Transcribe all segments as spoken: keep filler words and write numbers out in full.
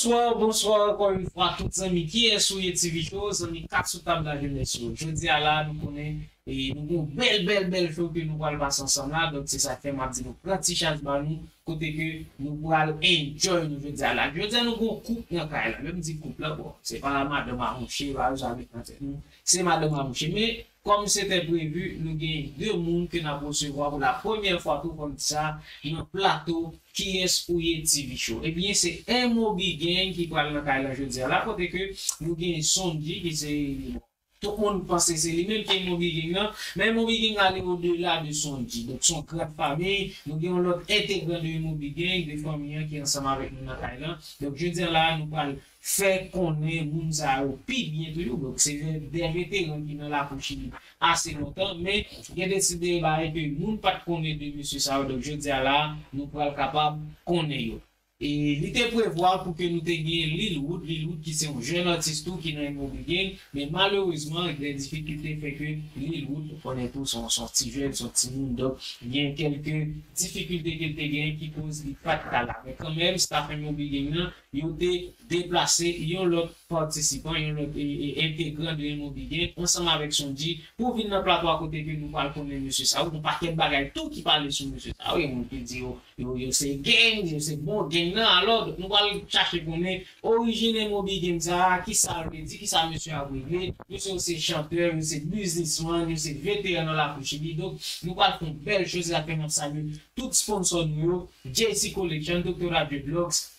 Bonswa, bonswa ankò yon fwa tout zanmi Kiyès ou ye T V Show, zanmi Kat sou tab la jenès yo. Jodi a la, nou konnen e nou gon bèl, bèl, bèl show ke nou pral pase ansanm la. Donk, se sa k fè m ap di nou pran ti chaj ba nou, kote ke nou pral enjoy nou jodi a la. Jodi a, nou gon koup nan kay la. Lè m di koup la, bon, se pa madanm a mouche, pa yo sa met nan tèt nou. Se madanm a mouche. Men, kòm se te previ, nou gen de moun ke n ap resevwa pou la premyè fwa tou, kòm sa, nan plato Kiyès ou ye T V Show. Ebyen, se Moby Gang ki pral nan kay la jodi a la, kote ke nou gen Sonji, ki se, bon, tout moun panse se li menm ki Moby Gang nan, men Moby Gang ale odela de Sonji. Donk, se yon gran fanmi, nou gen yon lòt entegran de Moby Gang, de fanmi an ki ansanm avèk nou nan kay la. Donk, jodi a la, nou pral fè konnen moun sa yo pi byen toujou. Donk, se de veteran ki nan lakou Chili ase lontan, men gen de ti de bagay ke moun pa t konnen de mesye sa yo. Donk, jodi a la, nou pral kapab konnen yo. E li te prevwa pou ke nou te gen Lil Wood, Lil Wood ki se yon jèn atis tou ki nan Moby Gang, men malerezman, gen difikilte fè ke Lil Wood, ou konnen tou, se yon, se yon ti jèn, se yon timoun, donk, gen kèlke difikilte ke l te gen ki koz li pa t ka la. Men kanmenm, staff Moby Gang nan, yo te deplase yon lòt patisipan, yon lòt, e, e, entegran de Moby Gang, ansanm avèk Sonji, pou vin nan plato a kote ke nou pral konnen mesye sa yo. Gon pakèt bagay tou ki pale sou mesye sa yo. Gen moun ki di yo, yo, yo se gang, yo se bon gang nan. Alò, nou pral chache konnen orijin Moby Gang sa a, kisa l vle di, kisa mesye a regle. Mesye yo se chantè, yo se biznisman, yo se veteran nan lakou Chili. Donk, nou pral fè yon bèl show, se sa k fè m ap salye tout sponsò nou yo, J C Collection, Doctora Dreadlocks,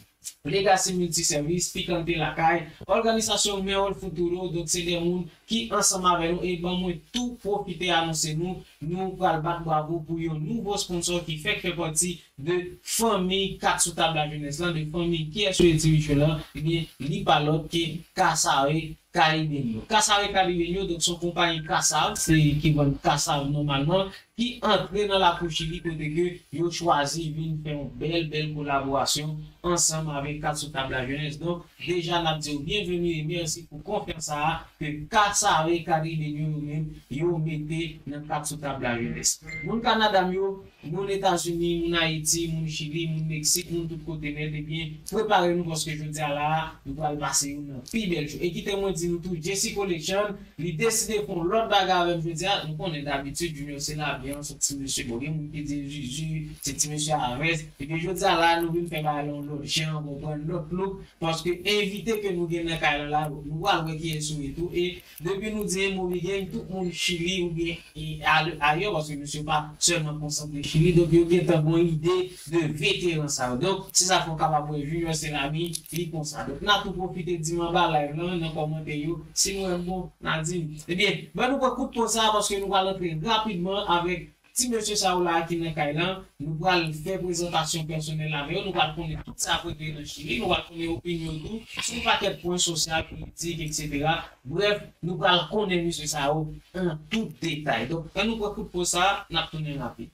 Legacy Multiservice, Picante Lakay, òganizasyon Mejor Futuro, donk se de moun ki ansanm avè nou e ban mwen tou pwofite anonse nou, nou pral bat bravo pou yon nouvo sponsò ki fèk fè pati de fanmi Kat sou tab la jenès lan, de fanmi Kiyès ou ye T V Show lan, ebyen, li pa lòt ke Casabe Caribeño. Casabe Caribeño, donk, se yon konpayi kasav, se ki vann kasav nòmalman, ki antre nan lakou Chili kote ke yo chwazi vin fè yon bèl, bèl kolaborasyon ansanm avèk Kat sou tab la jenès. Donk, deja, n ap di yo byenveni e mèsi pou konfyans sa a ke Casabe Caribeño yo menm yo mete nan Kat sou tab la jenès. Moun Kanada m yo, moun Etazini, moun Ayiti, moun Chili, moun Meksik, moun tout kote nèt, ebyen, prepare nou paske jodi a la a, nou pral pase youn nan pi bèl jou. E kite mwen di nou tou, J C Collection, li deside fè yon lòt bagay avè m jodi a. Nou konnen dabitid, Junior se labyans, se ti mesye. Bon, gen moun ki di Zuzu, se ti mesye a vès. Ebyen, jodi a la, nou vin fè bagay la yon lòt jan, konprann, lòt look. Paske envite ke nou gen nan kay la la, nou pral wè kiyès yo ye tou. E depi nou di Moby Gang, tout moun Chili oubyen e, a, ayè, paske mesye pa sèlman konsantre Chili. Donk, yo gentan gen yon ide de veteran sa yo. Donk, se sa fè w kapab wè Junior Selami, li konsa. Donk, n a tou pwofite di m anba live lan, nan kòmantè yo, si nou wè m bon, n a di m. Ebyen, ban nou pran kout poz sa a, paske nou pral antre rapidman avèk ti mesye sa yo la ki nan kay lan. Nou pral fè prezantasyon pèsonèl avè yo. Nou pral konnen tout sa k regle nan Chili. Nou pral konnen opinyon yo tou sou yon pakèt pwen sosyal, politik, etsetera. Brèf, nou pral konnen mesye sa yo an tout detay. Donk, ann nou pran kout poz sa a, n ap tounen rapid.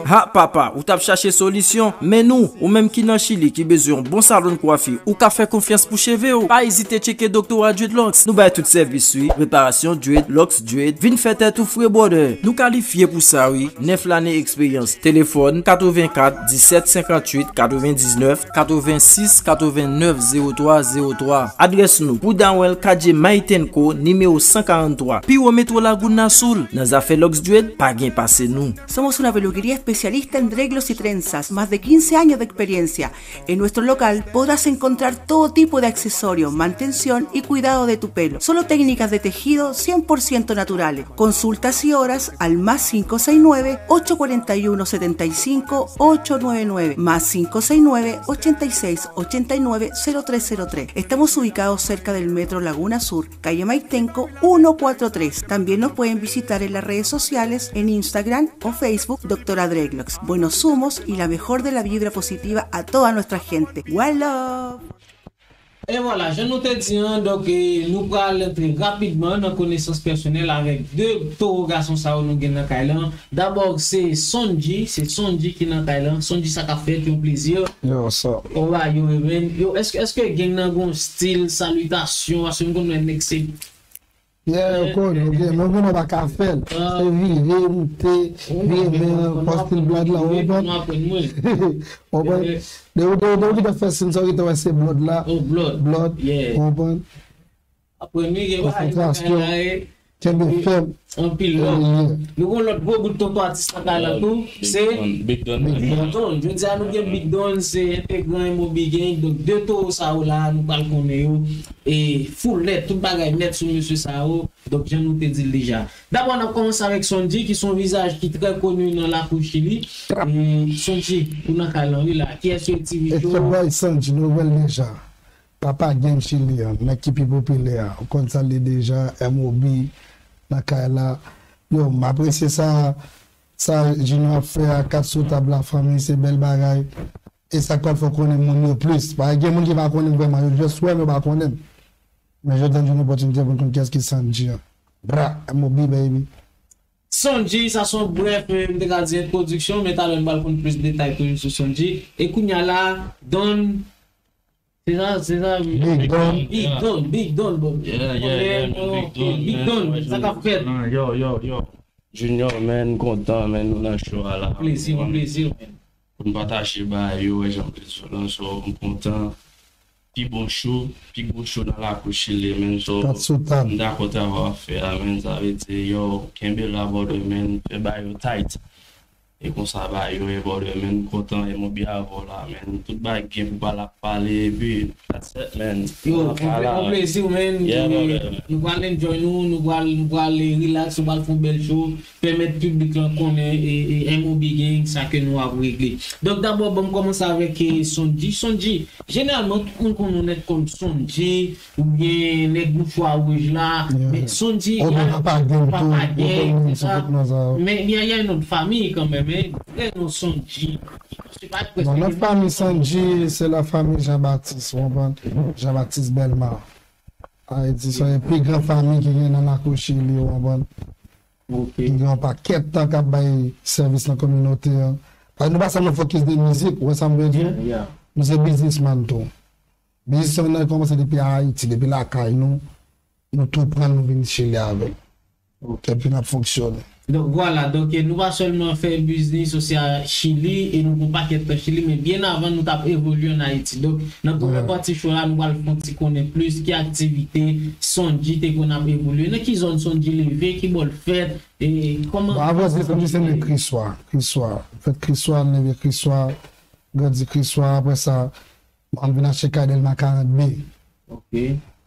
Ha, papa, ou t ap chache solisyon? Men nou, ou menm ki nan Chili, ki bezwen yon bon salon kwafi, ou ka fè konfyans pou cheve w. Pa ezite tcheke Doktora Dreadlocks. Nou bay tout sèvis, wi. Reparasyon dread, locks dread. Vin fè tèt ou fre, brother. Nou kalifye pou sa, wi. Nèf lane eksperyans. Telefòn, katrevenkat, disèt, senkantuit, katrevendiznèf, katrevensis, katrevenèf, zewo twa, zewo twa. Adrès nou, Pudahuel, Calle Maitenco, nimewo san karanntwa, pi wo metwo Lagouna Azul. Nan zafè locks dread, pa gen pase nou. Somos una peluquería especialista en dreadlocks y trenzas, más de quince años de experiencia. En nuestro local podrás encontrar todo tipo de accesorios, mantención y cuidado de tu pelo. Solo técnicas de tejido cien por ciento naturales. Consultas y horas al más cinco seis nueve, ocho cuarenta y uno, setenta y cinco, ocho nueve nueve, más cinco seis nueve, ochenta y seis, ochenta y nueve, cero tres cero tres. Estamos ubicados cerca del Metro Laguna Sur, calle Maitenco uno cuatro tres. También nos pueden visitar en las redes sociales, en Instagram o Facebook, Doctora Dreadlocks. Buenos humos y la mejor de la vibra positiva a toda nuestra gente. One love! E vwala, jan nou te di an, donk, e, nou pral antre rapidman nan konesans pèsonèl avèk de towo gason sa yo nou gen nan kay lan. Dabò, se Sonji, se Sonji ki nan kay lan. Sonji, sa k ap fèt, yon plezi. Yo, what's up? Owa, yo, e men. Yo, èske, èske gang nan gon stil salitasyon? Paske m konn wè nèg se Yeah, yo konnen, ok. Men ou konnen w pa ka fè l. Se vire, moute, vire men, fò stil blòd la, ou konprann? Ou konprann? Depi, depi, depi w gentan fè stil sa, ou gentan wè se blòd la. Blòd, ou konprann? Apre nou gen bagay nan kay la, e, kenbe fèm. Anpil love. Nou gen lòt gwo bout tonton atis nan kay la tou. Se Big Don. Big Don. Jodi a nou gen Big Don, se entegran M O B Gang. Donk, de towo sa yo la, nou pral konnen yo. E full nèt, tout bagay nèt sou mesye sa yo. Donk, jan nou te di l deja. Dabò, n ap kòmanse avèk Sondji, ki se yon vizaj ki trè koni nan lakou Chili. E Sondji, ou nan kay la, wi la. Kiyès yo, T V Show? It's your boy Sondji, nou wè l deja. Papa gang Chili an, nèg ki pi popilè a. Ou konn sa l ye deja, M O B, nan kay la. Yo, m apresye sa, sa Junior ap fè a, kat sou tab la, fanmi, se bèl bagay. E sa k pral fè w konnen moun yo plis. Paske gen moun ki pa konnen m vrèman, yo just wè m, yo pa konnen m. Men jodi a, m jwenn opòtinite pou m konn kiyès ki Sondji an. Bra, M O B, baby. Sondji, sa se yon brèf, eh, m te ka di entwodiksyon, men talè m pral konn plis detay toujou sou Sondji. E kounye a la, Don, se sa, se sa, Big Don. Big Don, Big Don, bon. Yeah, yeah, yeah, man, Big Don, Big Don, sa k ap fèt? Ah, yo, yo, yo. Junior, man, kontan, man, nou nan show a la. Plezi, yon plezi, man. Pou n pataje bagay yo, wè, jan m te di w lan, so, m kontan. Pi bon show, pi gwo show nan lakou Chili, man, so, m dakò travay w ap fè a, man, sa vle di, yo, kenbe la, brother, man, fè bagay yo tight. E konsa bagay yo ye, brother, man, m kontan, e m oubli avè w la, man, tout bagay gen pou pale ap pale, epi, that's it, man. Yo, yon plezi, man. Yeah, brother. Nou pral enjoy nou, nou pral, nou pral relax, nou pral fè yon bèl show. Pèmèt piblik lan konnen, e, e, M O B Gang, sa ke nou ap regle. Donk, dabò, ban m kòmanse avèk, e, Sondji. Sondji, jeneralman, tout moun konnen w nèt kòm Sondji, oubyen nèg mouchwa wouj la, men Sondji, Papa Gang, se sa. Men il y a, il y a une autre famille quand même, hein. Vrè non Sondji. Se pa prèske. Non, notre famille Sondji, c'est la famille Jean-Baptiste, ou konprann? Jean-Baptiste Belmar. Ayiti, se yon pi gran fanmi ki gen nan lakou Chili, ou konprann? Ki gen yon pakèt tan k ap bay sèvis nan kominote an. Paske nou pa sèlman fokis de mizik, ou wè sa m vle di w? Nou se biznismann tou. Biznis lan kòmanse depi Ayiti, depi lakay nou. Nou tou pran, nou vin Chili avè l. Epi n ap fonksyone. Donk, vwala, donk, e, nou pa sèlman fè biznis osi a Chili, e nou gon pakèt tan Chili, men byen avan nou t ap evolye ann Ayiti. Donk, nan premyè pati show la, nou pral fè yon ti konnen plis ki aktivite Sondji te konn ap evolye. Nan ki zòn Sondji leve, ki bò l fèt, e kòman... Bon, avè di Sondji se nèg Kriswa, Kriswa. Fèt Kriswa, m leve Kriswa, grandi Kriswa, apre sa, m vin achte kay Dèlma karant B.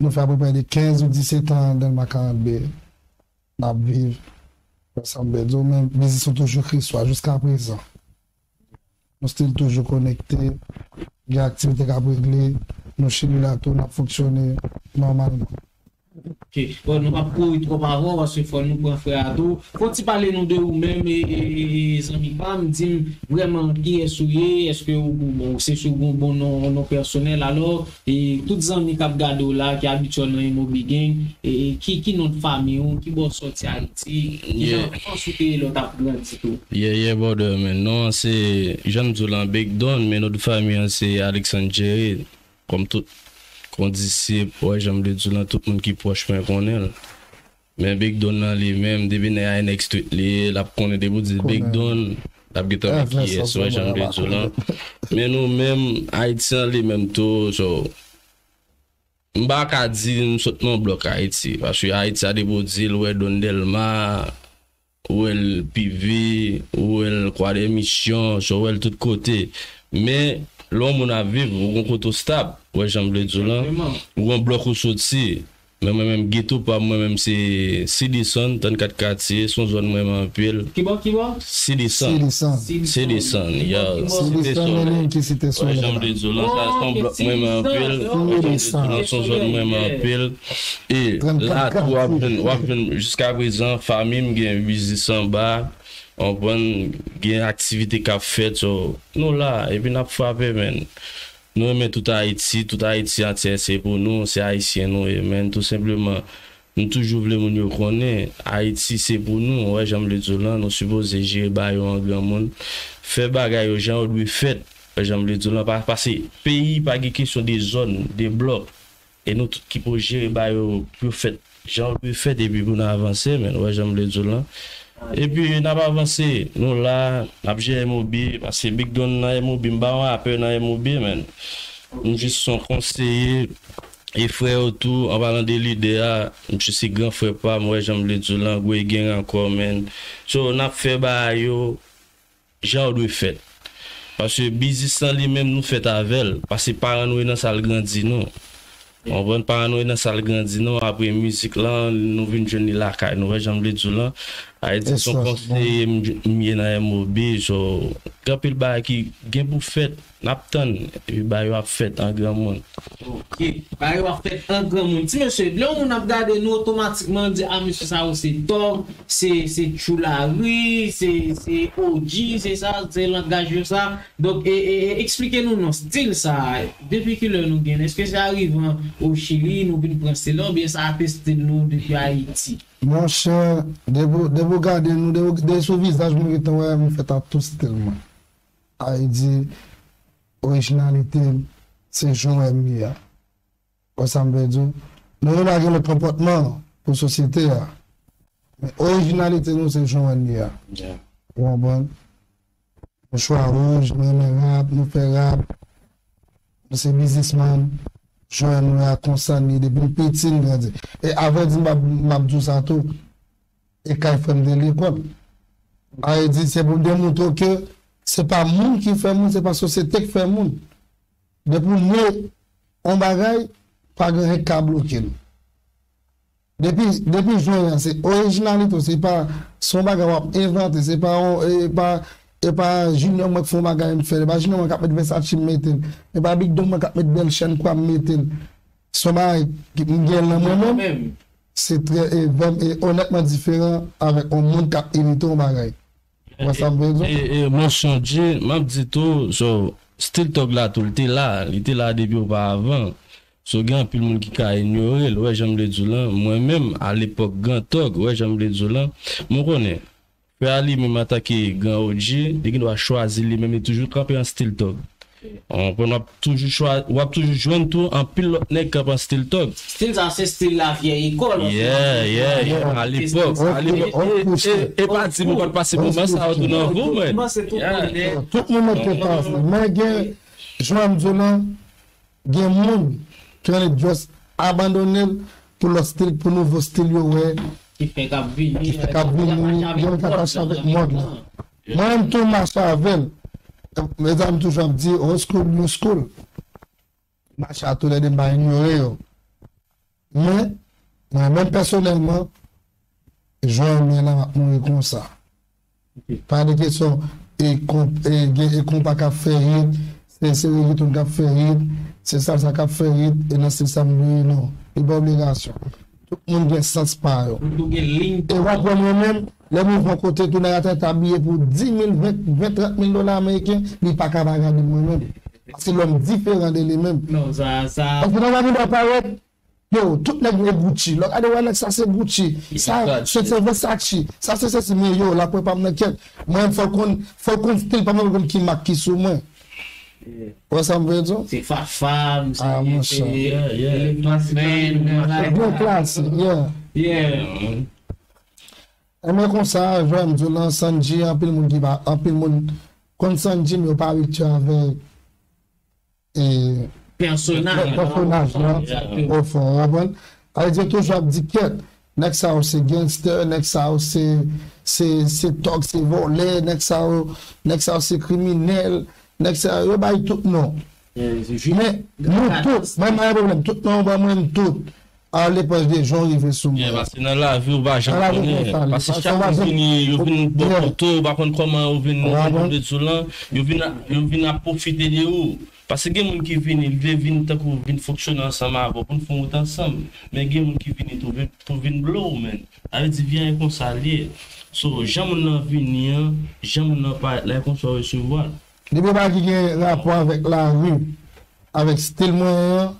Nou fè apeprè de kenz ou disèt an Dèlma karant B. N ap viv ansanm, bèl di w, men biznis nou toujou Kriswa jiska prezan. Nou still toujou konekte, gen aktivite k ap regle, nou Chili la tou, n ap fonksyone nòmalman. Ok, bon, nou p ap kouri twòp avè w, paske fò nou pran frè a tou. Fò w ti pale nou de ou menm, e, e, e, e, zanmi pa m, di m vrèman kiyès ou ye, èske ou, ou, bon, se sou gon bon non, non pèsonèl, alò, e tout zanmi k ap gade w la, ki abitye w nan M O B Gang, e, e ki, ki non fanmi w, ki bò w sòti Ayiti, ki jan anfans ou te ye lè w t ap grandi tou? Yeah, yeah, brother, man. Non an se, jan m di w lan, Big Don, men non fanmi an se Alexandre Jerry. Kòm tout kondisip, wè, jan m te di w lan, tout moun ki pwòch mwen konnen l. Men Big Don nan li menm, depi nan I N X Street li ye, l ap konnen depi w di l Big Don, l ap gentan wè kiyès, wè, jan m te di w lan. Men nou menm, Ayiti an li menm tou, so, m pa ka di m sot nan blòk Ayiti, paske Ayiti a depi w di l, wè, Don Dèlma, ou wè l P V, ou wè l Kwa de Misyon, so, ou wè l tout kote. Men, lè yon moun ap viv, ou gon kote w stab, wè, jan m vle di w lan, ou gon blòk ou soti. Men mwen menm, geto pa m, mwen menm, se Sidison, trannkat katye, se yon zòn mwen renmen anpil. Ki bò, ki bò? Sidison. Sidison. Sidison, yeah. Sidison, Site Solèy. Wè, jan m te di w lan, sa se yon blòk mwen renmen anpil. Wè, jan m te di w lan, se yon zòn mwen renmen anpil. E la tou, w ap jwenn, w ap jwenn, jiska prezan, fanmi m gen biznis anba, w konprann, gen aktivite k ap fèt, so, nou la, epi n ap frape, man. Nou renmen tout Ayiti, tout Ayiti antye se pou nou, se Ayisyen nou ye, man, tou senpleman. Nou toujou vle moun yo konnen, Ayiti se pou nou, wè, jan m vle di w lan, nou sipoze jere bagay yo an granmoun, fè bagay yo jan yo dwe fèt, wè, jan m vle di w lan, pa, paske peyi pa gen kesyon de zòn, de blòk, e nou tout ki pou jere bagay yo pou yo fèt jan w dwe fèt epi pou n avanse, men, ou wè jan m vle di w lan. Epi n ap avanse, nou la, n ap jere M O B, paske Big Don nan M O B, m pa yon rapè nan M O B, men. M jis yon konseye, e frè yo tou, an palan de lidè a, misye se gran frè pa m, ou wè jan m vle di w lan, Gwe Gang ankò, men. So, n ap fè bagay yo, jan yo dwe fèt. Paske biznis lan li menm nou fèt avè l. Paske paran nou e nan sa l grandi nou. Ou konprann? Paran nou e nan sa l grandi nou. Apre mizik lan, nou vin jwenn li lakay nou. Wè jan m vle di w lan. Ayiti se yon konseye m, m ye nan M O B. So, gen anpil bagay ki gen pou fèt. N ap tann. Epi bagay yo ap fèt an granmoun. Ok. Bagay yo ap fèt an granmoun. Ti mesye, lè yon moun ap gade nou, otomatikman di, a, mesye sa yo se tòg, se, se tchoulari, se, se O G, se sa, se langaj yo sa. Donk, e, e, e, eksplike nou non, stil sa a, depi kilè nou gen l? Èske se arivan o Chili, nou vin pran stil la, oubyen sa a te stil nou depi Ayiti? Monchè, depi, depi w gade nou, depi, depi sou vizaj mwen gentan wè m fèt ak tout stil mwen. Sa vle di, orijinalite m, se jan w wè m ye a. Wè sa m vle di w? Nou, nou pa gen lòt konpòtman pou sosyete a. Men orijinalite nou, se jan w wè n ye a. Ou konprann? Nou chwa wouj, nou renmen rap, nou fè rap. Nou se biznismann. Jan w wè nou a konsa n ye depi n piti, n grandi. E avrèdi, m ap, m ap di w sa tou. E kay frè m te lekòl. Sa vle di, se pou demontre w ke se pa moun ki fè moun, se pa sosyete k fè moun. Depi w ne yon bagay, pa gen anyen k ka bloke l. Depi, depi jwenn an, se orijinalite w, se pa, se yon bagay w ap envante, se pa yon, e pa, e pa Junior mwen k fè yon bagay m fè l, e pa Junior mwen k ap met Versace m mete l, e pa Big Don mwen k ap met bèl chèn kwa m mete l. Se yon bagay ki m gen nan mwen menm, se trè, e, vrèm, e onètman diferan avèk yon moun k ap imite yon bagay. Ou wè sa m vle di w? E, e, Monchè Dje, m ap di tou, so, Still Thug la tou, li te la, li te la depi oparavan. So, gen anpil moun ki ka inyore l, ou wè jan m vle di w lan. Mwen menm, alepòk Gran Thug, ou wè jan m vle di w lan. Mwen konnen, frè a li menm antanke gran O G, li gen dwa chwazi li menm, li toujou kanpe an Still Thug. Ou konprann, w ap toujou chwa-, w ap toujou jwenn tou anpil lòt nèg k ap an Still Thug. Stil sa se stil la vyèy ekòl. Yeah, yeah, yeah. Alepòk, alepòk. E, e, e, e pa di mwen pa t pase moman sa yo tou nan vi w, man. Tout moun mete pase. Men gen, jan m di w lan, gen moun ki annik just abandone l pou lòt stil, pou nouvo stil yo wè. Ki fè k ap vini, ki fè k ap vini, yo ka mache avèk mòd la. Mwen menm tou m mache avè l. Mezanmi toujou ap di, old school, new school. Mache a toulède, m pa inyore yo. Men, mwen menm pèsonèlman, jan m ye la, m ap mouri konsa. Pa de kesyon, e konp-, e gen, e konpa k ap fè hit, se, se reggaeton k ap fè hit, se salsa k ap fè hit, e nan stil sa m vle ye, non. Li pa obligasyon. Tout moun gen sans pa yo. Tout moun gen liy. E w ap wè mwen menm, lè m rive yon kote, tou nèg atè t abiye pou dis mil, ven, ven, trant mil dola ameriken, li pa ka pa gade mwen menm. Paske lòm diferan de li menm. Non, sa, sa. Paske nan lari m ap parèt, yo, tout nèg gen Gucci. Lè w gade, wè nèg sa se Gucci. Sa, se, se Versace. Sa se sesi, men yo, lapwen pa m nan kèt. Mwen, fò l konn, fò l konn stil pa m, fò l konn ki mak ki sou mwen. Wè sa m vle di w? Se Fafam, se, ah, monchè, se, yeah, yeah, Elephant Man, se byen klasik, yeah. Yeah. Enben konsa, jwè m di w lan, Sanji, anpil moun ki pa, anpil moun konn Sanji, men yo pa abitye avèk, e, pèsonaj, pèsonaj lan, exactement, ofon, w konprann? Sa vle di yo toujou ap di kèt, nèg sa yo se gangster, nèg sa yo se, se, se tòg, se vòlè, nèg sa yo, nèg sa yo se kriminèl, nèg sa yo, yo bay tout non. Men nou tout, mwen pa gen pwoblèm, tout non yo ban mwen, m tout. A lepòs de jan w rive sou mwen. Yeah, paske nan lavi, ou pa janm konnen. Paske chak moun vini, yo vin bò kote w, ou pa konn kòman yo vin, yo vin sou lan, yo vin, yo vin ap pwofite de ou. Paske gen moun ki vini, li vle vin tankou vin fonksyone ansanm avè w, pou n fè yon wout ansanm. Men gen moun ki vini tou vin, pou vin blow, man. Sa vle di, vye e konsa l ye. So, jan moun nan vini an, jan moun nan parèt la, e konsa w resevwa l. Depi bagay ki gen rapò avèk lari, avèk stil mwen an,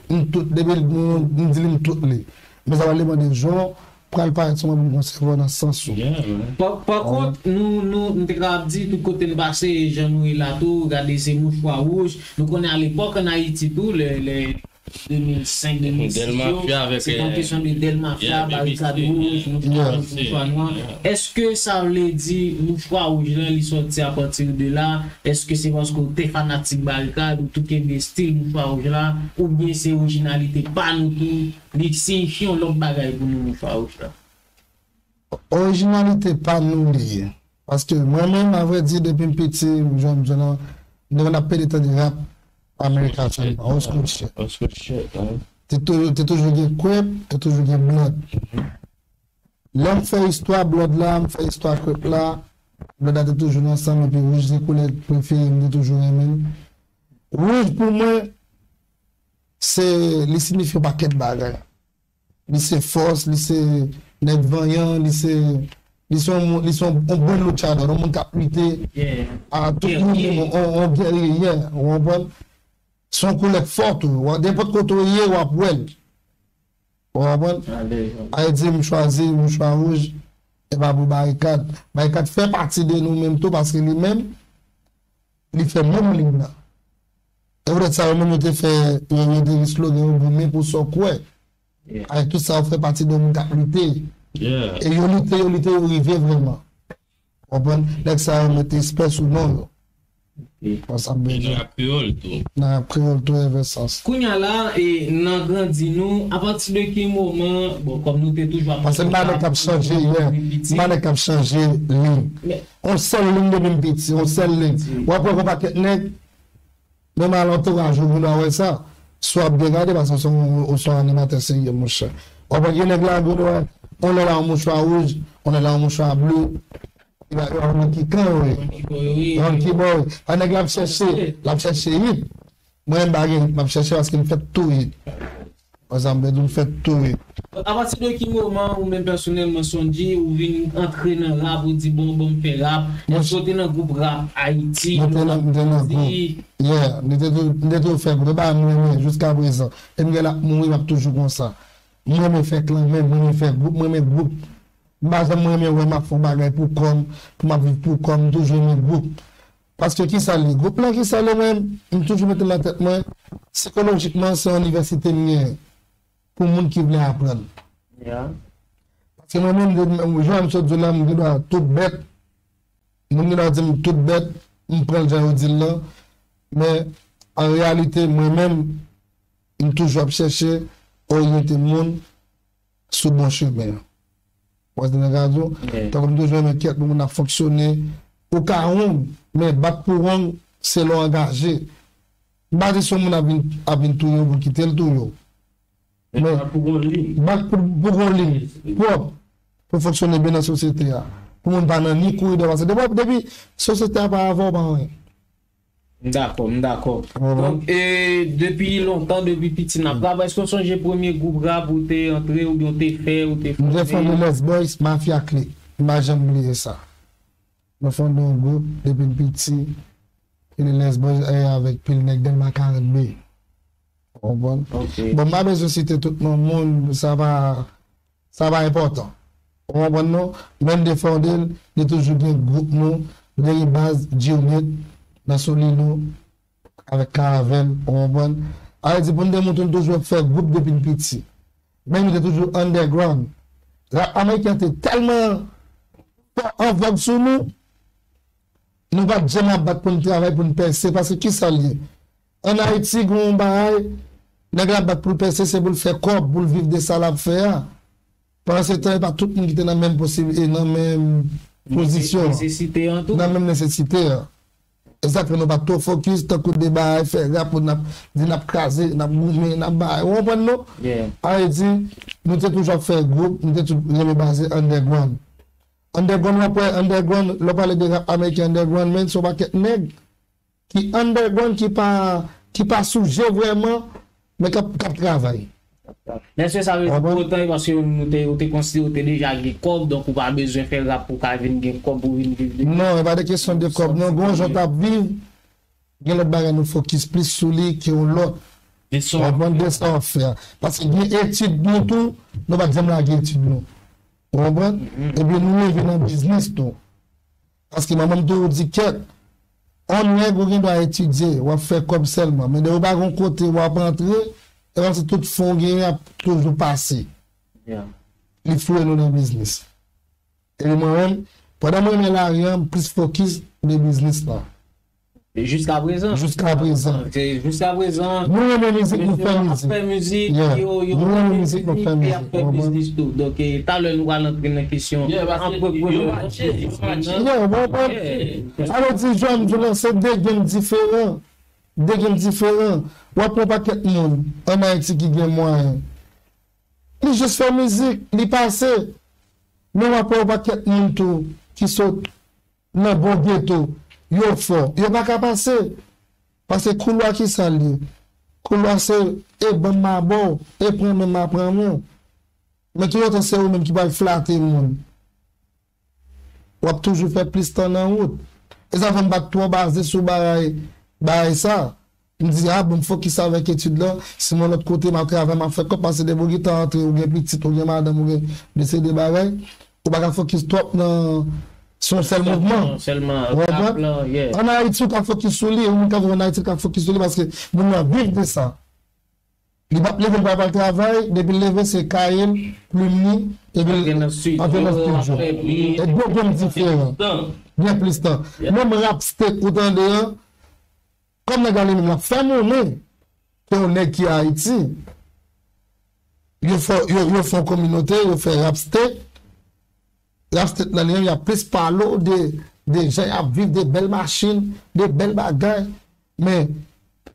m tout, depi m, m di li m tout li. Men sa pral depann de jan w pral parèt sou mwen pou m konsève w nan sans ou. Yeah, man. Pa, pa kont, nou, nou, m te ka ap di, tout kote n pase, jan nou ye la tou, gade se mouchwa wouj. Nou konnen alepòk ann Ayiti tou, lè, lè, de mil senk, de mil sis yo, se te yon kesyon de Dèl Mafya, Barikad Wouj, Mouchwa Wouj, Mouchwa Nwa. Èske sa vle di Mouchwa Wouj lan li sòti apati de la? Èske se paske w te fanatik Barikad ou tou kenbe estil Mouchwa Wouj la, oubyen se orijinalite pa nou ki li siyifye yon lòt bagay pou nou Mouchwa Wouj la? Orijinalite pa nou li ye. Paske mwen menm, avrèdi, depi m piti, m jwenn, m jwenn, m te konn ap pede tande rap America sèlman, old school shit. Old school shit, hein. Te toujou, te toujou gen Crip, te toujou gen Blood. Lè m fè istwa Blood la, m fè istwa Crip la, Blood la te toujou ansanm, epi wouj se koulè prefere m, m te toujou renmen l. Wouj pou mwen, se, li siyifye yon pakèt bagay. Li se fòs, li se nèg vanyan, li se, li se yon, li se yon, yon bon luchador, yon moun k ap lite a tout moun, yon, yon, yon gèrye, yeah, ou konprann? Se yon koulè k fò tou. Nenpòt kote w ye, w ap wè l. Ou konprann? Alè. Ayiti, m chwazi Mouchwa Wouj, e pa pou Barikad. Barikad fè pati de nou menm tou, paske li menm, li fè menm liy nan. E poutèt sa, yo menm yo te fè, yo, yo te slogan yo goumen pou sa w kwè. Avèk tout sa, ou fè pati de moun k ap lite. E yo lite, yo lite, yo rive vrèman. Konprann? Nèg sa yo mete respè sou non yo. Nan rap kreyòl tou. Nan rap kreyòl tou, Eversans. Kounye a la, e, nan grandi nou, apati de ki moman, bon, kòm nou te toujou ap... Paske m pa nèg k ap chanje, yeah. M pa nèg k ap chanje liy. On sèl liy depi m piti, on sèl liy. W ap wè gon pakèt nèg, menm a lantouraj ou, ou vin wè sa. Si w ap byen gade, paske ou se yon, ou se yon animatè serye, monchè. W ap wè gen nèg la, ou wè, on lè la, yon mouchwa wouj, on lè la, yon mouchwa ble. Yo, yo, yo, ki kan yo ye? Yo, ki bò yo ye? Pa nèg la ap chèche, l ap chèche hit. Mwen, m pa gen hit, m ap chèche paske m fèt tou hit. Konsa m bezwen fè tou wi. Apati de ki moman ou menm pèsonèlman, Sondji, ou vin antre nan rap, ou di, "Bon, bon, m fè rap"? Èske w te nan gwoup rap Ayiti? Mwen te nan, m te nan gwoup. Yeah, m te tou, m te tou fè gwoup. E bagay m renmen jiska prezan. E m gen la mouri, m ap toujou konsa. M renmen fè klan, men m renmen fè gwoup, m renmen gwoup. M pa janm renmen wè m ap fè yon bagay pou kò m, pou m ap viv pou kò m, m toujou renmen gwoup. Paske kisa l ye? Gwoup lan kisa l ye menm? M toujou mete l nan tèt mwen, sikolojikman, se yon inivèsite m genyen pou moun ki vle aprann. Paske mwen menm, de, jan m sot di w la, m gen dwa tout bèt, moun gen dwa di m tout bèt, m pran l jan yo di l lan, men an reyalite, mwen menm, m toujou ap chèche oryante moun sou bon chemen an. Ou wè sa m ka di w? Tankou m toujou renmen kèt pou moun ap fonksyone. Ou ka wrong, men bat pou wrong, se lè w angaje. M pa di si yon moun ap vin, ap vin touye w pou kite l touye w. Men bat pou gon liy. Bat pou, pou gon liy pwòp, pou fonksyone byen nan sosyete a. Pou moun pa nan ni kouri dèyè w pase. Depi, depi sosyete a pa avè w, w pa anyen. M dakò, m dakò. Donk, e, depi lontan, depi piti n ap rap, èske w sonje premye gwoup rap ou te antre oubyen w te fè, ou te fòme? M te fòme Les Boys, Mafia Click. M pa janm bliye sa. Mwen fonde yon gwoup depi m piti, rele Les Boys, e, avèk pil nèg Dèlma karant B. Ou konprann? Bon, m pa bezwen site tout non moun, sa pa, sa pa enpòtan. Ou konprann non? Men m te fonde l, li toujou gen gwoup nou, nou te gen baz G-Unit nan Solino avèk Karavèl, ou konprann? Sa vle di pou n te monte, nou toujou ap fè gwoup depi n piti. Men nou te toujou underground. Rap ameriken te tèlman fò an vòg sou nou, nou pa t janm ap bat pou n travay, pou n pèse, paske kisa l ye? Ann Ayiti, gen yon bagay, nèg la ap bat pou l pèse, se pou l fè kòb, pou l viv de sa l ap fè a. Pandan se tan, e pa tout moun ki te nan menm posibil-, e nan menm pozisyon an, nan menm nesesite an. E sa fè nou pa t twò fokis, tankou de bagay, fè rap, n ap di n ap kraze, n ap goumen, n ap bagay. Ou konprann non? Sa vle di, nou te toujou ap fè gwoup, nou te toujou renmen baze underground. Underground, w ap wè underground, lè w pale de rap ameriken underground, men se yon pakèt nèg ki underground, ki pa, ki pa sou je vrèman, men k ap, k ap travay. Men èske sa vle di pou otan, e paske nou te, ou te konsidere ou te deja gen kòb, donk ou pa bezwen fè rap pou w ka vin gen kòb, pou w vin viv de... Non, e pa de kesyon de kòb, non. Gen yon jan w t ap viv, gen lòt bagay nou fokis plis sou li ke yon lòt. Ou konprann, de sa w ap fè a. Paske gen etid nou tou, nou pa t janm lage etid nou. Ou konprann? Epi nou leve nan biznis tou. Paske manman m toujou di, kèt, on nèg ou gen dwa etidye, w ap fè kòb sèlman. Men depi w pa gen yon kote w ap antre, E kòmsi tout fon w genyen ap toujou pase. Li foure nou nan biznis. Epi mwen menm, pandan mwen renmen lari an, m plis fokis de biznis la. Jiska prezan. Jiska prezan. Se jiska prezan. Nou renmen mizik, nou fè mizik. Ap fè mizik, yo, yo nou renmen mizik, nou fè mizik, e ap fè biznis tou. Donk, e, talè nou pral antre nan kesyon antreprenè. Yeah, w konprann? Sa vle di, jòm, jòm, se de game diferan. De game diferan. W ap pran pakèt moun ann Ayiti ki gen mwayen. Li jis fè mizik, li pase. Men w ap wè yon pakèt moun tou ki sot nan bon geto, yo fò, yo pa ka pase. Paske koulwa ki sa l ye? Koulwa se e ban m ma ba w, e pran men m ma pran men w. Men toutotan se ou menm ki pral flate moun, w ap toujou fè plis tan nan wout. E sa fè m pa t twò baze sou bagay, bagay sa. M di, a bon, m fokis avèk etid lan. Si m yon lòt kote, m ap travay, m ap fè kòb, paske depi w gentan antre, ou gen pitit, ou gen madanm, ou gen de seri de bagay, ou pa ka fokis twòp nan, sou yon sèl mouvman. Sèlman, sèlman, w konprann? Ann Ayiti, ou ka fokis sou li, yon moun k ap viv ann Ayiti, l ka fokis sou li, paske moun nan viv de sa. Li p ap leve, l pa pral travay, depi l leve, se kaye l, plim li, epi l antre nan estidyo. E de game diferan. Gen plis tan. Menm rap state ou tande an, kòm nèg la li menm l ap fè monnen ke yon nèg ki Ayiti, yo fè, yo, yo fè yon kominote, yo fè rap state. Rap state la li menm, y ap plis pale w de, de jan y ap viv, de bèl machin, de bèl bagay. Men,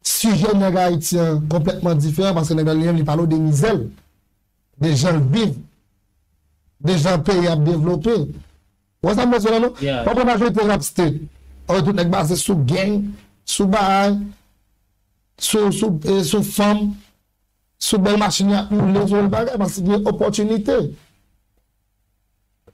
sijè nèg Ayiti an konplètman diferan, paske nèg la li menm, li pale w de mizè l, de jan l viv, de jan peyi ap devlope. Ou wè sa m bezwen la, non? W ap wè majorite rap state, ou wè tout nèg baze sou gang, sou bagay, sou, sou, e, sou fanm, sou bèl machin y ap woule, sou bèl bagay, paske gen opòtinite.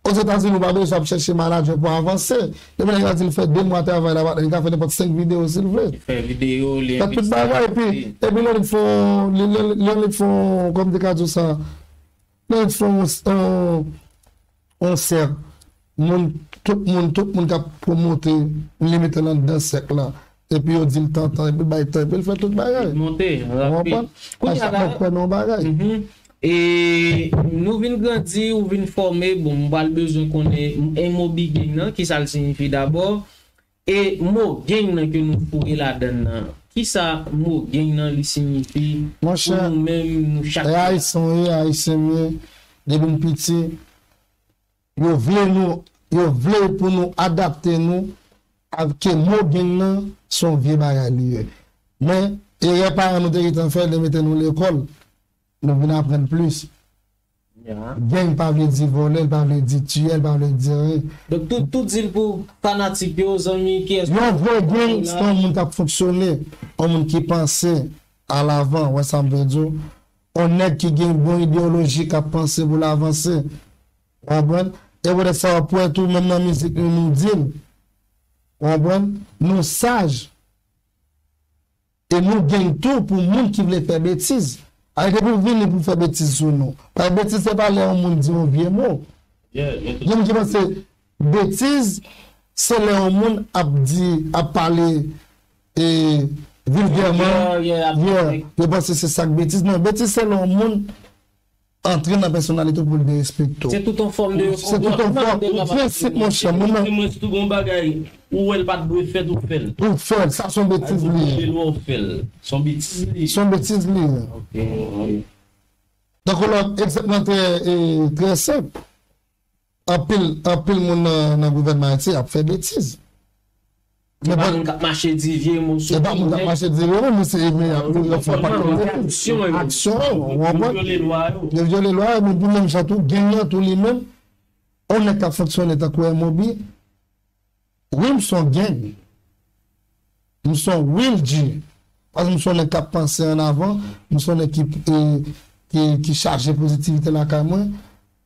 Ozetazini, ou pa bezwen ap chèche manadjè pou avanse. Depi nèg la di l fè de mwa travay laba, li ka fè nenpòt senk videyo si l vle. Li fè videyo, li envesti. Fè tout bagay, epi, epi lè nèg fè yon, lè, lè, lè nèg fè yon, kòman m te ka di w sa? Lè nèg fè yon, yon, yon sèk, moun, tout moun, tout moun k ap pwomote, li mete l anndan sèk la. Epi yo di l tantan, epi l bay tan, epi l fè tout bagay. Li monte rapid. Ou konprann? Kounye a la, chak moun kwè nan yon bagay. Mhm. E nou vin grandi, ou vin fòme, bon, m pral bezwen konnen, e mo Big Gang nan, kisa l siyifi dabò? E mo gang nan ke nou foure ladann nan, kisa mo gang nan li siyifi pou nou menm, nou chak moun? Monchè, e Ayisyen w ye, Ayisyen m ye, depi m piti, yo vle nou, yo vle pou nou adapte nou avèk mo gang nan, se yon vye bagay li ye. Men, erè paran nou te gentan fè, lè mete nou lekòl, nou vin aprann plis. Gang pa vle di vòlè, l pa vle di tiyè, l pa vle di anyen. Donk, tou, tou di l pou fanatik yo, zanmi, kiyès. Yon vrè gang, se yon moun k ap fonksyone, yon moun ki panse alavan, wè sa m vle di w. Yon nèg ki gen bon ideyoloji, k ap panse pou l avanse. Ou konprann? E poutèt sa w ap wè tou, menm nan mizik nou, nou di l. Ou konprann? Nou saj. E nou gang tou pou moun ki vle fè betiz. Alè depi w vini pou fè betiz sou nou. Paske betiz se pa lè yon moun di yon vye mo. Gen moun ki panse betiz se lè yon moun ap di, ap pale, e, vilgèman. Yo panse se sa k betiz. Non, betiz se lè yon moun antre nan pèsonalite w pou l derespekte w. Se tout yon fòm de konpòtman, de prensip, monchè, moun nan. Mwen, si tou gon bagay, ou wè l pa t dwe fèt, ou fè l. Ou fè l, sa se yon betiz li ye. Ou fè l, ou fè l. Se yon betiz li ye. Se yon betiz li ye. Ok, ok. Donk, yon lòt egzanp lan trè, e, trè senp. Anpil, anpil moun nan, nan gouvènman Ayiti ap fè betiz. Se pa moun k ap mache di vye mo sou moun, men se, men y ap, y ap fè pakèt betiz. Aksyon yo, ou konprann? Yo vyole lwa yo. Yo vyole lwa yo, men pou menm jan tou, gang nan tou li menm, yon nèg k ap fonksyone tankou M O B, wi, m se yon gang. M se yon real G. Paske m se yon nèg k ap panse an avan, m se yon nèg ki, e, ki, ki chaje pozitivite lakay mwen,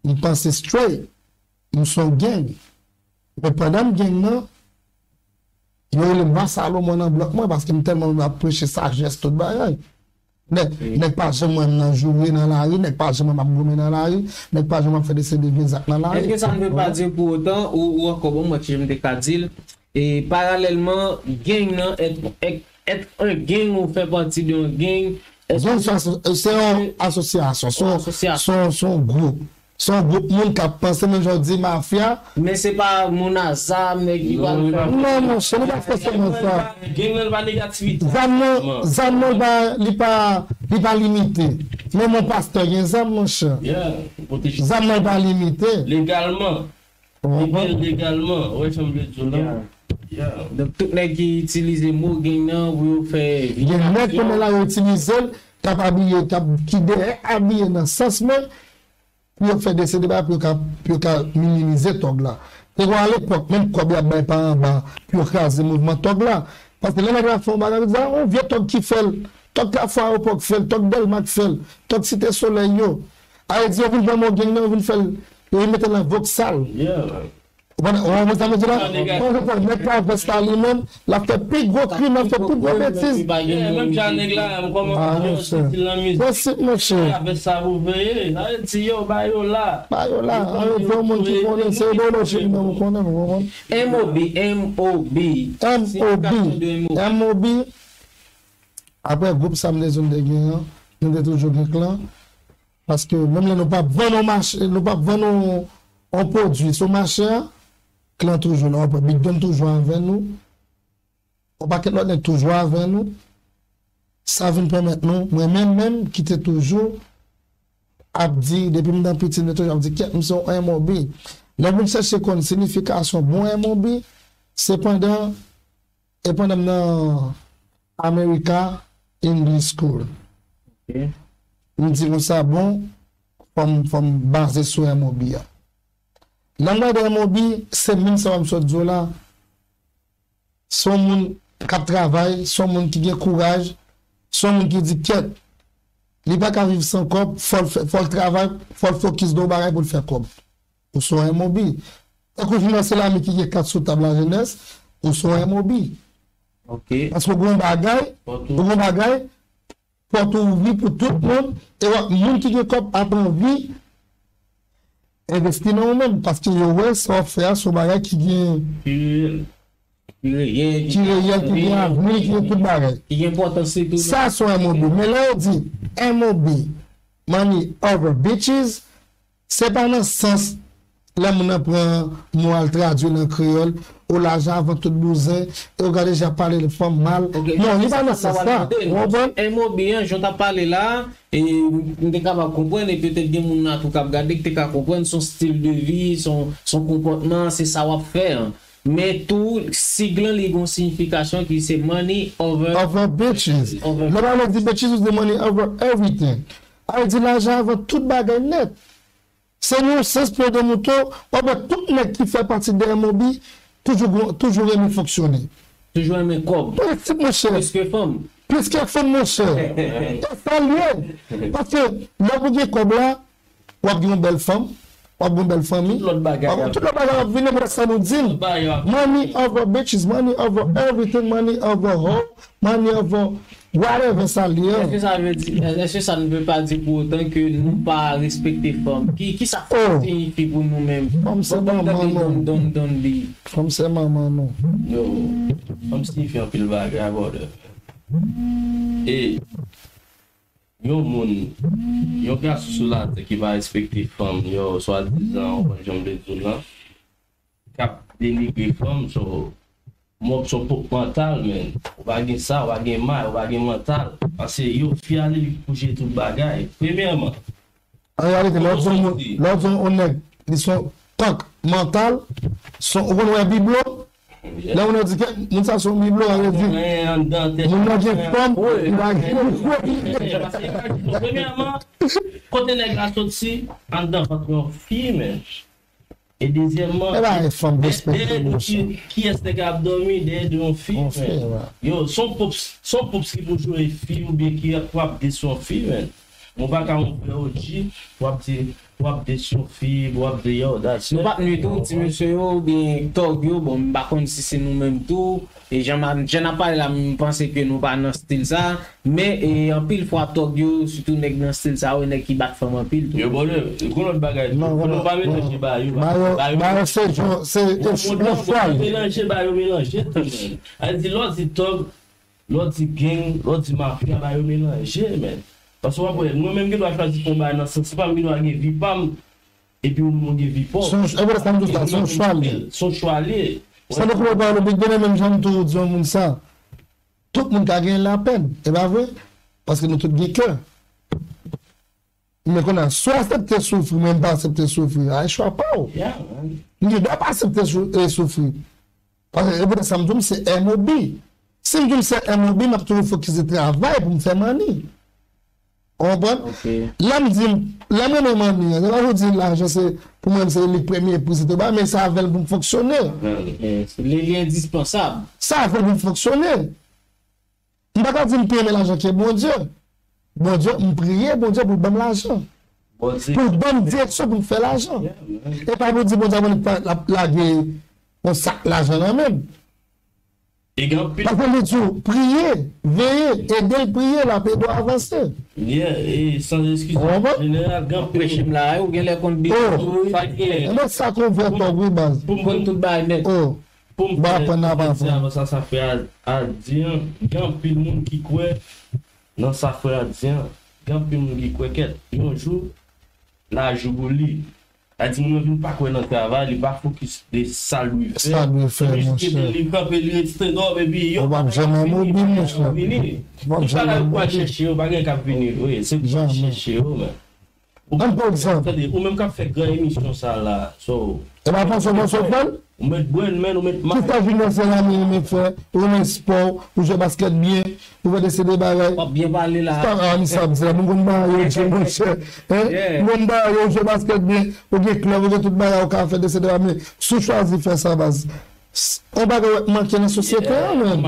m panse straight. M se yon gang. Men pandan m gang nan, yo rele m Rwa Salomon nan blòk mwen, paske m tèlman ap preche sajès, tout bagay. Nèg, nèg pa janm wè m nan joure nan lari, nèg pa janm wè m ap goumen nan lari, nèg pa janm ap fè de seri de vye zak nan lari. Èske sa ne veut pas dire pour autant, ou, ou ankò bon, mwen, ki jan m te ka di l, e paralèlman, gang nan, être, être, être un gang ou faire partie d'un gang, Gang se yon aso- se yon asosyasyon, se yon- se yon- se yon gwoup. Se yon gwoup moun k ap panse menm jan w di mafya. Men se pa moun a zam, nèg ki pral fè. Non, monchè, li pa fòseman sa. Gang nan pa negativite. Zam nan, zam nan pa, li pa, li pa limite. Menm yon pastè gen zam, monchè. Zam nan pa limite. Legalman. Ou konprann? Legalman, wè, jan m vle di w la. Donk, tout nèg ki itilize mo gang nan pou yo fè vi. Gen nèg kounye la yo itilize l, k ap abiye, k ap, ki dèyè abiye nan sans mwen, pou yo fè deside bagay, pou yo ka, pou yo ka minimize tòg la. Te gen yon lepòk, menm kòb y ap bay pa anba, pou yo kraze mouvman tòg la. Paske lè nèg la fè yon bagay, yo di, "A, yon vye tòg ki fè l, tòg Kafou Ayewopò k fè l, tòg Dèlma k fè l, tòg Site Solèy yo." A, yo di, yo vin pran mo gang nan, yo vin fè l, yo vin mete l nan voksal. Ou konprann, ou konprann sa m di la? Mwen, je pense, nèg la vès la li menm, l ap fè pi gwo krim, l ap fè pi gwo betiz. Menm jan nèg la, m kòmanse yo soti nan mizik. Prensip, monchè. Avè sa pou veye. Sa vle di, yo, ba yo la. Ba yo la. An yo di yon moun ki konnen, se ideyoloji li menm, ou konnen, ou konprann? M O B, M O B. M O B. M O B. Apre gwoup sa m te di w m te gen an, nou te toujou gen klan. Paske menm lè nou p ap vann yon mache, nou p ap vann yon, yon pwodui sou mache a, klan toujou la, w ap wè Big Don toujou avè nou, yon pakèt lòt nèg toujou avè nou. Sa vin pèmèt nou, mwen menm menm ki te toujou ap di, depi m nan piti, m te toujou ap di, "Kèt, m se yon M O B." Lè m vin chèche konn siyifikasyon bon M O B, se pandan E pandan m nan America English School, m di konsa, bon, fò m, fò m baze sou M O B a. Lè m gade M O B, se menm sa m sot di w la. Se yon moun k ap travay, se yon moun ki gen kouraj, se yon moun ki di, "Kèt, li pa ka viv san kòb, fò l fè, fò l travay, fò l fokis nan yon bagay pou l fè kòb." Ou se yon M O B. Tankou Junior Selami ki gen kat sou tab lajenès, ou se yon M O B. Paske ou gen yon bagay, ou gen yon bagay, pòt ou ouvri pou tout moun, e w ap, moun ki gen kòb ap anvi envesti nan ou menm, paske yo wè sa w ap fè a se yon bagay ki gen, ki reyèl, ki gen avni, ki gen tout bagay. Ki gen enpòtans li tou. Sa se yon M O B. Men lè yo di M O B, money over bitches, se pa nan sans lè moun nan pran mo a l tradui l an kreyòl, ou lajan avan tout bouzen, e ou gade jan ap pale de fanm mal. Non, li pa nan sans sa. Ou konprann? M O B an, jan w t ap pale la, e m te kapab konprann, e petèt gen moun nan tou k ap gade ki te ka konprann, se yon stil de vi, se yon, se yon konpòtman, se sa w ap fè an. Men tou, sig lan li gen yon siyifikasyon ki se money over. Over bitches. Lè w di bitches, ou di money over everything. A vle di lajan avan tout bagay nèt. Se yon sans pou de mouton, w ap wè tout nèg ki fè pati de M O B toujou, toujou renmen fonksyone. Toujou renmen kòb. Prensip, monchè. Plis ke fanm. Plis ke fanm, monchè. E sa l ye. Paske lè w gen kòb la, w ap gen yon bèl fanm, w ap gen yon bèl fanmi. Tout lòt bagay ap vini. Tout lòt bagay ap vini, men sa nou di l. Money over bitches, money over everything, money over hoe, money over whatever sa l ye. Èske sa vle di, èske sa ne veut pas dire pour autant que nou pa respekte fanm? Ki, ki sa fanm siyifi pou nou menm? Fanm se manman nou. Don, don, don, bi. Fanm se manman nou. Yo, fanm siyifi anpil bagay, brother. E yon moun, yon gason sou latè ki pa respekte fanm, yo, swadizan, ou konn jan m vle di w lan, k ap denigre fanm, so, mòg son pwòp mantal, men. Ou pa gen sa, ou pa gen may, ou pa gen mantal. Paske yo, fi a li, li pou jere tout bagay. Premyèman, an reyalite, lè w di yon moun, lè w di yon nèg, li son tank mantal, son, ou konn wè biblo, lè moun nan di ke moun sa son biblo, a vle di moun nan gen fanm, li pa gen. Premyèman, kote nèg la soti, anndan vant yon fi, men. E dezyèmman, e ba fanm respekte, monchè. Kiyès nèg ap dòmi dèyè de yon fi, men? Yo, son pops, son pops ki pou jwe fi oubyen ki pou ap desi yon fi, men. Mwen pa ka yon vrè O G pou ap di, pou ap desi yon fi, pou ap di yo, that's it. Nou pa t nwi tou, ti mesye yo, oubyen tòg yo, bon, m pa konn si se nou menm tou, e jan m ap, jan n ap pale la, m panse ke nou pa nan stil sa, men, e, anpil fwa tòg yo, sitou nèg nan stil sa yo, nèg ki bat fanm anpil tou. Yo, bon, yo, gon lòt bagay tou. Non, non, non, non. Fò nou pa melanje ba yo, ba yo, ba yo se jon, se, se, se chwa. Melanje ba yo, melanje tou, men. A di lè w di tòg, Lè w di gang, lè w di mafya, bagay yo melanje, men. Paske w ap wè, mwen menm gen dwa chwazi fè yon bagay nan sans pa m, gen dwa gen vi pa m, epi ou menm ou gen vi pa w. Se yon, e poutèt sa m di w sa, se yon chwa l ye. Se yon chwa l ye. Sa depi w pale, gen menm jan m toujou di yon moun sa. Tout moun ka gen lapèn, e pa vre? Paske nou tout gen kè. Men kounye a, si w aksepte soufri, mwen m pa aksepte soufri, a e chwa pa w. M gen dwa pa aksepte sou- e soufri. Paske e poutèt sa m di w se M O B. Si m di w se M O B, m ap toujou fokis de travay pou m fè manni. Ou konprann? Lè m di, lè m renmen manni an, se pa pou di lajan se, pou mwen, se li k premye pri, se tou ba, men sa avè l pou m fonksyone. Li, li endispansab. Sa avè l pou m fonksyone. M pa ka di m pi renmen lajan ke Bondye. Bondye, m priye Bondye pou l ban m lajan. Pou l ban m direksyon pou m fè lajan. E pa pou di Bondye ap lage yon sak lajan nan men m. Paske li di w, priye, veye, ede l priye, l ap ede w avanse. Yeah, e san eskize jeneral, gen anpil moun. Ou gen lè konn byen tou, sa gen. Mwen sa konvèt ou wi baz. Pou m konn tout bagay nèt. Pou m fè avan sa, sa frè a di an, gen anpil moun ki kwè nan sa frè a di an. Gen anpil moun ki kwè kèt yon jou l a jou pou li. Sa di moun nan vin pa kwè nan travay, li pa fokis de sa l dwe fè. Sa l dwe fè, monchè. Li jis kite li kanpe, li ret stand up, epi yo. Ou p ap janm mobil, monchè. Tout bagay ou pral chèche yo, pa gen k ap vini vre. Se pou w al chèche yo, men. Ou menm k ap fè gran emisyon sa la, so. E pa panse mwen sou fè l? Ou met brenn men, ou met may. Kisa Junior Serrano renmen fè? Ou renmen spò, ou jwe baskèt byen, ou fè de se de bagay. W ap byen pale la. Sa a, mi sa, mi sa, moun konn bagay yo, Jim, monchè. Hein? Moun konn bagay yo, ou jwe baskèt byen, ou gen klèb, ou gen tout bagay, ou ka fè de se de bagay, men si w chwazi fè sa, baz, s- on bagay w ap manke nan sosyete a, menm.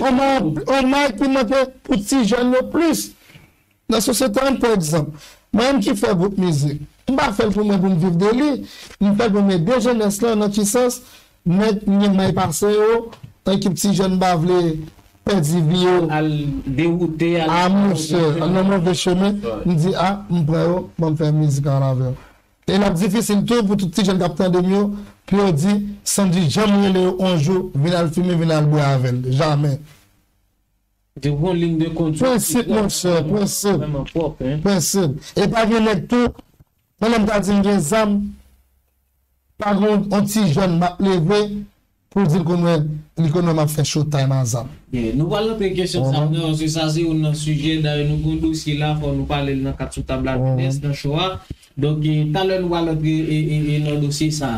On may, on may ki manke pou ti jèn yo plis. Nan sosyete a, pa egzanp, mwen menm ki fè gwoup mizik, m pa fè l pou mwen pou m viv de li, m fè l pou m ede jenès lan nan ki sans, nèg m gen may pase yo, ekip ti jèn m pa vle pèdi vi yo. Al dewoute, al. A monchè, al nan move chemen, m di a, m pran yo, ban m fè mizik ansanm avè yo. E l ap difisil tou pou tout ti jèn k ap tande m yo, pou yo di, Sandy janm rele yo on jou, vin al fimen, vin al bwè avè l. Jamè. Te gon liy de kondwit ki vrèman, vrèman pwòp, hein. Prensip. E pa gen nèg tou, mwen lè m ta di m gen zam, pa gen yon ti jèn m ap leve pou l di l konn wè, li konn wè m ap fè showtime a zam. Yeah, nou pral rantre kesyon sa nan, paske sa se youn nan sijè, dayè nou gen yon dosye la, fò nou pale l nan kad sou tab la, nan show a. Donk, e, talè nou pral rantre, e, e, e, nan dosye sa.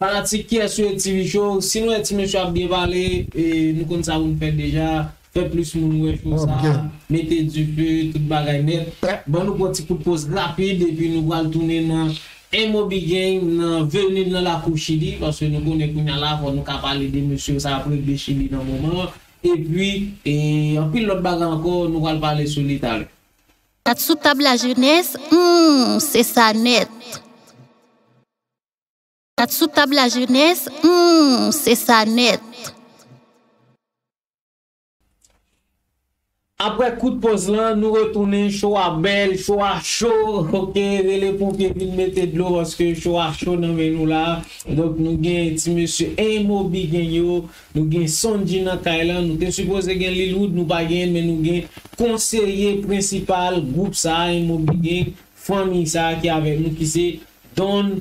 Fanatik K S O T V Show, si nou wè ti mesye ap byen pale, e, nou konn sa pou n fè deja, fè plis moun wè show sa, mete dife, tout bagay nèt. Ban nou pran ti kout poz rapid, epi nou pral tounen nan M O B Gang, nan veni nan lakou Chili, paske nou konnen kounye a la, fò nou ka pale de mesye sa ap regle Chili nan moman an. Epi, e, anpil lòt bagay ankò, nou pral pale sou li talè. Kat sou tab la jenès, hmm, se sa nèt. Kat sou tab la jenès, hmm, se sa nèt. Aprè kout poz lan, nou retounen, show a bèl, show a cho, oke, rele ponpye vin mete dlo paske show a cho nan men nou la. Donk nou gen ti mesye M O B Gang yo, nou gen Sonji nan kay lan, nou te sipoze gen Lil Wood, nou pa genyen l, men nou gen konseye prensipal gwoup sa a, M O B Gang, fanmi sa a ki avèk nou, ki se Don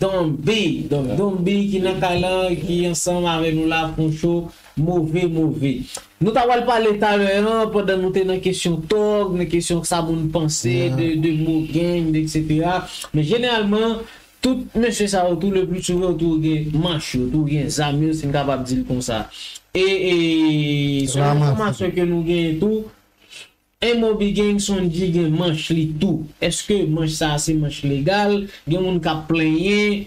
Don B, Don, Don B ki nan kay lan, ki ansanm avèk nou la pou show move, move. Nou ta pral pale talè an, pandan nou te nan kesyon tòg, nan kesyon sa moun panse de, de mo gang, etsetera. Men jeneralman, tout mesye sa yo tou, le pli souvan, yo tou gen manch yo, tou gen zam yo, si n kapab di l konsa. E, e, selon enfòmasyon ke nou genyen tou, M O B Gang, Sonji gen manch li tou. Èske manch sa a se manch legal? Gen moun k ap plenyen.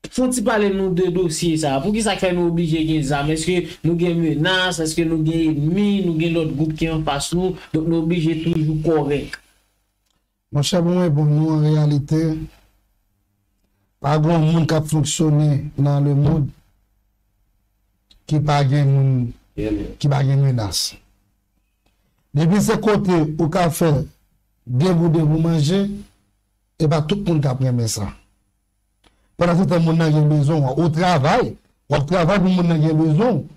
Fè yon ti pale nou de dosye sa a. Poukisa k fè nou oblije gen zam? Èske nou gen menas? Èske nou gen ènmi? Nou gen lòt gwoup ki anfas nou? Donk nou oblije toujou kòrèk. Monchè, pou mwen, pou nou, an reyalite, pa gen yon moun k ap fonksyone nan lemonn ki pa gen moun, ki pa gen menas. Depi se kote ou ka fè degoude pou manje, e pa tout moun k ap renmen sa. Pandansetan, moun nan gen bezwen w, ou travay, w ap travay pou moun nan gen bezwen w.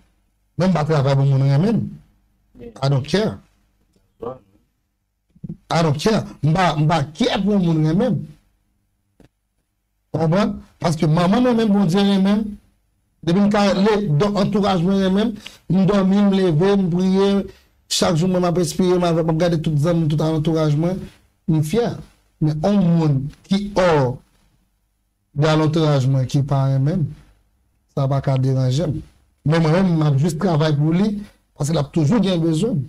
Men m pa travay pou moun renmen m. I don't care. I don't care. M pa, m pa care pou yon moun renmen m. Ou konprann? Paske manman m renmen m, Bondye renmen m. Depi m ka le, donk antouraj mwen renmen m, m dòmi, m leve, m priye. Chak jou mwen m ap espere, m ap, m ap gade tout zanmi m, tout alantouraj mwen, m fyè. Men yon moun ki hors de alantouraj mwen ki pa renmen m, sa pa ka deranje m. Men mwen menm, m ap jis travay pou li, paske l ap toujou gen bezwen m.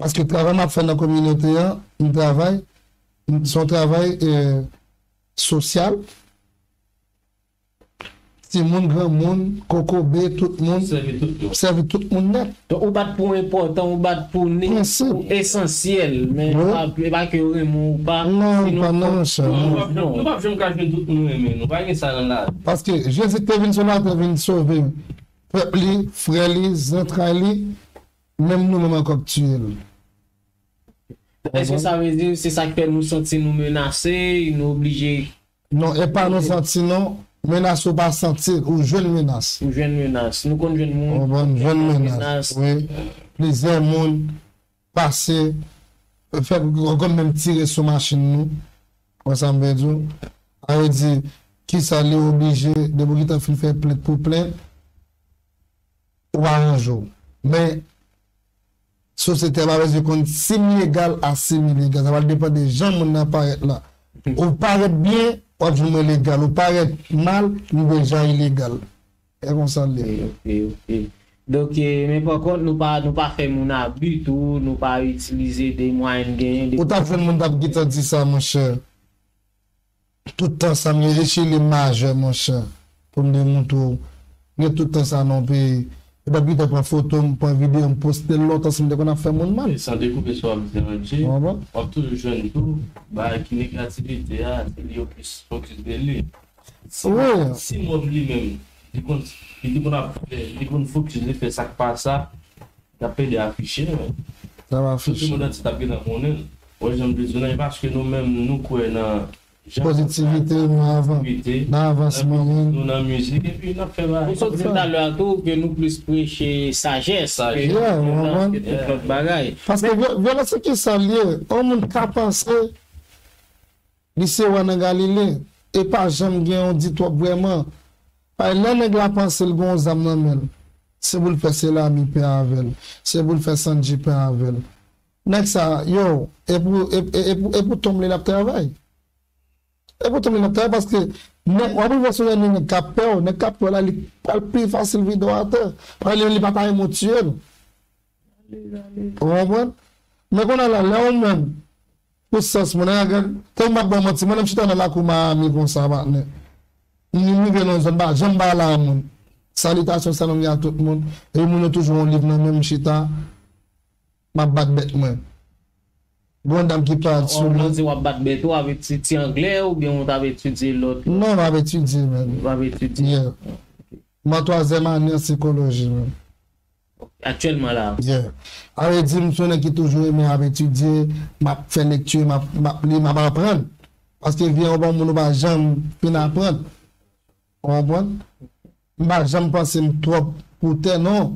Paske travay m ap fè nan kominote an, m travay, m- se yon travay eh, sosyal. Timoun, granmoun, kokobe, tout moun, Sèvi tout moun. Sèvi tout moun nèt. Donk, ou bat pou enpòtan, ou bat pou ni, Prensip. Pou esansyèl, men Wi. Pa, e pa ke yo renmen ou pa, Non, si nou pa non, monchè, non. Nou p ap, non. Nou p ap janm ka jwenn tout moun renmen nou. Pa gen sa nan lavi. Paske Jezi te vin sou latè, vin sove pèp li, frè li, zantray li, menm nou menm ankò k tiye l. Èske sa vle di se sa k fè nou santi nou menase, nou oblije Non, e pa nou santi non. Menas ou pa santi, ou jwenn menas. Ou jwenn menas. Nou konn jwenn moun. Ou konn jwenn menas. Wi. Plizyè moun pase, fè, konn menm tire sou machin nou. Wè sa m vle di w? A vle di, kisa li oblije, depi w gentan fin fè plent pou plent, ou aranje w. Men, sosyete a pa bezwen konn si m legal a si m ilegal. Sa pral depann de jan moun nan parèt la. Ou parèt byen, w ap jwenn mwen legal. Ou parèt mal, m deja ilegal. E konsa l ye. Ok, ok, ok. Donk, eh, men pa kont, nou pa, nou pa fè moun abi tou, nou pa itilize de mwayen n genyen, de Ou t ap jwenn moun t ap gentan di sa, monchè. Tout tan sa m gen, e Chili m majè, monchè. Pou m demontre w. M gen tout tan sa nan yon peyi. Yo t ap gentan pran foto m, pran videyo m, poste l lontan si m te konn ap fè moun mal. E san dekoupe sa w ap di an, Dje, w ap toujou jwenn tou bagay ki negativite a, se li yo plis fokis de li. Si, si Mob li menm, li konn, li te konn ap fè, li konn fokis, li fè sa k pa sa, N ap pede afiche, men. N ap afiche. Tout lemonn antye t ap gentan konnen l. Wè jan m te di w la, e paske nou menm, nou kwè nan jan Pozitivite, nou avan-, pozitivite, nan avansman, nan mizik, nou nan mizik, epi n ap fè bagay. Ou sot di talè a tou ke nou plis preche sajès ke, yeah, ke tout lòt bagay. Paske vyo-, vyolans se kisa l ye? Yon moun ka panse li se wa nan Galile, e pa janm gen yon di twòp vrèman. Paske lè nèg la panse l gen yon zam nan men l, se pou l fè Selami pè avè l, se pou l fè Sandji pè avè l. Nèg sa, yo, e pou, e, e, e pou, e pou tonm li l ap travay. E pou tonm li l ap travay paske nèg, w ap rive sou yon nèg k ap pè w, nèg k ap pè w la, li pral pi fasil vide w atè. Paske li, li pa ta renmen w tiye l. Ou konprann? Men kounye a la, lè ou menm, pou sans mwen, nan gad, tank m ap ba w manti, mwen menm chita nan lakou Miami konsa, patnè. M, m rive nan yon zòn, m pa janm pale a moun. Salitasyon, shalom a tout moun. E moun yo toujou yon liv nan men m, m chita, m ap bat bèt mwen. Gon dam ki parèt sou mwen. Ou di w ap bat bèt ou avèk ti, ti anglè oubyen ou t ap etidye lòt? Non, m ap etidye, menm. Ou ap etidye? Yeah. M an twazyèm ane an sikoloji, menm. Aktyèlman la. Yeah. A vle di, m se yon nèg ki toujou renmen ap etidye, m ap fè lekti, m ap, m ap li, m ap aprann. Paske vi an, ou pa moun, ou pa janm fin aprann. Ou konprann? M pa janm panse m twòp pou tè, non.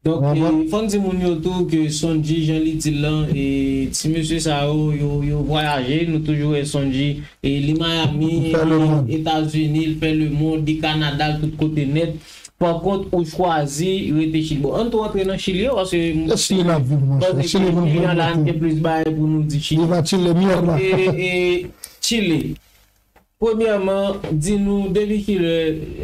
Donk, e, fò n di moun yo tou ke Sondji, jan li di l lan, e, ti mesye sa yo, yo, yo vwayaje, nou toujou wè Sondji, e, li Miami, li Etazini, li fè lemonn, li Kanada, li tout kote nèt. Pa kont, ou chwazi rete Chili. Bon, ann tou antre nan Chili, paske Chili n ap viv, monchè. Chili, nou gen plis bagay pou nou di Chili. Viva Chile, mierda. E, e, Chile. Premyèman, di nou depi kilè,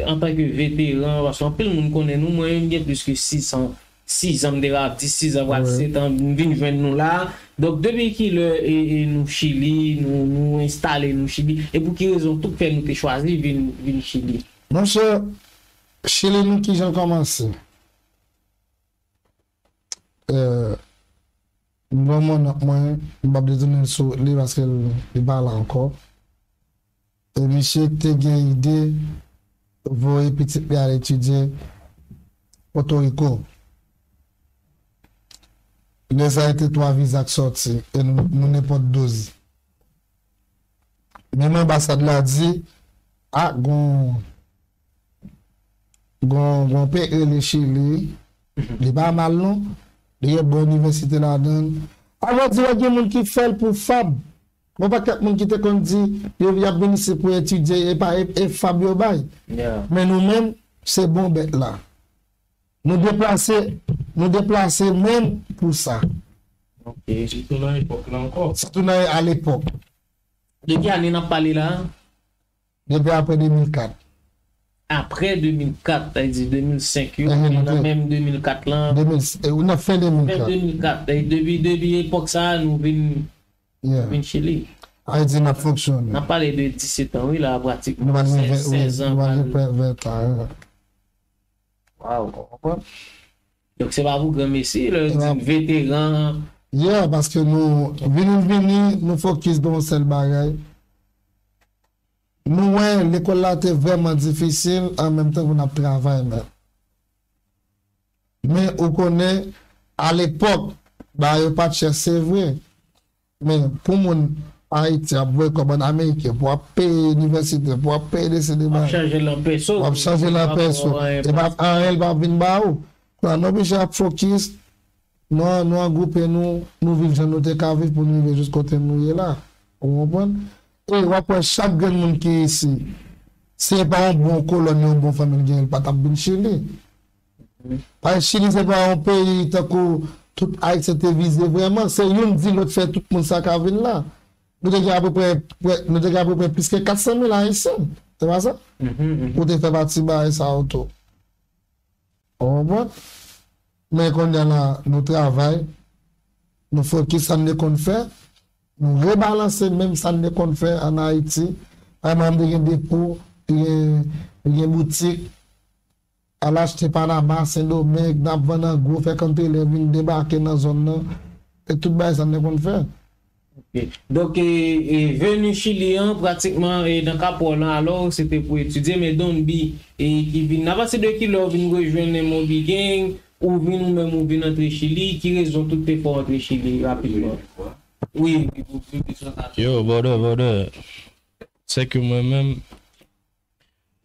antanke veteran, paske anpil moun konnen nou, mwen menm gen plis ke sis an, sis an, m te ka di sis an, pral sèt an, m vin jwenn nou la. Donk, depi kilè e, e nou Chili, nou, nou enstale nou Chili, e pou ki rezon tou k fè nou te chwazi vin, vin Chili? Monchè, Chili nou kijan l kòmanse? Eh, m gen yon mannanm mwen, m p ap detounen l sou wout li paske l, li pa la ankò. E misye te gen ide voye pitit li al etidye Pòtoriko. Lè sa a te twa viza k sòti, e nou, nou nenpòt douz. Menm anbasad la di, a, gon, Gon, gon peye li Chili. Li pa mal non. Li gen bon inivèsite ladan. Avan di, gen moun ki fè l pou Fab. Gon pakèt moun ki te konn di, yo, y ap vin isit pou etidye, e pa e, e Fab yo bay. Men nou menm, se bon bèt la. Nou deplase, nou deplase menm pou sa. Ok, sitou nan epòk la ankò. Sitou nan alepòk. De ki ane n ap pale la? Depi apre de mil kat. Apre de mil kat, sa vle di de mil senk yo, nou nan menm de mil kat lan. De mil, e, nou nan fen de mil kat. Fen de mil kat. E depi, depi epòk sa a, nou vin, vin Chili. Sa vle di n ap fonksyone. N ap pale de disèt an, wi, la, pratikman. Nou pral gen ven, wi, sèz an, nou pral gen ven, ven tan, wi. Waw, w konprann? Donk, se pa pou granmesi, lè yo di veteran. Yeah, paske nou, vini, vini, nou fokis nan yon sèl bagay. Nou wè, lekòl la te vrèman difisil, an menm tan pou n ap travay, men. Men, ou konnen, alepòk, bagay yo pa t chè, se vre. Men, pou moun Ayiti ap voye kòb ann Ameriken, pou w ap peye inivèsite, pou w ap peye de seri de bagay. W ap chanje l an peso. W ap chanje l an peso. E pa anyen l p ap vin ba ou. Kounye a, nou oblije ap fokis, nou, nou regwoupe nou, nou viv jan nou te ka viv pou nou rive jis kote nou ye la. Ou konprann? E w ap wè chak grenn moun ki isi, si se pa yon bon kolòn, yon bon fanmi l genyen, l pa t ap vin Chili. Paske Chili se pa yon peyi tankou tout Ayisyen te vize vrèman. Se youn di lòt fè tout moun sa ka vin la. Nou te gen apeprè, prè, nou te gen apeprè plis ke kat san mil Ayisyen. Se pa sa? Ou te fè pati bagay sa yo tou. Ou konprann? Men kounye a la, nou travay, nou fokis sa n te konn fè, nou rebalanse menm sa n te konn fè ann Ayiti. Ay, manman m te gen depo, li gen, li gen boutik, al achte Panama, Sendomeng, n ap vann an gwo, fè kantelè vin debake nan zòn nan. E tout bagay sa n te konn fè. Ok. Donk, e, e, veni Chili an, pratikman, e, nan ka pa w lan, alò, se te pou etidye, men Don B, e, ki vin, a pati de kilè w vin rejwenn M O B Gang, ou vin, ou menm, ou vin antre Chili, ki rezon tout te fè w antre Chili rapidman? Wi, wi, wi, wi, wi. Yo, brother, brother. Se ke mwen menm,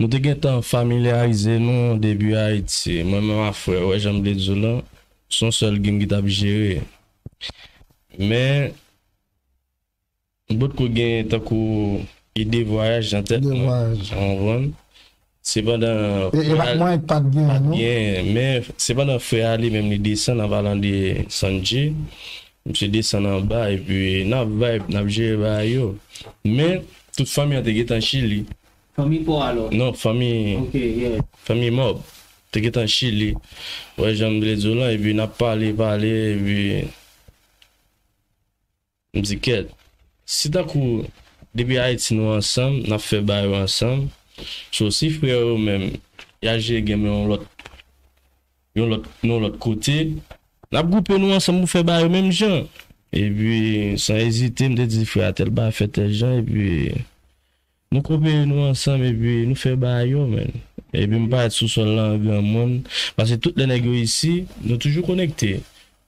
nou te gentan familyarize nou depi Ayiti. Mwen menm ak frè, wè jan m te di w lan, se yon sèl gang ki t ap jere. Men, m potko gen tankou ide vwayaj nan tèt mwen. Ide vwayaj. Ou konprann? Se pandan e, e pa t mwen ki pa t genyen, non? Pa t genyen, men se pandan frè a li menm li desann, an palan de Sanji, misye desann anba, epi n ap vibe, n ap jere bagay yo. Men, tout fanmi an te gentan Chili. Fanmi pa w alò? Non, fanmi, ok, yeah, fanmi Mòb. Te gentan Chili. Wè jan m vle di w lan, epi n ap pale, pale, epi m di, kèt, si tankou depi Ayiti nou ansanm, n ap fè bagay yo ansanm, so si frè yo menm, y a jere gang nan yon lòt, yon lòt, yon lòt kote, n ap gwoupe nou ansanm pou fè bagay yo menm jan. Epi, san ezite, m te di frè a tèl bagay fè tèl jan, epi nou kopere nou ansanm epi nou fè bagay yo, man. Epi m parèt sou sòl la an granmoun. Paske tout lè nèg yo isi, nou toujou konekte.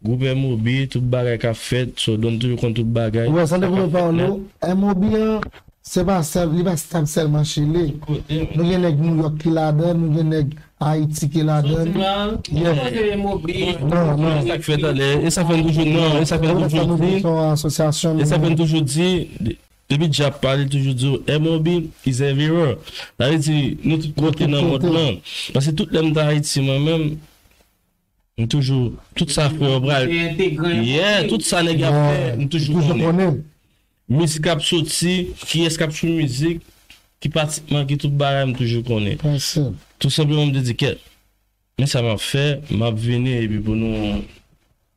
Gwoup M O B, tout bagay k ap fèt, so Don toujou konn tout bagay. Ou wè, san te koupe pawòl ou, M O B an, se pa sèl, li pa stab sèlman Chili. Nou gen nèg New York ki ladan, nou gen nèg Ayiti ki ladan. Yeah. Non, non. E sa k fè talè, e sa fè n toujou, non, e sa fè n toujou di, e sa fè n toujou di, Depi Djap pale toujou di w, M O B is everywhere. Sa vle di, nou tout kote nan mond lan. Paske tout lè m t Ayiti, mwen menm, m toujou, tout sa frè yo pral, yeah, tout sa nèg y ap fè, m toujou konnen. Mizik ap soti, kiyès k ap sou mizik, ki patikman, ki tout bagay, m toujou konnen. Tou senpleman, m te di, kèt, men sa m ap fè, m ap vini epi pou nou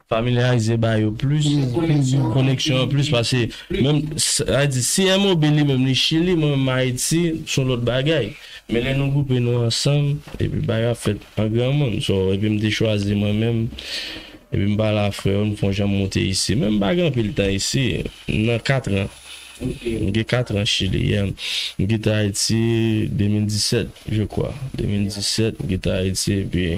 familyarize bagay yo plis, koneksyon an plis, paske menm, sa vle di, si M O B li menm li Chili, mwen menm Ayiti, se yon lòt bagay. Men lè nou gwoupe nou ansanm, epi bagay ap fèt an granmoun. So, epi m te chwazi mwen menm, epi m pale a frè yo, m fè yon jan m monte isi. Men m pa gen anpil tan isi, m nan kat an. M gen kat an Chili, yeah. M kite Ayiti de mil disèt, je crois. De mil disèt, m kite Ayiti, epi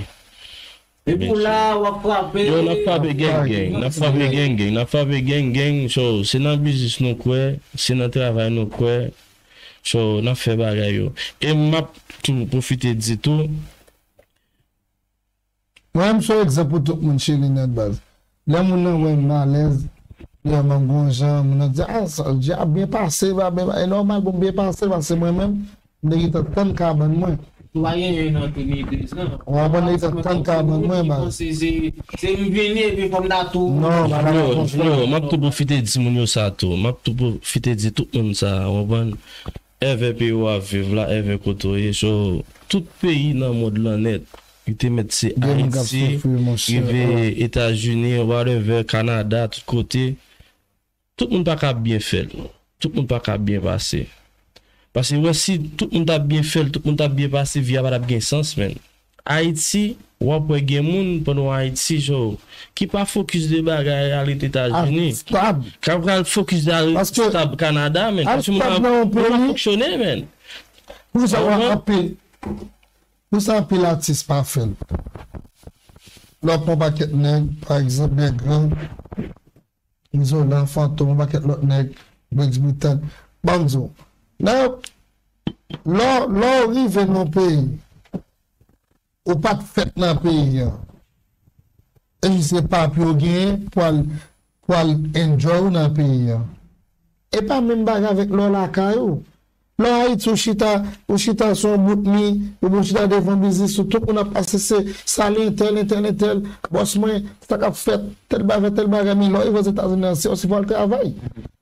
Epi w la, w ap frape. Yo, n ap frape gang gang, n ap frape gang gang, n ap frape gang gang. So, se nan biznis nou kwè, se nan travay nou kwè. So, n ap fè bagay yo. E m ap tou pwofite di tou, Mwen menm se yon egzanp pou tout moun, Chili nèt baz. Lè moun nan wè m alèz, lè m gon jan, moun nan di, ah, sa, Dja ap byen pase, va byen, e nòmal pou m byen pase, paske mwen menm, m te gentan tann kabann mwen. Ou pa gen yon an, te ni dezan. Ou konprann, m te gentan tann kabann mwen, baz. Se, se m vini epi fò m ta tou. Non, bagay la konsa. Junior, m ap tou pwofite di moun yo sa tou. M ap tou pwofite di tout moun sa, ou konprann? Èvè peyi w ap viv la, èvè kote w ye. So, tout peyi nan mond lan nèt, yo te mèt se Ayiti, rive Etazini, whatever, Kanada, tout kote. Tout moun pa ka ap byen fè l. Tout moun pa ka ap byen pase. Paske wè, si tout moun t ap byen fè l, tout moun t ap byen pase, vi a pa t ap gen sans, menn. Ayiti, w ap wè gen moun pandan w Ayiti, so, ki pa fokis de bagay al Etazini. K ap pral fokis de al estab Kanada, menn. Paske moun ap, moun ap fonksyone, menn. Pou sa w ap Pou sa anpil atis pa fè l. Lè w pran pakèt nèg, pa egzanp, Nèg Gran, Izolan, Fantom, yon pakèt lòt nèg, Briggs Britan, ban m di w, lè, lè, lè w rive nan yon peyi, ou pa t fèt nan peyi a, e jis se papye w genyen pou al, pou al enjoy w nan peyi a. E pa menm bagay avèk lè w lakay ou. Lè w Ayiti, ou chita, ou chita sou yon bout mi, oubyen ou chita devan biznis ou, tout moun ap pase se, "Salut entèl, entèl, entèl, bòs mwen, sa k ap fèt, tèl bagay, tèl bagay," men lè w rive Ozetazini an, se ou si pou al travay.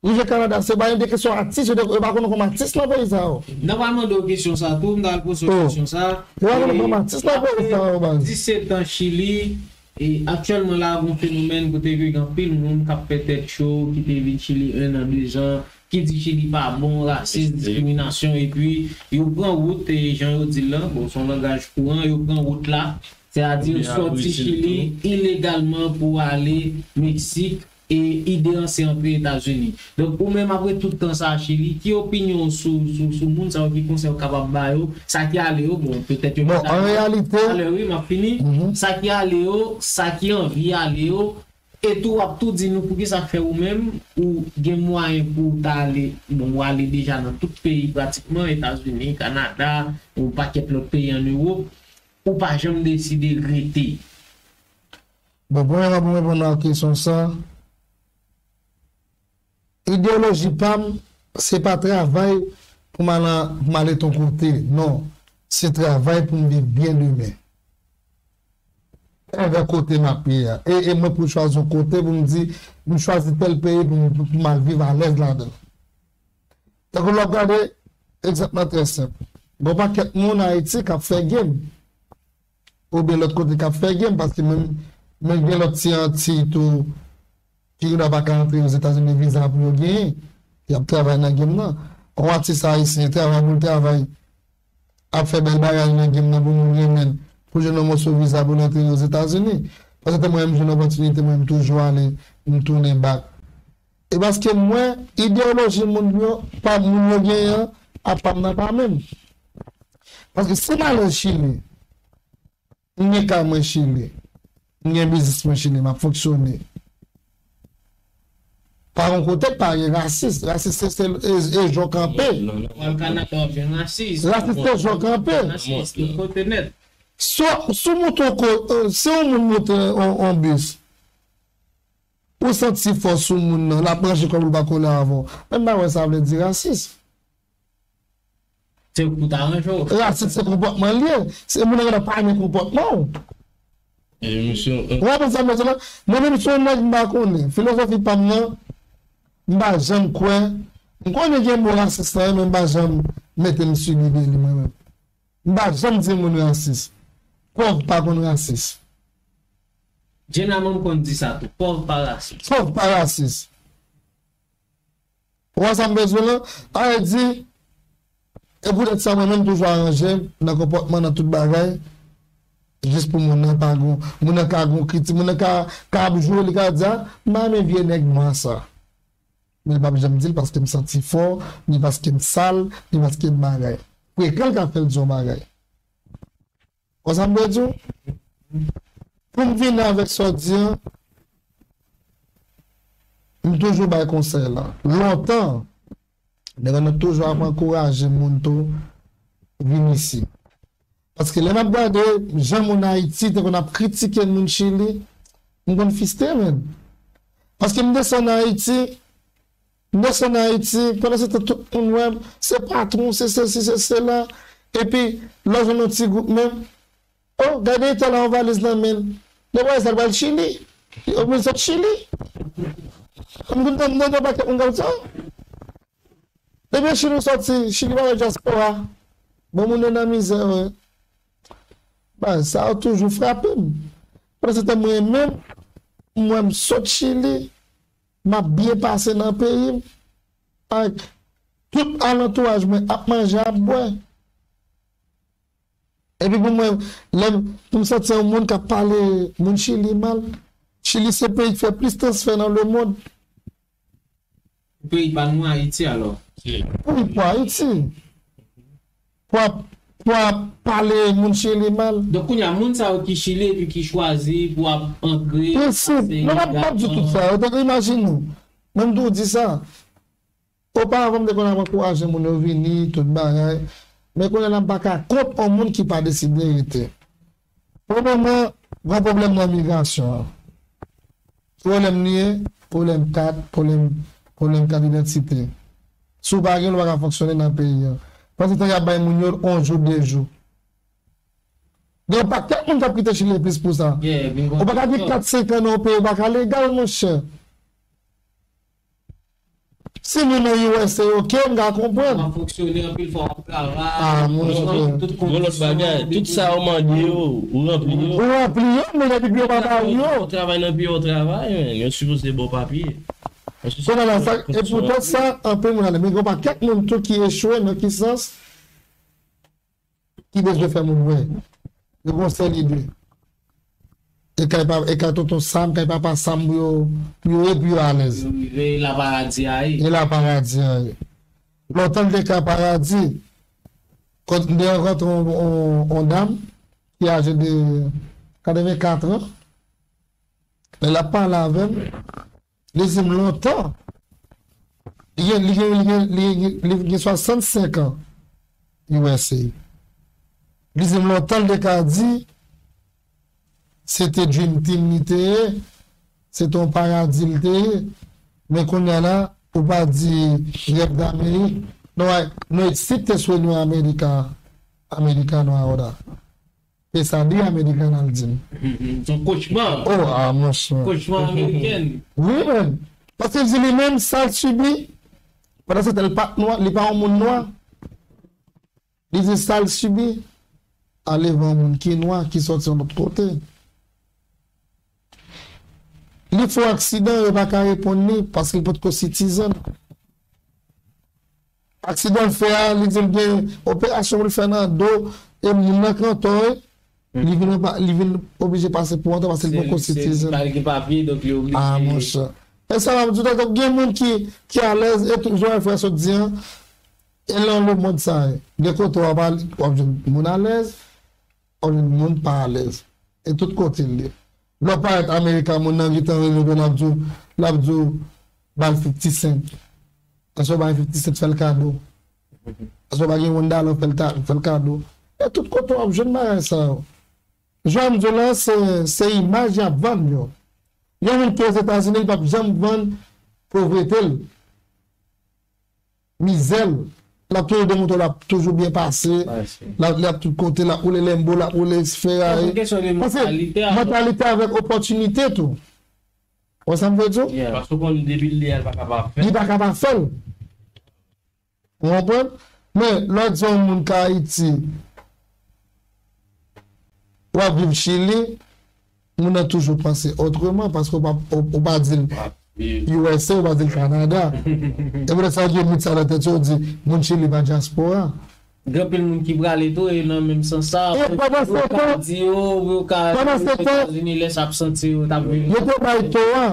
Rive Kanada, se pa yon de kesyon atis, yo de, yo pa konn ou kòm atis nan peyi sa yo. Nan pral mande w kesyon sa tou, m ta al poze w kesyon sa. Yo pa konn ou kòm atis nan peyi sa yo, baz. Disèt an Chili, e aktyèlman la, gon fenomèn kote ke gen anpil moun k ap fè tèt cho, ki te vin Chili en an, de zan, ki di Chili pa bon, rasis, diskriminasyon, epi yo pran wout, e jan yo di l lan, bon, se yon langaj kouran, yo pran wout la, sètadi yo sòti Chili ilegalman pou ale Meksik, e ide an se antre Etazini. Donk, ou menm, apre tout tan sa a Chili, ki opinyon w sou, sou, sou moun sa yo, ki konsèy ou kapab ba yo, sa ki ale yo, bon, petèt yo... Bon, an reyalite, talè, wi, m ap fini. Sa ki ale yo, sa ki anvi ale yo, e tou w ap tou di nou poukisa k fè ou menm, ou gen mwayen pou w ta ale, bon, ou ale deja nan tout peyi pratikman, Etazini, Kanada, yon pakèt lòt peyi ann Ewòp, ou pa janm deside rete. Bon, premyèman, pou m reponn a kesyon sa, ideyoloji pa m, se pa travay pou m al, pou m al ret yon kote. Non, se travay pou m viv byen demen. Envè kote m ap ye a. E, e mwen pou chwazi yon kote pou m di, m chwazi tèl peyi pou m, pou m al viv alèz ladan l. Tankou lè w ap gade, egzanp lan trè senp. Gon pakèt moun Ayiti k ap fè game. Oubyen lòt kote k ap fè game, paske menm, menm gen lòt ti Antiy tou ki gen dwa pa ka antre Ozetazini, viza pou yo genyen. Y ap travay nan game nan. Yon atis ayisyen travay pou l travay, ap fè bèl bagay nan game nan pou moun renmen l, pou jwenn yon moso viza pou l antre Ozetazini. Paske mwen menm, m jwenn opòtinite, mwen, m toujou ale, m tounen back. E paske mwen, ideyoloji moun yo, pa moun yo genyen an, ak pa m nan pa menm. Paske si m ale Chili, m gen kay mwen Chili, m gen biznis mwen Chili, m ap fonksyone. Pa yon kote k pa gen rasis. Rasis se, se, e, e jan w kanpe. Pral Kanada, w ap jwenn rasis. Rasis se jan w kanpe. Rasis, tout kote nèt. Si w, si w monte yon ko-, e, si yon moun monte yon, yon bis, ou santi fò sou moun nan, l ap ranje kò l, l pa kole avè w. Menm bagay sa vle di rasis. Se pou ta ranje w. Rasis se konpòtman l ye. Se moun nan gentan pa renmen konpòtman w. E misye, e. Ou konprann sa m vle di la? Mwen menm se yon nèg m pa konnen. Filozofi pa m nan, m pa janm kwè. M konnen gen mo rasis la, men m pa janm mete m sibi de li mwen menm. M pa janm di moun rasis. Pòv pa konn rasis. Jenna menm konn di sa tou. Pòv pa rasis. Pòv pa rasis. Ou wè sa m bezwen lan? Sa vle di, e poutèt sa mwen menm toujou aranje m nan konpòtman, nan tout bagay, jis pou moun nan pa gon, moun nan ka gon kritik, moun nan ka, ka ap joure, li ka di, a, m pa renmen vye nèg nwa sa. Men li p ap janm di l paske m santi fò, ni paske m sal, ni paske m bagay. Frekan l ka fè l di yon bagay. Konsa m dwe di w, pou m vini avèk sa w di an, m toujou bay konsèy la. Lontan, nèg yo toujou ap ankouraje moun tou vin isi. Paske lè m ap gade jan moun Ayiti te konn ap kritike moun Chili, m konn fiste menm. Paske m desann Ayiti, m desann Ayiti, pandan se tan tout moun wè m, se patwon, se sesi, se sela. Epi, lè w jwenn yon ti gwoup menm, oh, gade tèl la yon valiz nan men l. Li wè sa l pral Chili. Li oblije sot Chili. M konn tande yon pakèt moun k ap di, oh, depi Chili w sòti, Chili pa wè dyaspora. Bon, moun yo nan mizè, wi. Bagay sa yo toujou frape m. Pandan se tan mwen menm, m wè m sot Chili, m ap byen pase nan peyi m, ak tout alantouraj mwen ap manje, ap bwè. Epi pou mwen, lè m, pou m santi yon moun k ap pale moun Chili mal, Chili se peyi ki fè plis transfè nan lemonn. Peyi pa nou Ayiti alò. Wi, pou Ayiti. Pou ap, pou ap pale moun Chili mal. Donk kounye a, moun sa yo ki Chili epi ki chwazi pou ap antre, pase imigrasyon. Non, m ap di tout sa. Ou te imajine ou. Mwen m tou di sa. Oparavan, m te konn ap ankouraje moun yo vini, tout bagay. Men kounye a la, m pa ka kont yon moun ki pa deside rete. Premyèman, gen pwoblèm nan migrasyon an. Pwoblèm li ye, pwoblèm kat, pwoblèm, pwoblèm kat idantite. Si w pa gen l, ou pa ka fonksyone nan peyi an. Pandan se tan y ap bay moun yo yon jou, de jou. Gen yon pakèt moun k ap kite Chili plis pou sa. Ou pa ka gen kat, senk an nan yon peyi, ou pa ka legal, monchè. Si nou nan U S A, oke, m ka konprann. W ap fonksyone anpil fwa, w ap travay. Ah, monchè. Tout kondisyon. Yon lòt bagay, tout sa yo mande yo, ou ranpli yo. Ou ranpli yo, men depi yo pa ba ou yo. Ou travay nan peyi w travay, men yo sipoze ba w papye. Kounye a la, sa, e poutan sa, anpil moun ale. Men gen yon pakèt moun tou ki echwe nan ki sans? Ki bezwen fè moun wè. Yo gon sèl ide. E kay pa, e kay tonton Sam, kay papa Sam pou yo, pou yo ye, pou yo alèz. Pou yo rive la paradi a ye. E la paradi a ye. Lontan l te ka paradi. Kot m te rankontre on, on, on dam ki aje de katrevenkat an. Lè l ap pale avè m, li di m lontan. Li gen, li gen, li gen, li gen, li gen swasannsenk an. U S A. Li di m lontan l te ka di, se te dream team li te ye, se te yon paradi l te ye. Men kounye a la, ou pa di rèv Damerik. No, I, no, it still te sueño America, Americano ahora. Pesadilla americana, l di m. Se yon kochma. Oh, ah, monchè. Kochma amerikèn. Wi, men. Paske l di li menm, sa l sibi, pandan se tan, li pa nwa, li pa yon moun nwa. Li di sa l sibi, ale vè yon moun ki nwa, ki sòti yon lòt kote. Li fè yon aksidan, yo pa ka reponn li, paske li potko citizen. Aksidan l fè a, li di l gen operasyon pou l fè nan do, e moun nan kanntò, li vin, li vin oblije pase pou antre paske li poko citizen. Ah, monchè. E sa m ap di w, donk gen moun ki, ki alèz, e tou, jan frè sot di an, e nan lemonn sa, gen kote w ap al, w ap jwenn moun alèz, w ap jwenn moun pa alèz. E tout kote l ye. Lè w parèt America, moun nan gentan rele w, l ap di w, l ap di w, ba l fifty cent. Aswè w pa gen fifty cent, fè l kado. Aswè w pa gen one dollar, fè l ta, fè l kado. E tout kote w ap jwenn bagay sa yo. Jan m di w la, se, se imaj y ap vann yo. Yon moun ki Ozetazini, li p ap janm vann povrete l. Mizè l. L ap toujou demontre w l ap toujou byen pase. L ap, l ap tout kote, l ap woule Lambo, l ap woule Ferrari. Paske mantalite avèk opòtinite tou. Ou wè sa m vle di w? Paske w konn depi l li a, l pa ka pa fè l. Li pa ka pa fè l. Ou konprann? Men, lè w di yon moun k Ayiti, w ap viv Chili, moun nan toujou panse otreman, paske w pa, w, w pa di l U S A, w pa di l Kanada. E poutèt sa, yo met sa nan tèt yo, yo di, moun Chili pa dyaspora. Gen anpil moun ki prale tou, e nan menm sans sa, pou yo ka di yo, pou yo ka rive Ozetazini, lè sa ap santi yo t ap vini. Yo te bay to a.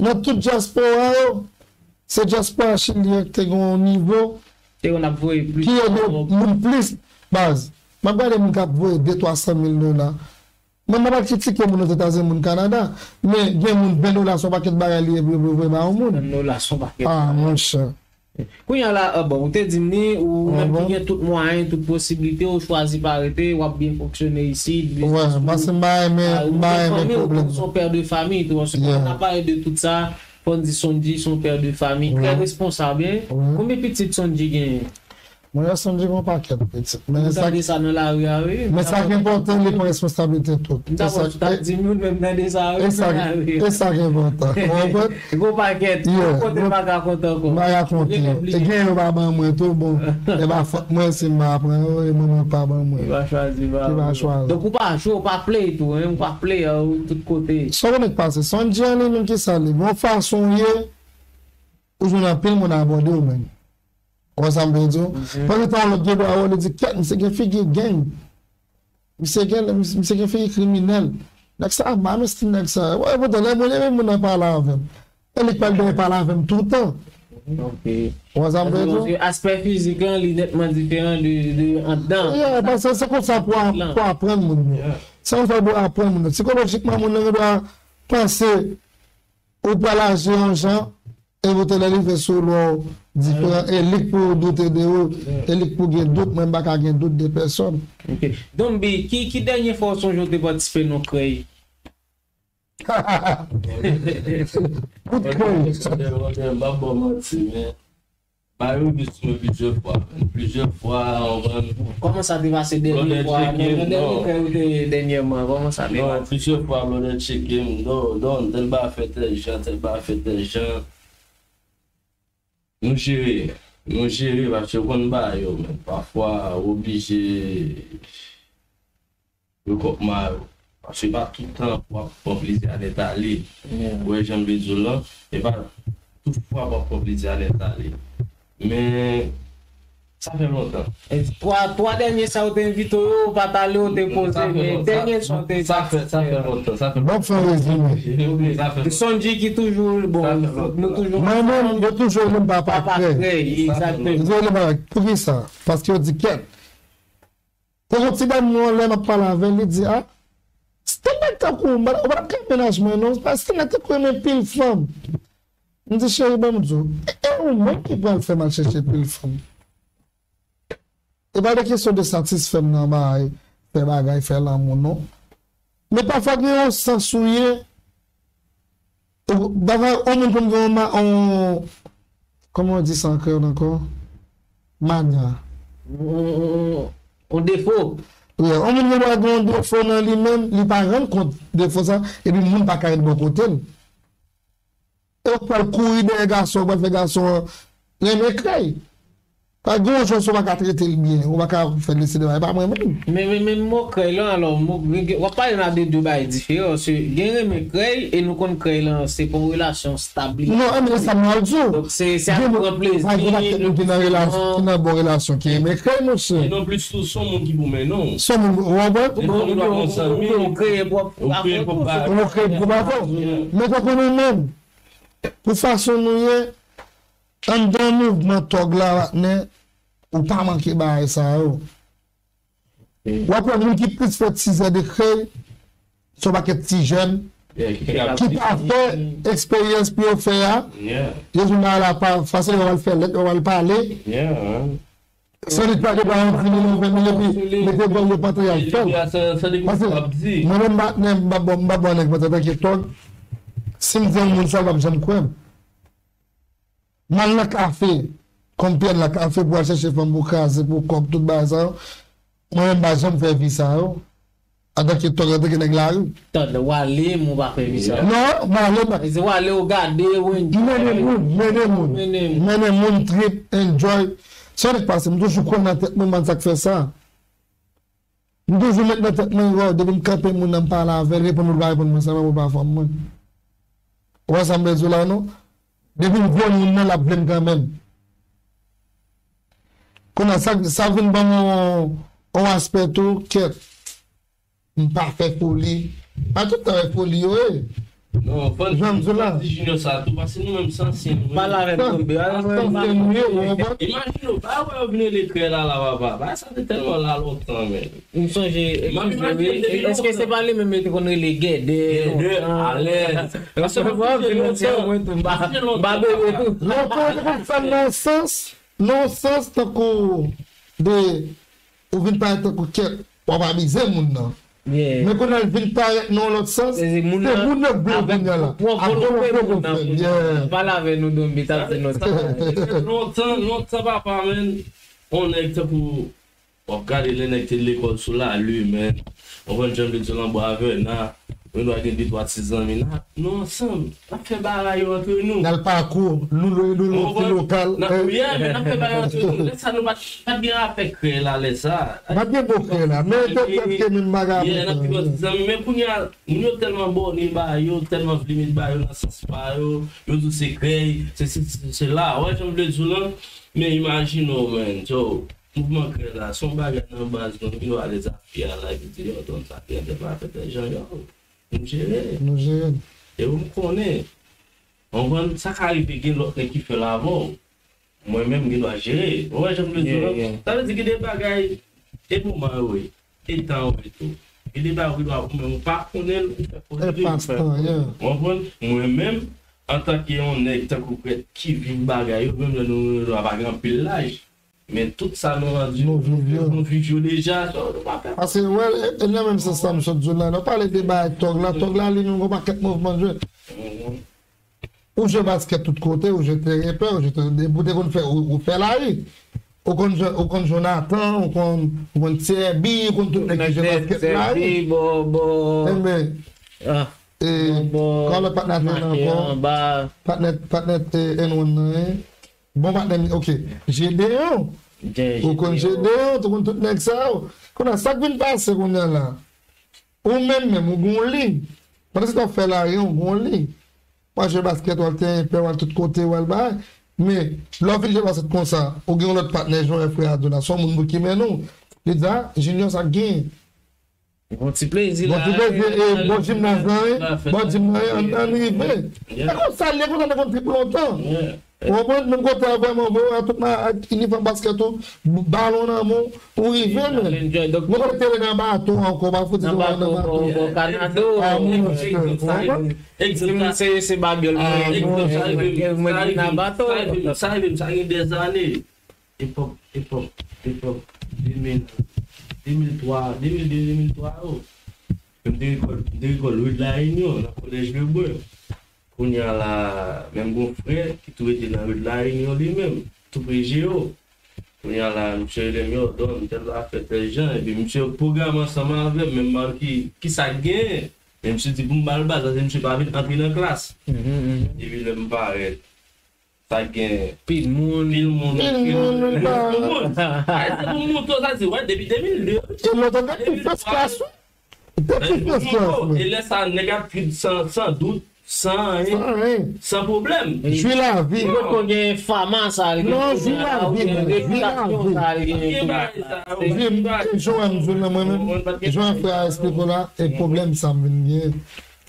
Nan tout dyaspora yo, se dyaspora chilyen ki te gen yon nivo ki ede moun plis. Baz, m ap gade moun k ap voye de, twa san mil dola. Mwen, m pa kritike moun Ozetazini, moun Kanada, men gen moun ven dola se yon pakèt bagay li ye pou yo voye ba yon moun. Ven dola se yon pakèt bagay. Ah, monchè. Kounye a la, ah, bon, ou te di m li, ou menm ki gen tout mwayen, tout posiblite, ou chwazi pa rete, w ap byen fonksyone isit, biznis ou, m pa renmen, m pa renmen pwoblèm. Ou se yon pè de fami tou, paske lè n ap pale de tout sa, fò n di Sondji se yon pè de fami trè responsab, hein. Konbyen pitit Sondji genyen? Mwen, Sondji gen yon pakèt pitit. Men sa, tande sa nan lari a, wi. Men sa ki enpòtan, li pran responsablite tout. M ta pral di moun menm tande sa, wi, nan lari a. E sa ki enpòtan. Ou konprann? Gwo pakèt. Kote m pa ka konte ankò. M pa ka konte. E gen yo pa ban mwen tou, bon. E pa fòt mwen si m pa pran yo, e mwen mwen pa ban mwen. Ki pa chwazi, pa. Ki pa chwazi. Donk ou pa jwe, ou pa play tou, hein, ou pa play, euh, tout kote. Sa w konn k pase? Sondji an li menm ki sa li. Bon fason w ye, ou jwenn anpil moun abòne w menm. Ou wè sa m vle di w? Paske tan yon lòt gen dwa wè li di, kèt, misye gen figi gang. Misye gen, misye gen figi kriminèl. Nèg sa, m pa mèsi nèg sa. Wè, poutan, lè moun, lè moun nan pale avè m. E li k pral dèyè pale avè m toutan. Ou wè sa m vle di w? Paske aspè fizik lan, li nètman diferan de, de anndan. Yeah, paske se konsa pou a-, pou aprann moun yo. Se konsa pou aprann moun yo. Sikolojikman, moun nan gen dwa panse ou pral aji yon jan, e poutè lè li rive sou lò w diferan, e li k pou doute de ou, e li k pou gen dout, mwen m pa ka gen dout de pèsòn. Ok. Don B, ki, ki dènye fwa w sonje w te patisipe nan krèy? Kout krèy. M p ap ba w manti, men bagay yo rive sou mwen plizyè fwa, men plizyè fwa, anvan. Kòman sa te pase dènye fwa? Nan, nan dènye krèy ou te ye dènyèman, kòman sa te pase? Non, plizyè fwa, blòdè tcheke m, non, non, tèl bagay fè tèl jan, tèl bagay fè tèl jan. Nou jere, nou jere, paske w konn bagay yo, men pafwa, ou oblije yo kòk ma yo. Paske pa tout tan w ap pran plezi a nèt ale. Ou wè jan m vle di w lan, e pa tout fwa w ap pran plezi a nèt ale. Men, sa fè lontan. E twa, twa dènye sa yo te envite w yo, ou pa t ale, ou te poze, men dènye sa yo te... Sa fè, sa fè lontan, sa fè lontan. Bon, fè rezime. Sa fè lontan. Sondji ki toujou, bon, nou toujou... Mwen menm, yo toujou rele m papa krèy. Papa krèy, egzakteman. Yo toujou rele m papa, poukisa? Paske yo di kèt. Te gen yon ti dam nan lè m ap pale avè l, li di, a, se te nèg tankou w, ou pa t ap ka mennaj mwen non, se te nèg tankou w renmen pil fanm. M di, cheri, ban m di w, e, e ou menm ki pral fè m al chèche pil fanm. E pa de kesyon de satisfè m nan bay, fè bagay, fè lanmou non. Men pafwa gen yon sans ou ye, ou, bagay, yon moun konn gen yon ma-, yon, kòman yo di sa an kreyòl ankò? Manya. Yon, yon, yon, yon defo. Wi, yon moun gen dwa gen yon defo nan li menm, li pa rann kont defo sa, epi moun pa ka ret bò kote l. E ou pral kouri dèyè gason, ou pral fè gason an renmen krèy. Pa gen yon jan si w pa ka trete l byen, ou pa ka fè l lese devan, e pa mwen menm. Men, men, men mo krèy lan, alò, mo, gen, gen, w ap pale la de de bagay diferan, se gen renmen krèy, e nou konn krèy lan, se pa yon relasyon stab li. Non, e men sa m pral di w. Donk, se, se ap pran plezi, gen moun ki nan relasyon, ki nan bon relasyon, ki renmen krèy, monchè. E non plis tou, se yon moun ki pou mennen w. Se yon moun, w konprann? Ou kreye pwòp afè w. Ou kreye pwòp afè w. Men tankou nou menm, pou fason nou ye, anndan mouvman tòg la, patnè, ou pa manke bagay sa yo. W ap wè moun ki plis fè ti zè de krèy, se yon pakèt ti jèn ki pa fè eksperyans pou yo fè a. Yo di bagay la pa fasil, yo pral fè lèt, yo pral pale. San li pale pa yon di mil, yon ven mil, epi mete bò yo pa t al fè l. Paske mwen menm, m pa, m pa, m pa bon nèg mwen antanke tòg. Si m di yon moun sa, l p ap janm kwè m. M al nan kafe, kòm piyad nan kafe pou al chèche fanm pou kraze, pou kòb, tout bagay sa yo. Mwen menm m pa janm fè vi sa yo. Antanke tòg, antanke nèg lari. Tande, w ale, men w pa fè vi sa. Non, m ale, m pa. Se w ale, w gade, w enjoy. Mennen moun, mennen moun. Mennen moun. Mennen moun, trip, enjoy. Sa ki pase, m toujou kwè nan tèt mwen, man, sa k fè sa. M toujou met nan tèt mwen, yo, depi m kanpe moun nan, m pale avè l, reponn ou l pa reponn mwen, sa pa pou pa fanm mwen. Ou wè sa m vle di w la, non? Depi m vle moun nan, l ap vle m kanmenm. Kounye a, sa, sa vin ban m yon, yon aspè tou, kèt. M pa fè foli. Pa tout tan fè foli yo ye. Non, fò n di Junior sa tou, paske nou menm se ansyen nou ye. Pale avè m, Tonbe. Pale avè m. Imajine w, pa wè yo vin rele Krèy Lala, papa. Bagay sa te tèlman la lontan, men. M sonje, m sonje, wi. Èske se pa li menm yo te konn rele Gèdè? Gèdè, alèz. Paske mwen, mwen tou, m pa, m pa bebe tou. Lontan, yo te konn fè l nan sans, nan sans tankou de, ou vin parèt tankou kèt, w ap abize moun nan. Men kounye a l vin parèt nan yon lòt sans, se moun nan k vle kounye a la. Ak volonte moun nan. Pale avè nou, Tonbe, t ap di nou sa. Lontan, lontan, papa, men, yon nèg tankou W ap gade lè nèg te lekòl sou lari, men. Ou konprann jan m vle di w lan Bwa Vèna, nou dwa gen de twa ti zanmi. N a, nou ansanm. N ap fè bagay yo antre nou. N al pakou, nou lwe, nou lwe ti lokal. N ap, yeah, men n ap fè bagay yo antre nou. Lè sa nou pa t, pa t gen afè Krèy la, lè sa. Pa t gen mo Krèy la, men te, te, te menm bagay. Yeah, n ap pi pran ti zanmi. Men kounye a, moun yo tèlman abòne ba yo, tèlman vle met ba yo nan sans pa yo, yo di w se Krèy, se, se, se, se la. Ou wè jan m vle di w lan? Men imajine w, man. Yo, Mouvman Krèy la, se yon bagay nan baz nou, nou vin wè lè Zafi a la, epi di, yo, Don Zafi a te pa fè tèl jan, yo, nou jere. Nou jere. E ou m konnen. Ou konprann? Sa ka rive gen lòt nèg ki fè l avan w. Mwen menm, m gen dwa jere. Ou wè jan m vle di w lan? Sa vle di gen de bagay, e moman yo ye, e tan yo ye tou. Gen de bagay ou gen dwa ou menm ou pa konnen l, ou fè koze. E pas tan, yeah. Ou konprann? Mwen menm, antanke yon nèg tankou Krèy ki viv bagay yo, menm lè nou, nou pa gen anpil laj, men tout sa nou rann nou viv yo, nou viv yo deja, so, nou pa fè. Paske, wè, e, e nan menm sans sa, m sot di w la, nou pale de bagay tòg la, tòg la, li menm, gon pakèt mouvman l jwe. Ou jwe baskèt tout kote, ou jwe teren pè, ou jwe teren, depi w te konn fè, ou, ou fè lari. Ou konn jwe, ou konn Jonathan, ou konn, ou konn Thierry, ou konn tout nèg ki jwe baskèt lari. Enben, e, kòlòt patnè a jwe nan ankò. Patnè, patnè, e, N one nan, e. Bon patnè m, ok. Gedeon. Ou konn Gedeon, ou konn tout nèg sa yo. Kounye a, sa k vin pase kounye a la? Ou menm menm, ou gen yon liy. Pandan se tan w ap fè lari an, ou gen yon liy. W al jwe baskèt, w al teren pè, w al tout kote, w al bay. Men, lè w fin jwe baskèt konsa, ou gen yon lòt patnè, jan w wè frè a di w la, se yon moun pou ki mennen w. Li di, a, Junior, sa k genyen? Bon ti plezi la. Bon ti plezi, e, bon jimnaz lan, wi. Bon jimnaz lan, ann, ann rive. E konsa l ye, konsa l te konn trip lontan. Ou konprann? Menm kote a vrèman, vre, a tout ma, ak inifòm baskèt ou, balon nan men w, ou rive, men. Mwen konnen te nan bato ankò, pa fouti nan bato. Kanado. Egzanp, se, se babyòl mwen, mwen nan bato. Sa rive m, sa gen dèzane. Epòk, epòk, epòk de mil, de mil twa, de mil de, de mil twa yo. M te lekòl, m te lekòl Rue de la Réunion, nan kolèj Lebrun. Kounye a la, menm gon frè ki tou rete nan Rue de la Réunion li menm, tou pre Jeo. Kounye a la, misye rele m, yo, Don, tèl afè, tèl jan, epi misye pwogram ansanm avè m, men m pa ki, ki sa k genyen. Men misye di pou m ba l baz, paske misye pa vin antre nan klas. Epi lè m parèt, sa gen pil moun, pil moun, pil moun, pil moun. Ay, se pou m montre w sa, se, wè, depi de mil de. E lòt an gad ki fès klas, wi. Depi fès klas, wi. E lè sa, nèg ap trip san, san dout, san anyen, san pwoblèm. Jwi lavi. Ou poko gen fama sa, non, jwi lavi, jwi lavi. Jwi, e jan m di w lan mwen menm, jan frè a esplike w la, e pwoblèm sa m vin gen.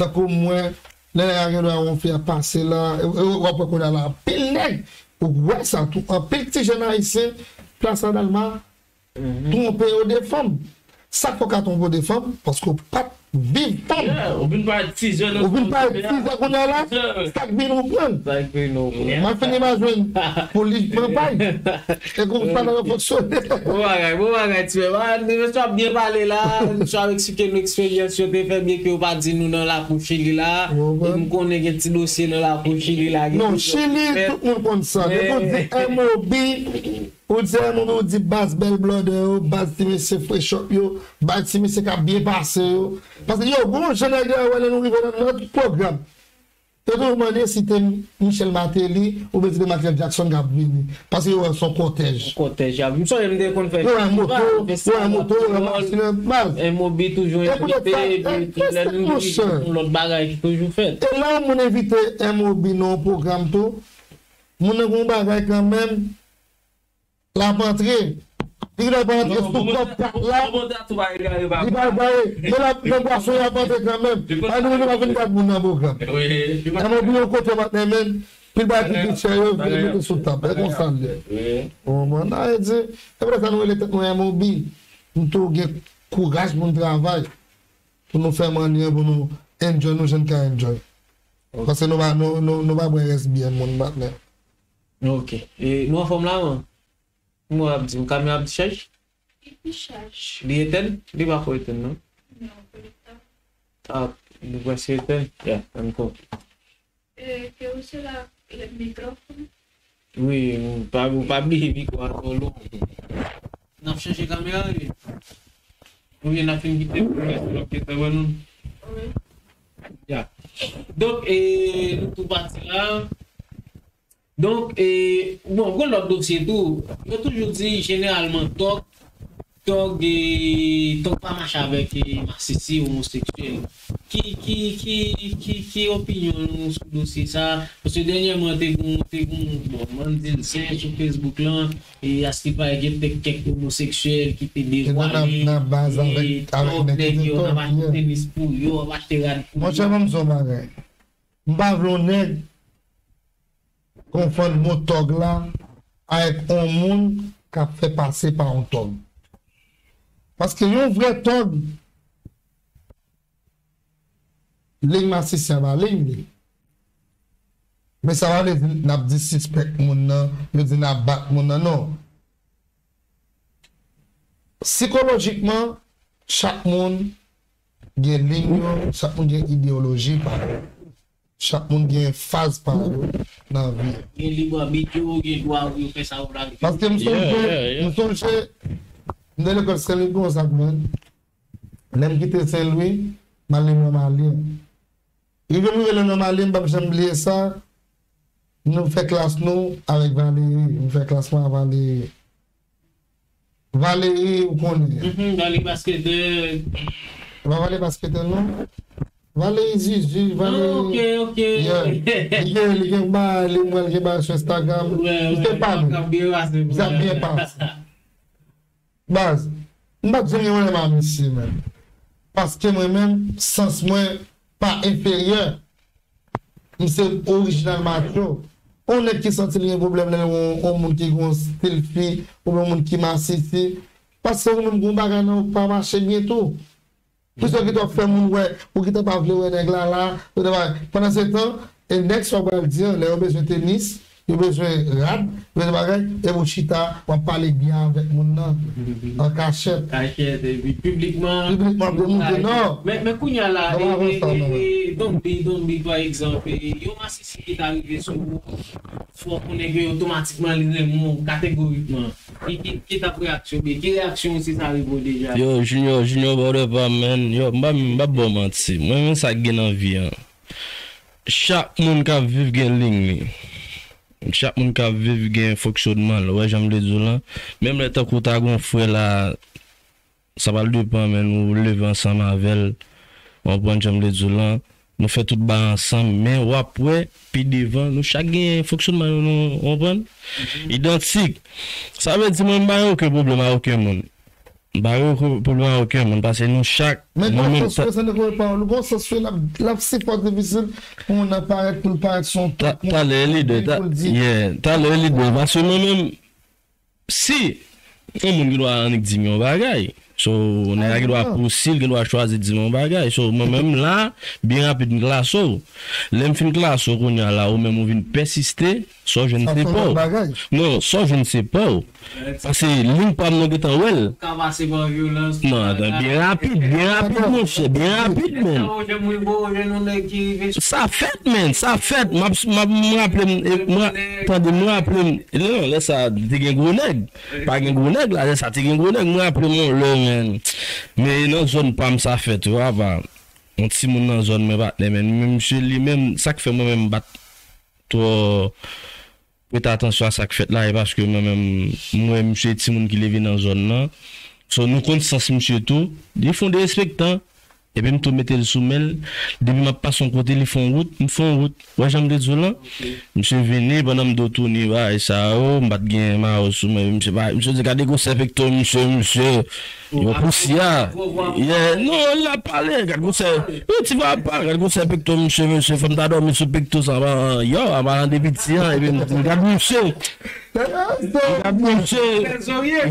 Tankou mwen, lè nèg la gen dwa yon fi ap pase la, e, e, w ap wè kounye a la, anpil nèg, ou wè sa tou, anpil ti jèn ayisyen, Plas Adalma, twonpe yo de fanm. Sa k fè w ka twonpe w de fanm? Paske w pa t viv fanm. Ou vin parèt tizè nan fanm. Ou vin parèt tizè kounye a la, sa k vin ou pran l. Sa k vin ou pran. M ap fini m a jwenn pou li pran pay. E kou sa nan fonksyone. Bon bagay, bon bagay, ti frè. Mesye ap byen pale la, mesye ap eksplike nou eksperyans yo te fè, byen ke yo pa di nou nan lakou Chili la. E m konnen gen ti dosye nan lakou Chili la. Non, Chili, tout moun konn sa. Depi w di M O B, ou di M O B, ou di baz bèl blòdè yo, baz ti mesye frechòp yo, baz ti mesye k ap byen pase yo. Paske yo, gon jan nèg yo wè lè nou rive nan, nan tout pwogram. Yo toujou mande si te Michel Martelly oubyen si te Michael Jackson k ap vini. Paske yo wè se yon kòtèj. Kòtèj, y ap, m sonje m te konn fè festival, yo wè moto, yo wè machin, baz. M O B toujou envite, epi lè nou vini, yon lòt bagay ki toujou fèt. E lè yon moun envite M O B nan yon pwogram tou, moun nan gen yon bagay kanmenm, l ap antre. Li gentan pa antre sou kòb kat la. Li pa egare. Men la, nan bwason y ap antre kanmenm. Ann nou pa vin gad moun nan pwogram. M O B yon kote patnè, men pil bagay ki pi chè yo vin mete sou tab. E konsa l ye. Ou konprann? Sa vle di, se pou sa nou rele tèt nou M O B. Nou tou gen kouraj pou n travay, pou nou fè mannyè pou nou enjoy nou jan n ka enjoy. Paske nou pa, nou, nou, nou pa pran S B M moun patnè. Ok. E, nou anfòm la, man? Mwen ap di m, kamera ap chaj? Li pi chaj. Li etèn? Li pa ko etèn, non? Non, konekte. Ah, li prèske etèn? Ya, ann konte. E, ke ou se la, le mikrofon? Wi, ou pa, ou pa bliye mikwo a twò lou. N ap chanje kamera, wi. Oubyen n ap fin kite pou lè sou lòt kete wè nou. Wi. Ya. Donk, e, nou tou pati la. Donk, e, bon, gon lòt dosye tou. Yo toujou di, jeneralman, tòg, tòg, e, tòg pa mache avèk, e, masisi, omoseksyèl. Ki, ki, ki, ki, ki opinyon nou sou dosye sa? Paske dènyèman, te gon, te gon, bon, m ann di l, se sou Facebook lan, e, aske parèt gen kèk, kèk omoseksyèl ki te devwale, e, tòg nèg yo nan mache tenis pou yo, ap achte rad pou yo. Monchè, ban m di w yon bagay. M pa vle yon nèg konfonn mo tòg la avèk yon moun k ap fè pase pa yon tòg. Paske yon vrè tòg, liy masisi a pa liy li. Men sa pa vle di n ap disispèk moun nan, yo di n ap bat moun nan, non. Sikolojikman, chak moun gen liy yo, chak moun gen ideyoloji pa yo. Chak moun gen faz pa yo nan vi. Gen lib abit yo, gen dwa pou yo fè sa yo vle. Paske m sonje, m sonje, m te lekòl Sen Lwi, gon sa k mwen. Lè m kite Sen Lwi, m al nan Nòmalyen. Rive m rive nan Nòmalyen, m p ap janm bliye sa. Nou fè klas nou avèk Valérie. Nou fè klas mwen avèk Valérie. Valérie, ou konnen. Mhm, Valérie basketè. E pa Valérie basketè, non. Valérie Zuzu, Valérie. Ah, ok, ok. Yeah. Li gen, li gen ba, li mwen, li gen ba sou Instagram. Misye pa nou. Misye ap byen pase. Baz, m pa t janm gen pwoblèm ak misye, menm. Paske mwen menm, sans mwen pa enferyè. M se orijinal macho. On nèg ki santi l gen pwoblèm lè l wè on, on moun ki gen on stil fi, oubyen on moun ki masisi. Paske ou menm gen on bagay nan ou k pa mache byen tou. Pou sa ki t ap fè moun wè, ou ki t ap pa vle wè nèg la la, ou t ap pa, pandan se tan, e nèg sa w pral di an, lè yo bezwen tenis, yo bezwen rad, yo bezwen bagay, epi w chita, w ap pale byen avèk moun nan, an kachèt. Kachèt, epi piblikman. Piblikman, pou montre, non. Men, men kounye a la, e, e, e, Don B, Don B, pa egzanp, e, yon masisi ki ta rive sou ou, fò w konnen ke otomatikman li renmen w kategorikman. Ki, ki, ki t ap reyaksyon, ki reyaksyon w si sa rive w deja? Yo, Junior, Junior, brother pa m, man. Yo, m pa, m pa ba w manti. Mwen, men sa k gen nan vi an. Chak moun k ap viv gen liy li. Chak moun k ap viv gen fonksyonman l. Ou wè jan m te di w lan? Menm lè tankou ta gon frè la, sa pral depann, men nou leve ansanm avè l. Ou konprann jan m te di w lan? Nou fè tout bagay ansanm, men w ap wè, pi devan, nou chak gen fonksyonman nou, nou, ou konprann? Idantik. Sa vle di mwen, m pa gen okenn pwoblèm ak okenn moun. M pa gen okenn pwoblèm ak okenn moun, paske nou chak, mwen menm, sa, l gon sans wi, l ap, l ap sipòte difisil pou moun nan parèt, pou l parèt sou yon ta-, talè lidè, ta-, yeah, talè lidè, paske mwen menm, si yon moun gen dwa annik di m yon bagay, so, nèg la gen dwa pou si l gen dwa chwazi di m yon bagay. So, mwen menm la, byen rapid, m klase w. Lè m fin klase w kounye a la, ou menm ou vin pèsiste, sò jwenn se pa w. Non, sò jwenn se pa w. Paske liy pa m nan gentan wè l. Ka pase pa vyolans. Non, atann, byen rapid, byen rapid, monchè, byen rapid, men. Sa fèt, men, sa fèt. M ap, m ap, m raple m, e, m ra-, tande, m raple m. Non, lè sa, te gen gwo nèg. Pa gen gwo nèg la, lè sa te gen gwo nèg, mwen raple m yon lè, men. Men nan zòn pa m sa fèt, wi, apa. Yon timoun nan zòn mwen, patnè, men, men misye li menm, sa k fè mwen menm m pa t twò prete atansyon a sa k fèt la, e paske mwen menm, m wè misye timoun ki leve nan zòn nan. So, nou konn sans misye tou. Li fè yon derespektan. Epi m tou mete l sou men l. Depi m ap pase yon kote, li fè yon wout, m fè yon wout. Ou wè jan m te di w lan? Misye vini, pandan m do touni bagay sa yo, m pa t gen mayo sou mwen. Misye pa, misye di, "Gade gwosè pekto misye, misye." Yo pousyè. Yeah, non, l ap pale, gad gwosè. Wi, ti va pa, gad gwosè pekto misye, misye. Fò m ta dòmi sou pekto sa, yo, an palan de piti an, epi m di, "Gad misye." M gad misye.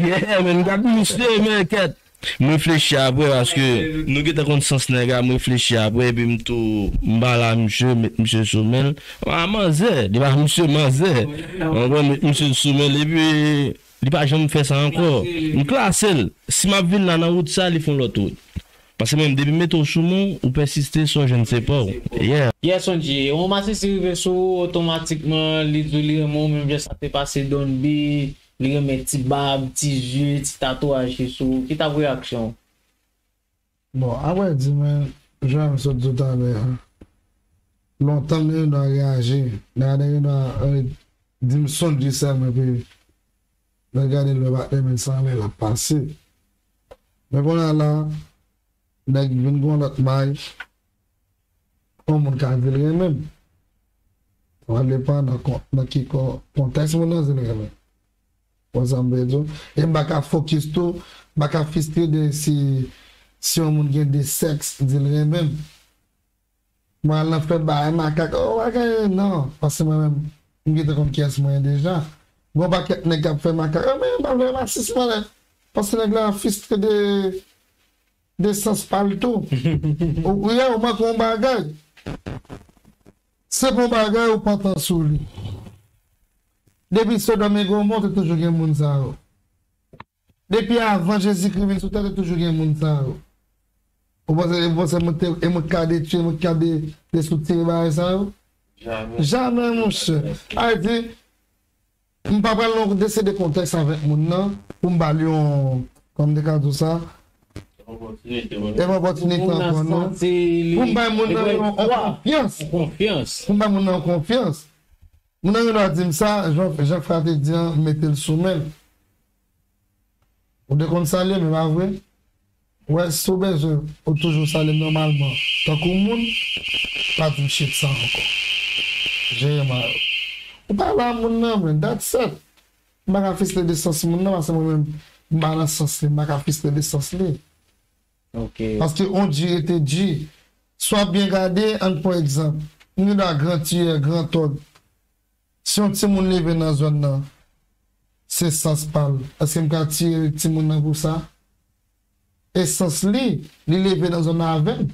Yeah, men gad misye, men kèt. M reflechi apre paske nou gentan konn sans nèg la, m reflechi apre, epi m tou, m pale a misye, met misye sou men l. A manzè, li pa misye, manzè. Ou konprann, met misye sou men l, epi li pa janm fè sa ankò. M klase l. Si m ap vin la nan wout sa, li fè yon lòt wout. Paske menm depi m mete w sou men w, ou pèsiste, sa w jwenn se pa w. Yeah. Yes, on G. Yon masisi rive sou ou, otomatikman, li di w li renmen w, menm jan sa te pase Don B, li renmen ti bab, ti zye, ti tatouaj ki sou ou. Ki t ap reyaksyon w? Bon, apre di, men, jan m sot di w talè a, lontan m te gen dwa reyaji. Nèg la te gen dwa, eh, di m sonje sèlman, epi lè gade lè patnè men san lè l ap pase. Men kounye a la, nèg vin gon lòt may, yon moun ka di l renmen m. Sa va depann nan kon-, nan ki kon-, kontèks moun nan di l renmen m. Ou konn sa m vle di w? E m pa ka fokis tou, m pa ka fistre de si, si yon moun gen de sèks, di l renmen m. Mwen al nan fèt bagay makak, oh, bagay, non. Paske mwen menm, m gentan konn kiyès mwen ye deja. Gon pakèt nèg k ap fè makak, oh, men m pa vle masis mwen lè. Paske nèg la fistre de, de sans pa l tou. Ou, ou, ou manke yon bagay. Se pa yon bagay ou pantan sou li. Depi Sodòm e Gomò, te toujou gen moun sa yo. Depi avan Jezikri vin sou tè, te toujou gen moun sa yo. Ou panse, ou panse mwen te, e mwen k ka detwi, e mwen k ka de, desoutire bagay sa yo? Jamè. Jamè, monchè. Sa vle di, m pa pral nan deside kontèks avèk moun nan, pou m ba li yon, kòman m te ka di w sa? Opòtinite, e opòtinite ankò, non. Pou m bay moun nan yon, yon konfyans. Konfyans. Pou m bay moun nan yon konfyans. Moun nan gen dwa di m sa, jan, jan frè a te di an, mete l sou men l. Ou te konn salye m, e pa vre? Ou wè, si w bezwen, ou toujou salye m nòmalman, tankou moun, pa di m shit sa ankò. Jere mal. Ou pale a moun nan, men, that's it. M pa ka fistre de sans moun nan, paske mwen menm, m pa nan sans li, m pa ka fistre de sans li. Ok. Paske on G rete G. Si w ap byen gade, ann pran egzanp, m gen dwa gran tiyè, gran tòg. Si yon timoun leve nan zòn nan, se sans pa l. Èske m ka tiye timoun nan pou sa? E sans li, li leve nan zòn nan avè m.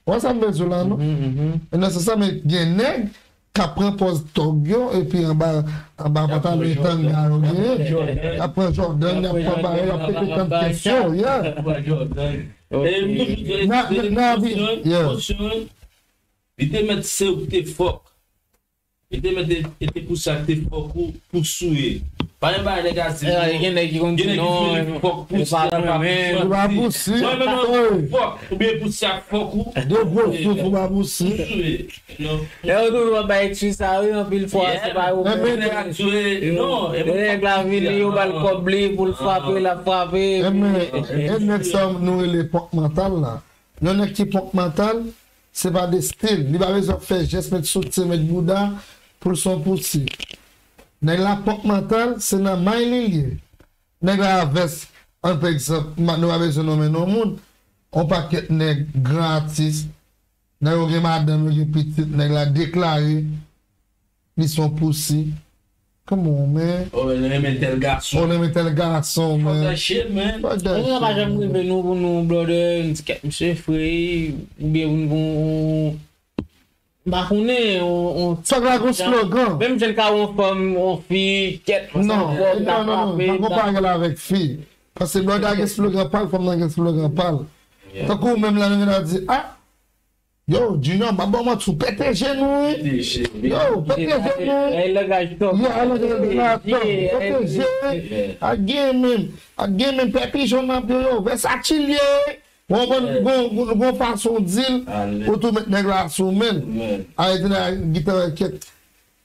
Ou wè sa m vle di w la, non? Mhm, mhm. E nan sans sa, men gen nèg k ap pran pòz tòg yo, epi anba, anba pantalon e tanga yo genyen. Y ap pran Jordan, y ap pran bagay, y ap pete tann kèsyon, yeah. Y ap pran Jordan. E m toujou di, Nabi, yeah. Li te mèt se ou ki te fòk. Li te mèt e te pou sa ki te fòk ou, pou souye. Pa gen bagay nèg a di. Gen nèg ki konn di non, fòk pou sa pa pou sa. Li pa pou si. Mwen menm fòk, oubyen pou sa fòk ou. De gwo souf ou pa pou si. Lè yo toujou ap bay ti sa, wi, anpil fwa, se pa yo menm. Lè nèg la vini, yo ba l kòb li pou l frape, l ap frape. E nèg sa nou rele pòk mantal la. Yon nèg ki pòk mantal, se pa de stil. Li pa bezwen ap fè jès, met soutyen, met bouda pou l se yon pousi. Nèg la pòk mantal, se nan may li l ye. Nèg la avès, ann pran egzanp, nou pa bezwen nonmen non moun. On pakèt nèg, gran atis, nèg yo gen madanm, yo gen pitit, nèg la deklare li se yon pousi. Come on, man. Oh, nou renmen tèl gason. Oh, nou renmen tèl gason, man. Fuck that shit, man. Fuck that shit, man. Moun nan pa janm rive nou pou nou, brother, n di kèt misye fre, oubyen pou nou, m pa konnen, on, on. Fòk la gon slogan. Menm jan ka yon fanm, yon fi, kèt, non, non, non, non, pa konpare l avèk fi. Paske brother gen slogan pa l, fanm nan gen slogan pa l. Tankou ou menm la, nou vin ap di, ah, yo, Junior, m ap ba w manti, ou pete je nou, wi. Yo, pete je nou. Ay langaj tòg. Yo, ay langaj tòg. Pete je. Ak gen menm. Ak gen menm pè pijon nan pye yo. Vèsatye l ye. Bon, bon, bon, bon, bon fason w di l, ou tou met nèg la sou men l. Arete nan gitan kèt.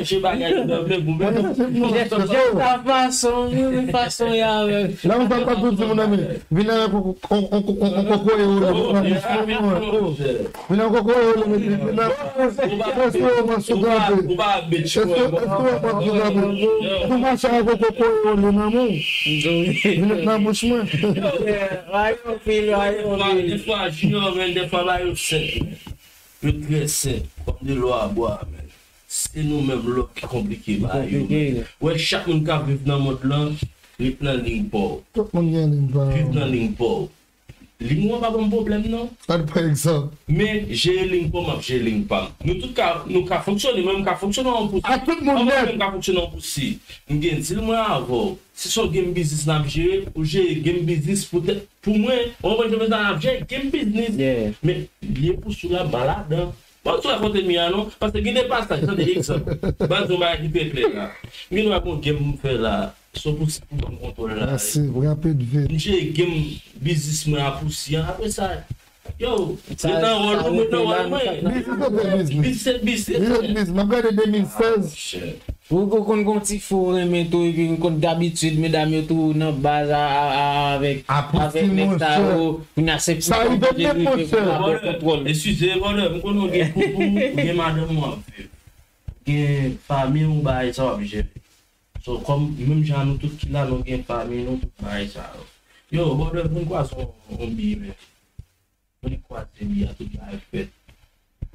chanje bagay nan vle pou mwen. Sa fason, wi, fason y avè. Lè m sa pa tou di moun nan, men, vin avèk on, on, on, on, on kokoye ou nan bouch mwen, oh. Vin avèk kokoye ou nan, men, vin nan, èske ou pran sou grape? Èske, èske ou pran sou grape? Ou mache avèk kokoye ou nan men w. Vin nan bouch mwen. Yo, men, bagay yo pil, bagay yo pil. Defwa, defwa, Junior, men, defwa, bagay yo senp, men. Yo trè senp, kòm de lò a bwa, men. Se nou menm lòt ki konplike bagay yo, men. Ou wè, chak moun k ap viv nan mond lan, ret nan liy pa w. Tout moun gen liy pa yo. Viv nan liy pa w. Liy mwen pa ban m pwoblèm, non. Sa pa egzanp. Men, jere liy pa w, m ap jere liy pa m. Nou tout ka, nou ka fonksyone, mwen, m ka fonksyone an pou si. A tout moun nèt. Mwen, m ka fonksyone an pou si. M gen dil mwen avè w. Si se yon game biznis n ap jere, ou jere game biznis poutèt pou mwen, ou konprann jan m ap jere game biznis. Men, lye pou sou la, m pa ladan. Bon, sou la kote mi a non, paske gen de pasaj, tande egzanp. Ban nou bagay ki trè klè la. M gen dwa gon game m fè la, se pou si pou ban m kontwòl la. Mèsi, rapid, vit. M jere game biznis mwen a pou si an, apre sa, yo, mwen nan wòl mwen, mwen nan wòl mwen. Biznis se biznis. Biznis se biznis. Biznis se biznis. M ap gade de mil sèz. Ou, ou konn gon ti fo renmen tou, epi m konn dabitid, medam yo tou nan baz a, a, a, avèk, avèk nèg sa yo, pou n aksepte sa rive, monchè. Eskize, brother, m konnen w gen koup ou, ou gen madanm ou ap viv. Gen fanmi ou bagay sa w ap jere. So, kòm menm jan nou tout ki la, nou gen fanmi nou, tout bagay sa yo. Yo, brother, vin kwaze yon, yon bi, men. Mwen kwaze bi a, tout bagay fèt.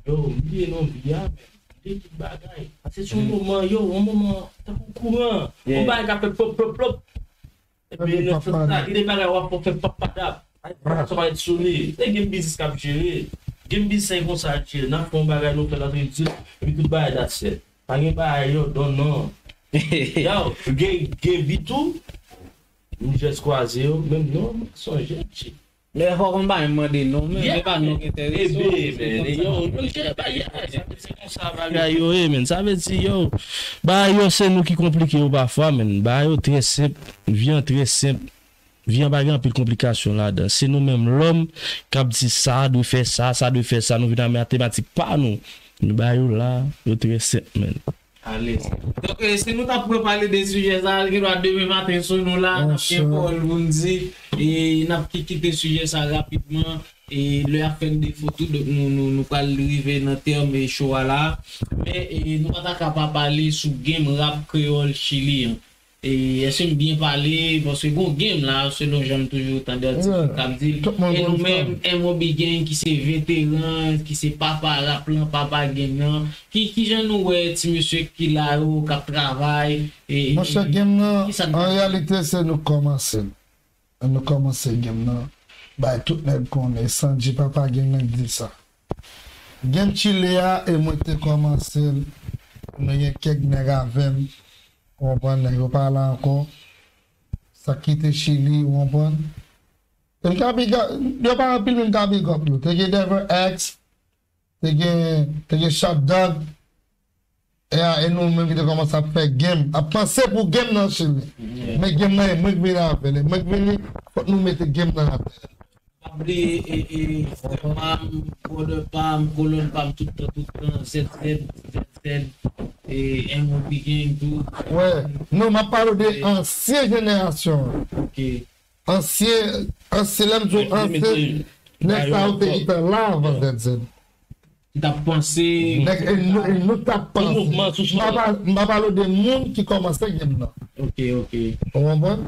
Yo, m bliye non bi a, men. M bliye tout bagay. Paske se yon moman, yo, yon moman, tankou kouran. Yon bagay k ap fè plop, plop, plop. Epi nan sans sa, gen de bagay w ap fè, w fè papadap. Sa va ret sou li. Se game biznis k ap jere. Game biznis se konsa l jere. N ap fè yon bagay, nou fè l antre di, epi tout bagay dat sèt. Pa gen bagay yo, don non. Yo, gen, gen bi tou. M jis kwaze yo, menm non, m sonje, tchik. Men fòk m pa mande non, men, men pa non ki enterese w. Ebe, men, yo, nou jere bagay, sa vle di se konsa bagay yo ye, men. Sa vle di, yo, bagay yo se nou ki konplike yo pafwa, men. Bagay yo trè senp, vi an trè senp, vi an pa gen anpil konplikasyon ladan. Se nou menm lòm k ap di sa dwe fè sa, sa dwe fè sa, nou vin ak matematik pa nou. Men bagay yo la, yo trè senp, men. Alèz. Donk, eh, si nou t ap pran pale de sijè sa a, gen dwa demen maten sou nou la, n ap gen pawòl pou n di, e n ap ki-, kite sijè sa a rapidman, e lè ap fè n defo tou, donk nou, nou, nou pral rive nan tèm, e, show a la. Men, e, nou pa ta ka pa pale sou game rap kreyòl Chili an. E èske m byen pale? Paske gon game la, selon jan m toujou tande atis yo k ap di l. E nou menm, M O B Gang ki se veteran, ki se papa rap lan, papa game lan, ki, ki jan nou wè ti mesye ki la yo, k ap travay? E, e, monchè, game nan, an reyalite, se nou k kòmanse l. Nou kòmanse game nan. Bay tout nèg konnen, Sanji papa game nan k di sa. Game Chili a, e mwen k te kòmanse l. Nou gen kèk nèg avè m. Ou konprann, nèg yo pa la ankò. Sa k kite Chili, ou konprann. E m ka big up, yo pa anpil, men m ka big up yo. Te gen Devil X, te gen, te gen Shot Dog. E a, e nou menm ki te kòmanse ap fè game, ap panse pou game nan Chili. Men game nan, e mwen k vini avè l. E mwen k vini, fòk nou mete game nan atè. Pa bliye, e, e, frè pa m, brother pa m, kolòn pa m, tout tan, tout tan, Z Z, Z Z, e, M O B Gang tou. Wè, non, m ap pale w de ansyen jenerasyon an. Ok. Ansyen, ansyen, lè m di w ansyen, nèg sa yo te gentan la anvan Z Z. Ki t ap panse. Nèg, e nou, e nou t ap panse. Pou mouvman sou M pa, m pa pale w de moun ki kòmanse game nan. Ok, ok. Ou konprann?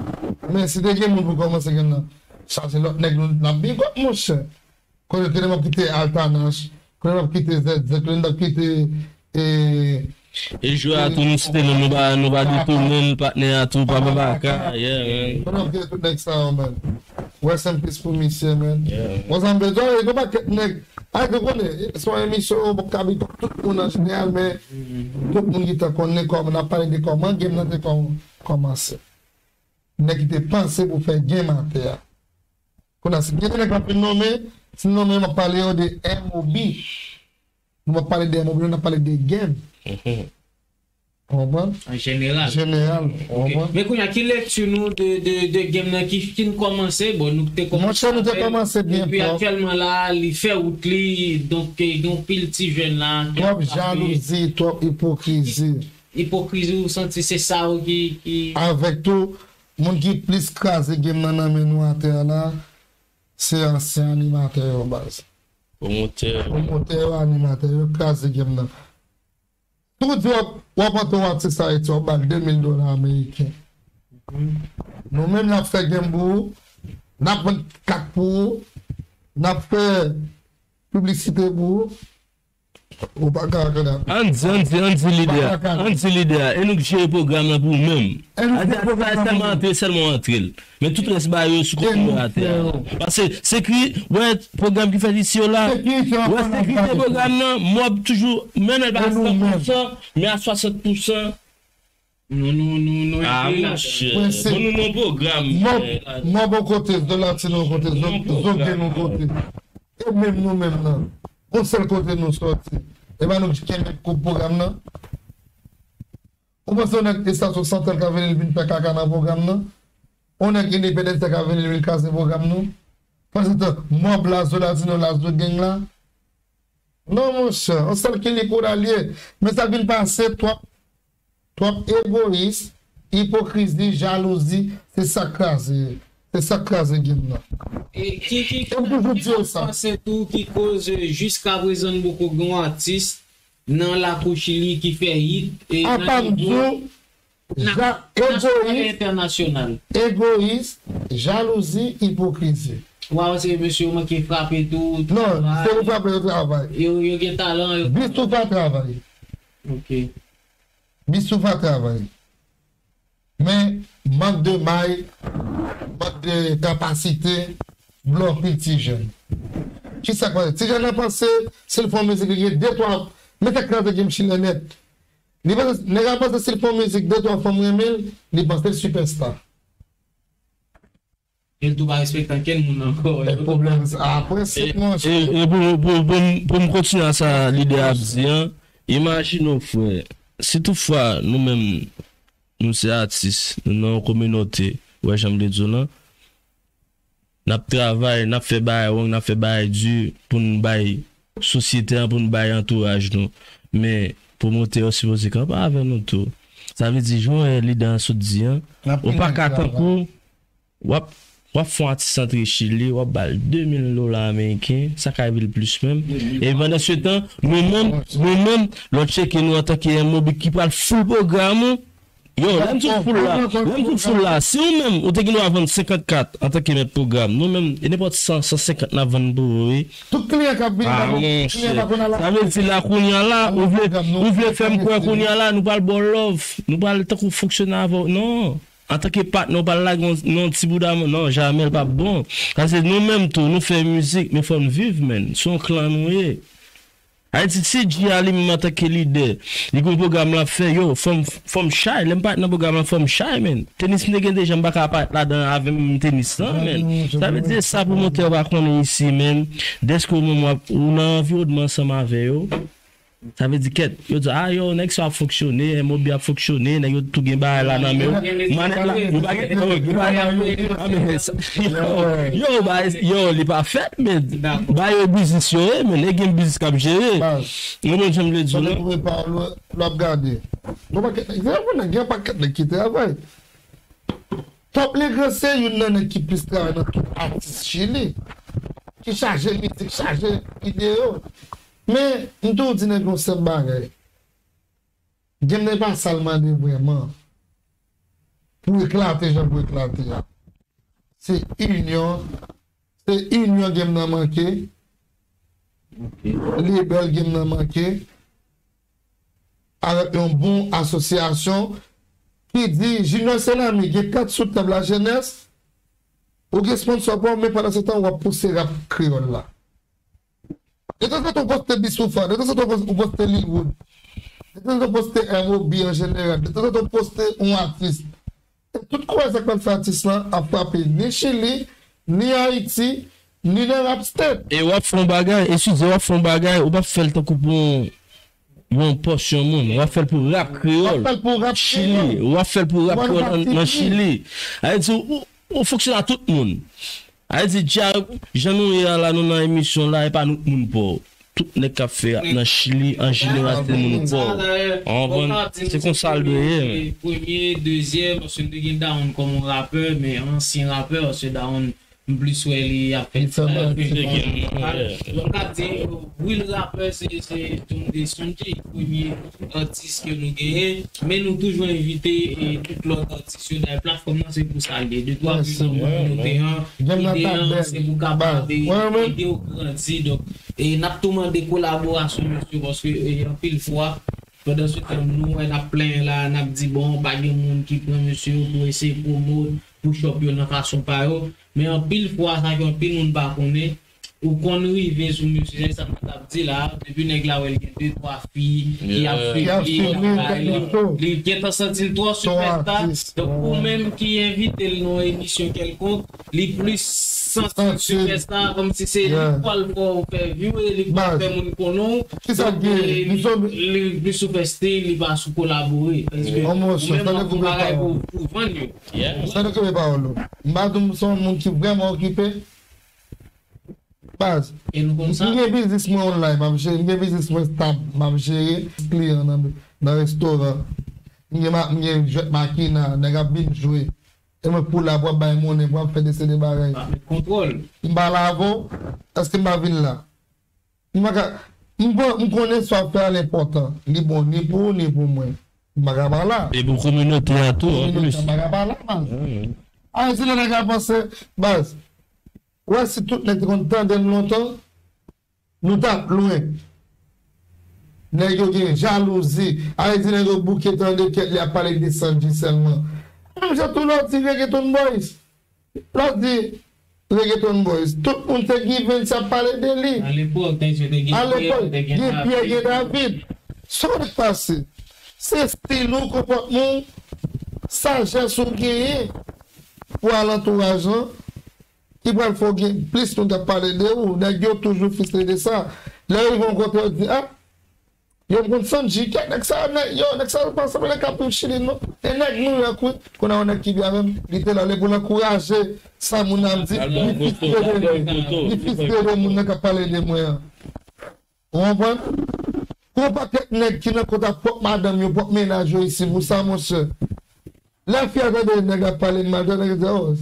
Men si te gen moun pou kòmanse game nan, sa se lòt nèg nou, n ap big up, monchè. Kote, kote m ap kite Altanach, kote m ap kite Z Z, kote m ap kite, e, E jwè a tou, nou site non, nou pa, nou pa detounen l, patnè a tou, Papa Baka. Yeah, man. Mwen ap gen tout nèg sa yo, man. Rest in peace pou misye, man. Yeah, man. Mwen sa m bezwen, e gen pakèt nèg. Ay, nou konnen, se yon emisyon, ou p ap ka big up tout moun an jeneral, men tout moun ki te konnen kòman, n ap pale de kòman game nan te kòm-, kòmanse. Nèg ki te panse pou fè game atè a. Kounye a, si gen nèg k ap vin nonmen, si n nonmen, m ap pale yo de M O B. Nou p ap pale de M O B, nou ap pale de game. Ou konprann? An jeneral. Jeneral, ou konprann? Men kounye a, ki lekti nou de, de, de game nan ki fin kòmanse? Bon, nou te kòmanse. Monchè, nou te kòmanse byen fò. Epi aktyèlman la, li fè wout li, donk, eh, gen yon pil ti jèn la ki ap frape. Twòp jalouzi, twòp ipokrizi. Ipokrizi, ou santi se sa yo ki, ki... Avèk tou, moun ki plis kraze game nan nan men nou atè a la, se ansyen animatè yo baz. Pwomotè. Pwomotè yo, animatè yo kraze game nan. Si w di w ap, w ap antre yon atis Ayiti, w ap ba l de mil dola ameriken. Nou menm n ap fè game pou ou, n ap vann kat pou ou, n ap fè piblisite pou ou. Ou pa ka kòne. Ann di, ann di, ann di lidè a. Ann di lidè a. E nou k jere pwogram nan pou ou menm. E nou jere pwogram nan pou ou. Sèlman antre, sèlman antre l. Men tout rès bagay yo sou kote yo atè a. Paske sekri-, wè pwogram ki fèt isi yo la. Wè sekirite pwogram nan, mwen ap toujou, men nan l pa san pou san, men a swasant pou san. Nou, nou, nou, nou... Ah, monchè. Bon, nou nan pwogram. Mwen, mwen bò kote, Zolatino kote, Zo-, Zogen nou kote. E menm nou menm nan. Yon sèl kote nou sòti. E pa nou ki kenbe koup pwogram nan. Ou panse yon nèg estasyon santral ka vini, l vin fè kaka nan pwogram nan? Yon nèg endepandans ka vini, l vin kraze pwogram nou? Panse tan, mòb la, Zolatino la, Zogen la? Non, monchè, yon sèl ki li kou la l ye. Men sa vin pase, twòp, twòp egoyis, ipokrizi, jalouzi, se sa k kraze, se sa k kraze game nan. E ki, ki, e m toujou di yo sa. Panse tou ki koz, eh, jiskaprezan n poko gen yon atis nan lakou Chili ki fè hit, e apa m di w, egoyis, egoyis, jalouzi, ipokrizi. Waw, se mesye yo manke frape tou, non, se pou frape yo travay. Yo, yo gen talan, yo. Bisou pa travay. Ok. Bisou pa travay. Men, mank de may, mank de kapasite, vle anpil ti jèn. Kisa k pase? Ti jèn nan panse, si l fè yon mizik, li gen de twa, men sa k kraze game chilè nèt. Li panse, nèg la panse si l fè yon mizik, de twa fanm renmen l, li panse l sipèsta. E l tou pa respekte ankenn moun ankò. E pwoblèm sa, apre se... E, e, e pou, pou, pou, pou m kontinye a sa lidè a ap di an, imajine w, frè, si toutfwa nou menm, nou se atis, nou nan yon kominote, ou wè jan m te di w lan, n ap travay, n ap fè bagay wrong, n ap fè bagay di pou n bay sosyete an, pou n bay antouraj nou. Men, pwomotè yo sipoze kanpe avè nou tou. Sa vle di, jan lidè an sot di an, ou pa ka tankou, w ap, w ap fè yon atis antre Chili, w ap ba l de mil dola ameriken, sa ka rive l plis menm. E pandan se tan, nou menm, nou menm, lè w tcheke nou antanke M O B ki pral full pwogram ou, yo, lè m di w full la, lè m di w full la, si ou menm, ou te gen dwa vann senkant kat antanke mèt pwogram, nou menm, e nenpòt san, san senkant n ap vann pou ou, wi. Tout kliyan k ap vini la, monchè. Sa vle di la, kounye a la, ou vle, ou vle fè m kwè kounye a la, nou pral ba w love, nou pral tankou fonksyone avè w. Non. Antanke patnè, ou pral lage yon, yon ti bouda, non, jamè, l p ap bon. Paske nou menm tou, nou fè mizik, men fò n viv, menn. Se yon klan nou ye. Ayiti, si G a li menm antanke lidè, li gen yon pwogram l ap fè, yo, fò m, fò m chay. Lè m parèt nan pwogram lan, fò m chay, menn. Tenis m te gen deja, m pa ka parèt ladan avè m tenis lan, menn. Sa vle di, sa pwomotè yo pa konnen isi, menn. Dèske ou menm w ap, ou nan anviwònman ansanm avè yo. Sa vle di kèt. Yo di, ah, yo, nèg sa ap fonksyone, M O B ap fonksyone, nèg yo tou gen bagay la nan men yo. Manèt la, yo pa gen, yo, yo pa gen, ah, men sa, yo, yo, ba, yo, li pa fèt, men ba yo biznis yo ye, men nèg gen biznis k ap jere. Ou konprann jan m vle di w lan? Lè w ap gade. Gen pakèt nèg, gen pakèt nèg ki travay. Top Legrand se youn nan nèg ki plis travay nan tout atis Chili. Ki chaje mizik, chaje videyo. Men, m toujou di nèg yon senp bagay. Game nan pa sa l mande vrèman. Pou eklate jan pou eklate a. Se inyon, se inyon game nan manke. Label game nan manke. avèk yon bon asosyasyon ki di Junior Selami gen kat sou tab la jenès, ou gen sponsò pa w, men pandan se tan w ap pouse rap kreyòl la. Detanzantan w poste Bisoufa, detanzantan w poste Lil Wood, detanzantan w poste M O B an jeneral, detanzantan w poste yon atis. E tout kouraj sa k pral fè atis lan ap frape ni Chili, ni Ayiti, ni nan Rap State. E w ap fè yon bagay, eskize, w ap fè yon bagay, ou p ap fè l tankou pou yon, yon pòsyon moun. W ap fè l pou rap kreyòl. W ap fè l pou rap Chili. Kreyòl. W ap fè l pou rap kreyòl nan, nan Chili. Ayiti, ou, ou fonksyone a tout moun. Ayiti, dja, jan nou ye a la, nou nan emisyon la, e pa nou k moun pa w. Tout nèg k ap fè rap nan Chili, an jeneral, se moun pa w. Ou konprann? Se konsa l dwe ye, men. Premye, dezyèm, paske m te gen Daron kòm yon rapè, men ansyen rapè, paske Daron, m plis wè li ap fè ti bagay. Donk, m ka di, real rapè, se, se Tunde Sunji, premye atis ke nou genyen, men nou toujou envite, e, tout lòt atis yo, dayè platfòm nan se pou sa l ye. De twa videyo kominote an, ide an, se pou kapab ede yo grandi. Donk, e n ap tou mande kolaborasyon mesye, paske, e, anpil fwa, pandan se tan nou wè n ap plenyen la, n ap di, bon, pa gen moun ki pran mesye yo pou eseye pwomot, push up yo nan fason pa yo. Men anpil fwa, sa ke anpil moun pa konnen, ou konn rive sou mesye, se sa m t ap di la, depi nèg la wè l gen de, twa fi ki ap swiv li, k ap bay li, li gentan santi l twò sipèsta. Donk, ou menm ki envite l nan yon emisyon kèlkonk, li plis santi l sipèsta, kòmsi se li k pral fè w fè view, e li k pral fè moun konnen w. Donk, e, li, li plis sou fè stay, li pa sou kolabore. Paske ou menm w ap fè yon bagay pou, pou vann yo. Sa nou kenbe pawòl ou. M pa di w m se yon moun ki vrèman okipe. Baz, m gen biznis mwen online, m ap jere, m gen biznis mwen stab, m ap jere kliyan nan, nan restoran. M gen, ma- m gen jwèt makina, nèg ap vin jwe. E mwen pou la pou ap bay monnen, pou ap fè de seri de bagay. M pa la avè w, èske m pa vin la? M pa ka, m pran, m konnen sa w ap fè a l enpòtan. Li bon ni pou ou, ni pou mwen. M pa ka pa la. E pou kominote a tou, anplis. Kominote a, m pa ka pa la, baz. Ayiti, lè nèg la panse, baz. Ou wè si tout nèg te konn tande n lontan, nou t ap lwen. Nèg yo gen jalouzi. Ayiti, nèg yo bouke tande kèt li ap pale de Sandji sèlman. Menm jan tou lè w di Reggaeton Boys. Lè w di Reggaeton Boys, tout moun te given sa ap pale de li. Alepòk, te gen Pierre, te gen David. Sa w t ap pase? Se estil ou, konpòtman w, sajès ou genyen pou alantouraj lan, ki pral fè w gen plis moun k ap pale de ou. Nèg yo toujou fristre de sa. Lè yo rive yon kote, yo di, a, yo konn Sandji, kèt nèg sa, nèg, yo, nèg sa yo pa sanble nèg k ap viv Chili, non. E nèg Nouyòk, wi. Kounye a yon nèg ki byen avè m, li te la, li pou l ankouraje sa moun nan ap di, li fristre de, li fristre de moun nan k ap pale de mwen an. Ou konprann? Gon pakèt nèg ki nan kontak pwòp madanm yo, pwòp mennaj yo isi pou sa, monchè. Lè fi a tande nèg ap pale mal de nèg, li di, o,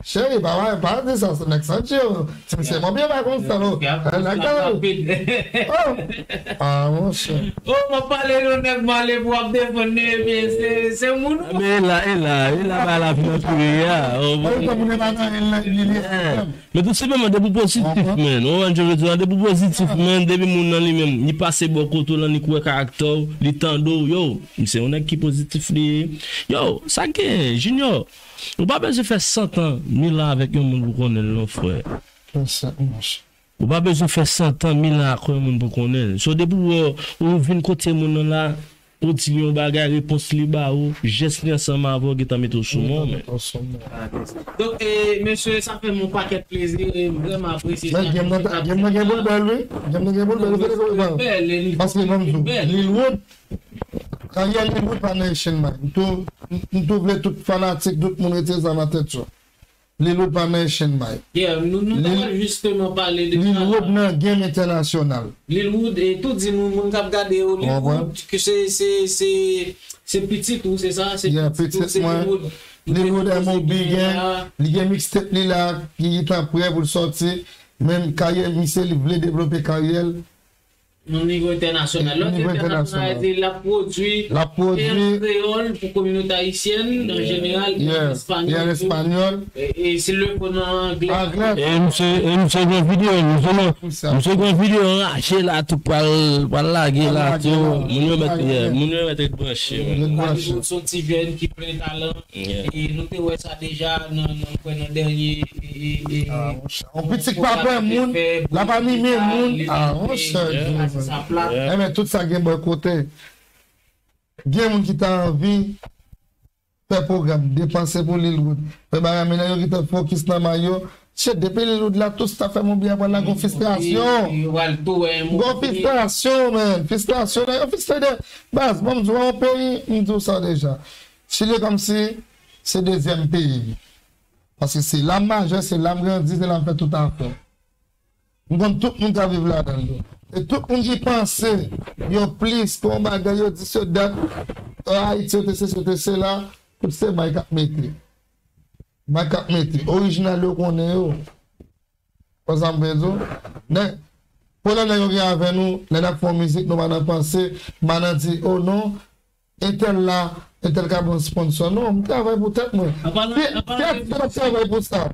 cheri, pa, pa, pa di sa, se nèg Sandji yo. Ti mesye mwen byen pa konn sa, non. Nèg la, o. A, monchè. O, m ap pale de nèg m ale pou ap defann li, ebyen, se, se moun ou. Men e la, e la, e la, ba la vin antoure a. O, bon. Sa moun e pa nan, li, li, li. Men tou senpleman, depi w pozitif, man. Ou konprann jan m vle di w la, depi w pozitif, man, depi moun nan li menm, li pase bò kote w lan, li kwè karaktè w, li tande w, yo, m se yon nèg ki pozitif li ye. Yo, sa gen, Junior, ou pa bezwen fè san tan, mil an avèk yon moun pou konnen l, non, frè. Ou pa bezwen fè san tan, mil an ak yon moun pou konnen l. So, depi w, ou vin kote moun nan la, ou di li yon bagay, repons li ba ou, jès li ansanm avè w gentan mete w sou mwen, men. Donk, e, mesye, sa fè m yon pakèt plezi, e m vrèman apresye sa. Men, game nan ta, game nan gen pou l bèl, wi. Game nan gen pou l bèl, wi. Paske, ban m di w, Lil Wood, karyè Lil Wood pa nan Asian Mike. M tou, m tou vle tout fanatik, tout moun rete sa nan tèt yo. Lil Wood pa nan Asian Mike. Yeah, nou, nou ta pral jisteman pale de sa. Lil Wood nan game entènasyonal. Lil Wood, e tou di nou, moun k ap gade Hollywood, ke se, se, se, se pitit ou, se sa? Se pitit ou, se Lil Wood. Lil Wood M O B gen, li gen mixtape li la, ki gentan prè pou l sòti. Menm karyè misye, li vle devlope karyè l. Nan nivo entènasyonal. Lòt entènasyonal, se l ap pwodui, l ap pwodui kreyòl pou kominote ayisyèn an jeneral, e an espanyòl tou. E, e si l le fo nan anglè. E misye, e misye gen videyo, misye gen, misye gen videyo anrache la, tou pral, pral lage la tou. Moun yo mèt, yeah, moun yo mèt ret branche, man. Son ti jèn ki plen talan. E nou te wè sa deja nan, nan, kwè nan dènye, e, e, e, yon pitit pa pè moun, l ap anime moun. Ah, monchè, enben, tout sa gen bò kote. Gen moun ki ta anvi fè pwogram, depanse pou Lil Wood, fè bagay, men nan yo ki ta fokis nan may yo. Shit, depi Lil Wood la, tout staff M O B a pral la, gon fristrasyon. Gon fristrasyon, man. Fristrasyon, nan yo fristre de baz. Bon, m di w, yon peyi, m di w sa deja. Chili kòmsi se dezyèm peyi. Paske se la m majè, se la m grandi, se la m fè tout afè. M konn tout moun k ap viv ladan l yo. E tout moun ki panse yo plis ke yon bagay, yo di se dat, Ayiti, yo te sesi, yo te sela, tout se may k ap mete. May k ap mete. Orijinal yo konnen yo. Konn sa m vle di w? Nèg, pwoblèm nèg yo gen avè nou, lè n ap fè yon mizik, nou pa nan panse, m pa nan di, oh non, entèl la, entèl ka ban sponsò. Non, m travay pou tèt mwen. Fiyète, m ap travay pou sa.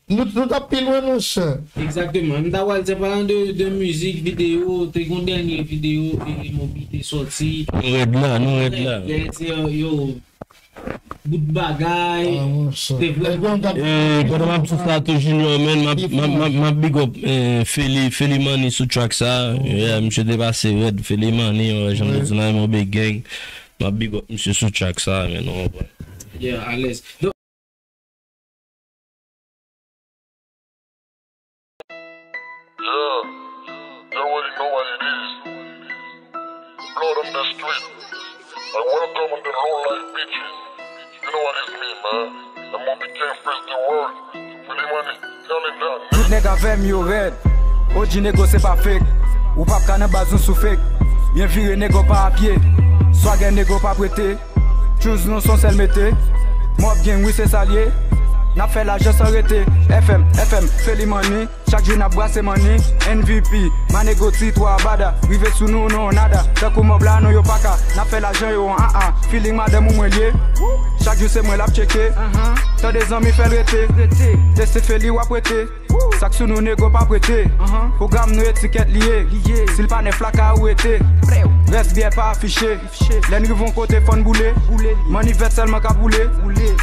Nou, nou t ap pi lwen, monchè. Egzakteman. M ta pral di, an palan de, de mizik, videyo, te gon dènye videyo, e, e, Moby te sòti. Nou rèd la, nou rèd la. Yo, bout bagay. Ah, monchè. Te vrèman. E, pandan m ap sou sa tou, Junior, man, m ap, m ap, m ap, m ap big up, e, Feli, Feli Money sou track sa. Yeah, misye te pase rèd, Feli Money, yon jan de di nan M O B Gang. M ap big up misye sou track sa, man, ou konprann. Yeah, alèz. Yeah, you already know what it is. Blood on the street. I welcome the low life bitches. You know what it mean, man. The Moby King face the world. Free the money. Tell it down. Tout nèg avè m yo rèd. O G nego se pa fake. Ou p ap ka nan baz nou sou fake. Byen vire nego pa apye. Swagè nego pa prete. Choose nou son sèl mete. Mob Gang, wi, se sa l ye. N ap fè lajan san rete. F M, F M, Feli Money. Chak jou n ap brase money. M V P, Manego ti twa bada. Rive sou nou, nou nada. Tankou mob la, non, yo pa ka. N ap fè lajan, yo an a a. Feeling madanm ou mwen l ye. Chak jou se mwen l ap tcheke. Tande zanmi, fè l rete. Teste Feli, w ap rete. Sa k sou nou nego pa prete. Pwogram nou etikèt li ye. Si l pa nèf lakay ou rete. Rès byè pa afiche. Lè n rive yon kote fò n boule. Mannivèt sèlman k ap boule.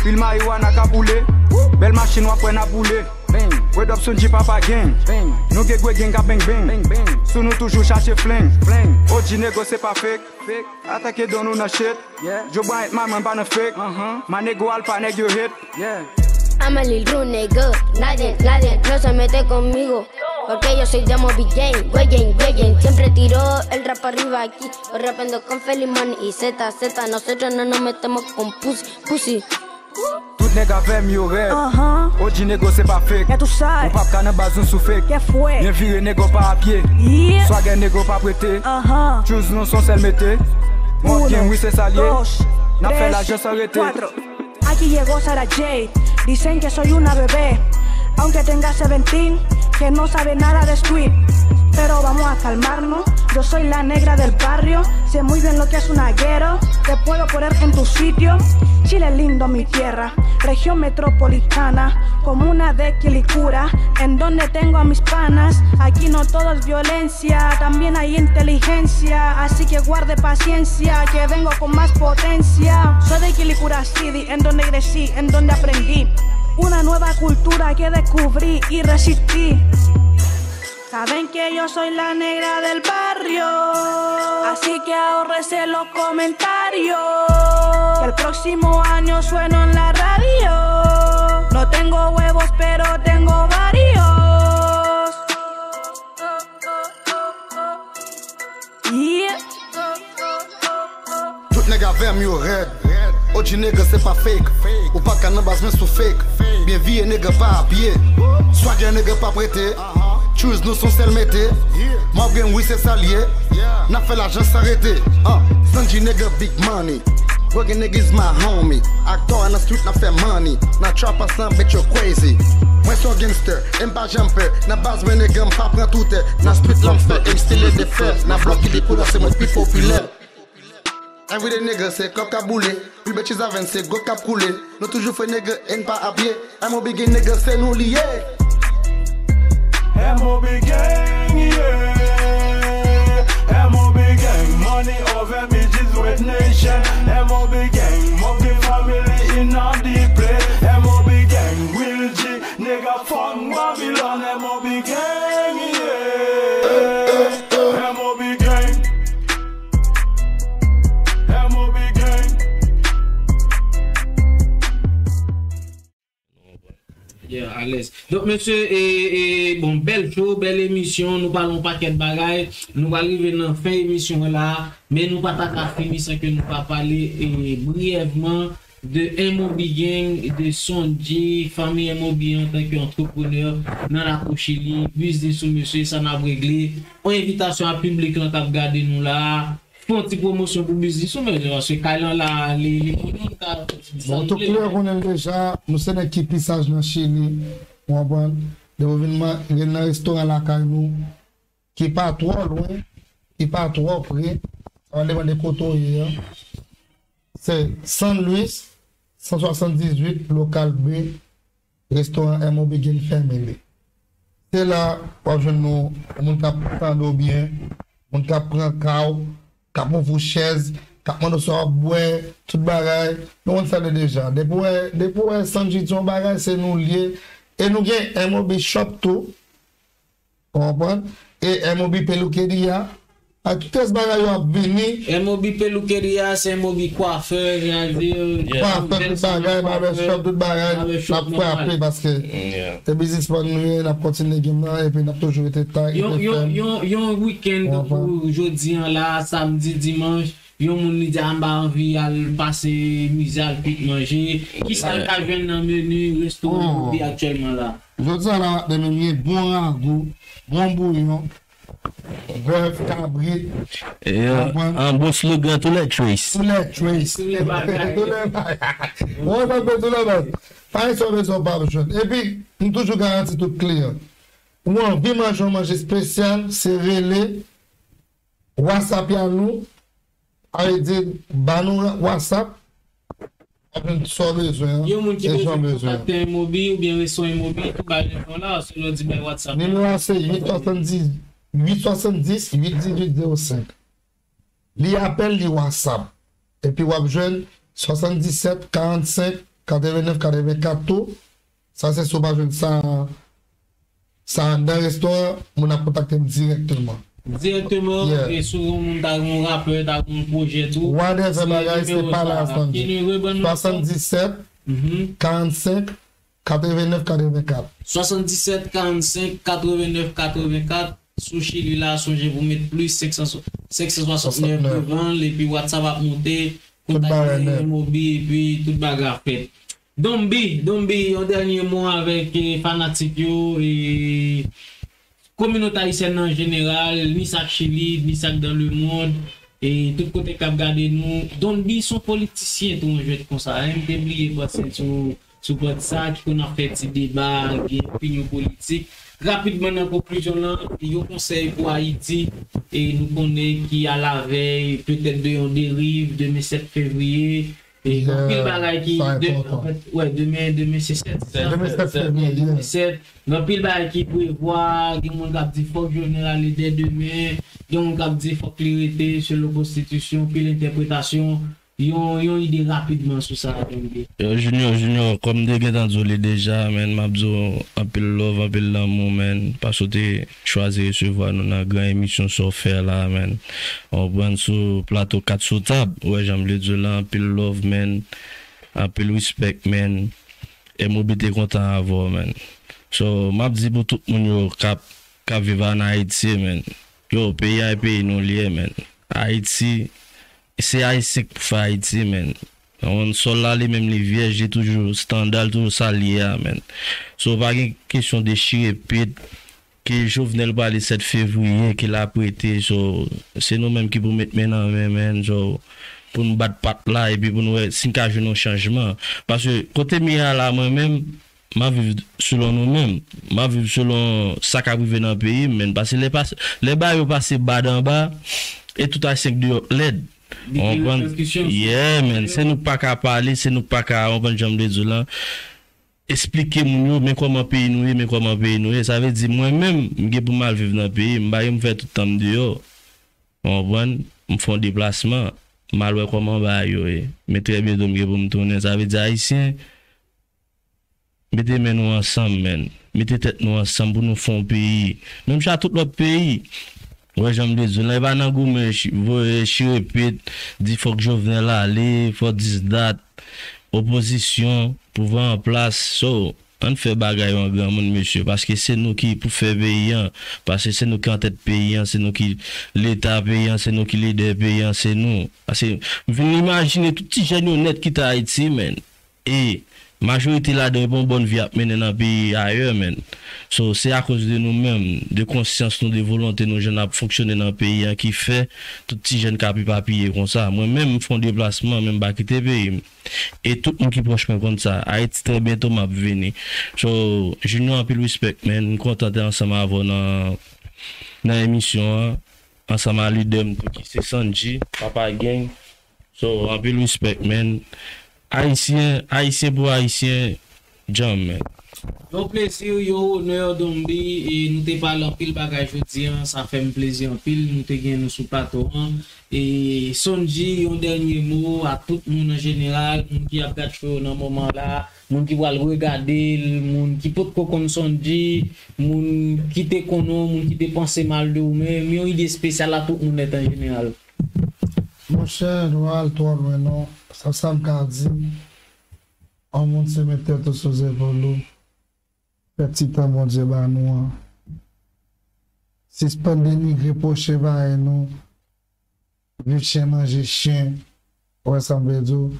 Pil mariwana k ap boule. Bèl machin w ap wè n ap boule. Red up Sunji papa gang. Nou gen gwe gang k ap bang bang. Sou nou toujou chache flang. O G nego se pa fake. Atake don nou nan shit. Joe Bryant, my man, pa nan fake. My nego alpha, nèg yo hate. I'm a little rude nigga. Nadie, nadie no se mete conmigo. Porque yo soy de Moby Gang, güey, gang, güey, gang. Siempre tiro el rap arriba aquí. Rapeando con Feli Money y Z Z. Nosotros no nos metemos con pussy, pussy. Tout nèg avè m yo rèd. O G nego se pa fake. Ya tú sabes. Ou p ap ka nan baz nou sou fake. Byen vire nego pa apye. Swagè nego pa prete. Choose nou son sèl mete. Mob Gang, wi, se sa l ye. N ap fè lajan san rete. Aquí llegó Sarah J. Dicen que soy una bebé, aunque tenga seventeen, que no sabe nada de street. Pero vamos a calmarnos, yo soy la negra del barrio, sé muy bien lo que es una ghetto, te puedo poner en tu sitio. Chile lindo, mi tierra, región metropolitana, comuna de Quilicura, en donde tengo a mis panas. Aquí no todo es violencia, también hay inteligencia, así que guarde paciencia, que vengo con más potencia. Soy de Quilicura City, en donde crecí, en donde aprendí. Una nueva cultura que descubrí y resistí. Saben que yo soy la negra del barrio, así que ahórrese los comentarios. Que el próximo año sueno en la radio. No tengo huevos, pero tengo varios. Yeah. Tout nèg avè m yo rèd. O G nèg se pa fake. Ou pa ka nan baz mwen sou fake. Byen vire nèg pa apye. Swagè nèg pa prete. Choose nou son sèl mete. Mob Gang wi se sa l ye. N ap fè lajan san rete. Uh, Sanji nèg big money. Broken niggas my homie. Actor in the street n ap fè money. N a trap ansanm bitch yo crazy. Mwen se yon gangster, e m pa janm pè. Nan baz mwen nèg, m pa pran toutè. Nan street la m fè, e m style de fè. Nan blòk ki dekoule, se mwen ki pi popilè. Everyday nèg, se kòb k ap boule. Pi bèt chiz avè n, se gòk k ap koule. Nou toujou fre nèg, e n pa ap ye. M O B gang nèg, se nou li ye. M O B gang, yeah. M O B gang, money over bitches, Red Nation. M O B gang, Monkey family in the place. M O B gang, Will G, nigga from Babylon. M O B gang, yeah. M O B gang. M O B gang. Yeah, alèz. Donk, mesye, e, e, bon, bèl show, bèl emisyon, nou pale yon pakèt bagay. Nou pral rive nan fen emisyon an la, men nou pa ta ka fini san ke nou pa pale e, briyèvman de M O B Gang, de Sondji, fanmi M O B antanke antreprenè nan lakou Chili, biznis ou mesye, sa n ap regle. Yon envitasyon a piblik lan k ap gade nou la a. Fè yon ti pwomosyon pou biznis ou, men paske kay lan la, li, li konnen, li ka fè ti sa Bon, l tout vle. Klè konnen l deja, nou se nèg ki pi saj nan Chili, ou konprann? Depi w vin man- vin nan restoran lakay nou, ki pa twò lwen, ki pa twò pre, sa va depann de kote w ye a. Se San Luis, san swasanndizwit, lokal B, restoran M O B Gang Family. Se la w ap jwenn nou, moun k ap tande w byen, moun k ap pran ka w, k ap ouvri w chèz, k ap mande w sa w ap bwè, tout bagay. Nou konn sa l ye deja. Depi w wè, depi w wè Sandji di yon bagay, se nou l ye. E nou gen M O B Shop tou. Ou konprann? E M O B Peluqueria. Ak tout rès bagay yo ap vini. M O B Peluqueria, se M O B kwafè, sètadi. Kwafè, tout bagay, barbershop, tout bagay. N ap frape paske se biznismann nou ye, n ap kontinye game nan, epi n ap toujou rete tay, Yon, rete yon, fèm. yon, yon wikenn tankou jodi an la, samdi, dimanch, yon moun li di a m pa anvi al pase mize, al kwit manje. Kisa l ka jwenn nan meni restoran M O B aktyèlman la? Jodi a la, m ap menm gen bon ragou, bon bouyon, bèf, kabrit, Yeah. An bon slogan, tous les traces. Tous les traces. Tous les bagay. Tous les bagay. Ou konprann, tous les bagay. Pa gen sa w bezwen w pa jwenn. Epi, m toujou garanti tout kliyan. Ou anvi manje yon manje espesyal, se rele WhatsApp ya nou, a vle di, ba nou WhatsApp, w ap jwenn sa w bezwen an, Yon moun ki e jan w bezwen bezwen an. kontakte M O B oubyen resto M O B, tou bagay yo la, selon di bay WhatsApp. Nimewo a se uit swasanndis, uit swasanndis, uit dizuit zewo senk. Li apèl, li WhatsApp. Epi w ap jwenn swasanndisèt, karannsenk, katrevennnèf, katrevenkat tou. Sa se si w pa jwenn sa, sa anndan restoran, moun ap kontakte m dirèkteman. Dirèkteman, Yeah. E si w yon moun ta gen yon rapè, ta gen yon pwojè tou. Whatever Se bagay, se nimewo pa sa la, a. Sandji. Ki nimewo ban nou? Swasanndisèt, Mhm. karannsenk, katrevennnèf, katrevenkat. Swasanndisèt, karannsenk, katrevennnèf, katrevenkat. Sou Chili la, sonje pou met plis senk san, senk san swasannnèf devan l, epi WhatsApp ap monte, Tout bagay kontakte nèt. M O B, epi tout bagay ap fèt. Donmbi, Donmbi, yon dènye mo avèk eh, fanatik yo, e kominote ayisyèn nan an jeneral, ni sa k Chili, ni sa k dan lemond, e tout kote k ap gade nou. Donmbi se yon politisyen tou yon jwèt konsa, hein, m te bliye pase sou, sou pòt sa ki konn ap fè ti deba, gen opinyon politik. Rapidman nan konklizyon lan, yon konsèy pou Ayiti, e nou konnen ki alavèy petèt de yon deriv demen sèt fevriye, e gen anpil bagay ki, sa de, enpòtan. Anfèt, wè, demen, demen se sèt, se sa? Demen sèt fevriye. Demen sèt, gen anpil bagay ki prevwa, gen moun k ap di fòk Jovenel ale dè demen, gen moun k ap di fòk li rete selon konstitisyon, pil entèpretasyon, yon, yon ide rapidman sou sa, Donmbi. Yo, Junior, Junior, kòm m te gentan di w li deja, man, m ap di w anpil love, anpil lanmou, man, paske w te chwazi resevwa nou nan gran emisyon sa w fè la, man. Ou konprann, sou plato Kat sou tab, ou wè jan m vle di w la, anpil love, man, anpil respect, man. M O B te kontan avè w, man. So, m ap di pou tout moun yo k ap, k ap viv ann Ayiti, man. Yo, peyi a e peyi nou li ye, man. Ayiti, se Ayisyen k pou fè Ayiti, man. Yon sòl la, li menm, li vyèj, li toujou estanda, li toujou sa l ye a, man. So, pa gen kesyon dechire pit, ke Jovenel prale sèt fevriye, ke l ap rete, so, se nou menm ki pou met men nan men, man, so, pou n bat pat la, epi pou n wè si n ka jwenn yon chanjman. Paske, kote m ye a la, mwen menm, m ap viv selon nou menm. M ap viv selon sa k ap rive nan peyi m, men paske lè, lè bagay yo pase bad anba, e tout Ayisyen k deyò lèd. Ou konprann? Yeah, men, se nou k pa ka pale, se nou k pa ka, ou konprann jan m vle di w lan, eksplike moun yo, men kòman peyi nou ye, men kòman peyi nou ye. Sa vle di, mwen menm, m gen pou m al viv nan peyi m, m pa gen pou m fè tout tan m deyò. Ou konprann? M fè yon deplasman, m al wè kòman bagay yo ye. Men trè byento, m gen pou m tounen. Sa vle di, Ayisyen, mete men nou ansanm, men. Mete tèt nou ansanm pou nou fè yon peyi. Menm jan tout lòt peyi. Ou wè jan m vle di w lan, e pa nan goumen, chi- voye chirepit, di fòk Jovenel ale, fòk dis dat, opozisyon, pouvwa an plas. So, ann fè bagay yo an granmoun, mesye, paske se nou ki pou fè peyi an, paske se nou ki antèt peyi an, se nou ki leta peyi an, se nou ki lidè peyi an, se nou. Paske m vin imajine tout ti jèn yo nèt kite Ayiti, men. E majorite ladan yo pa yon bòn vi ap mennen nan peyi ayè, men. So, se akoz de nou menm, de konsyans nou, de volonte nou, jan n ap fonksyone nan peyi an ki fè tout ti jèn k ap epapiye konsa. Mwen menm, m fè yon deplasman, men m pa kite peyi m. E tout moun ki pwòch mwen konn sa. Ayiti trè byento m ap vini. So, Junior, anpil respect, man. M kontan te ansanm avè w nan, nan emisyon an. Ansanm a lidè m tou ki se Sandji, Papa Gang. So, anpil respect, man. Ayisyen, Ayisyen pou Ayisyen, djanm, man. Yon plezi, yon onè, Don B, e nou te pale anpil bagay jodi an, sa fè m plezi anpil, nou te gen nou sou plato an. E Sandji, yon dènye mo a tout moun an jeneral, moun ki ap gad show nan moman la, moun ki pral regade l, moun ki potko konn Sandji, moun ki te konnen w, moun ki te panse mal de ou menm, yon ide espesyal a tout moun nèt an jeneral. Monchè, nou al twò lwen non. Sa, sa m ka di, yon moun se met tèt ou sou zepòl ou, fè ti tan Bondye ba nou an. Sispann denigre pwochen parèy nou, viv chen manje chen, ou wè sa m vle di w,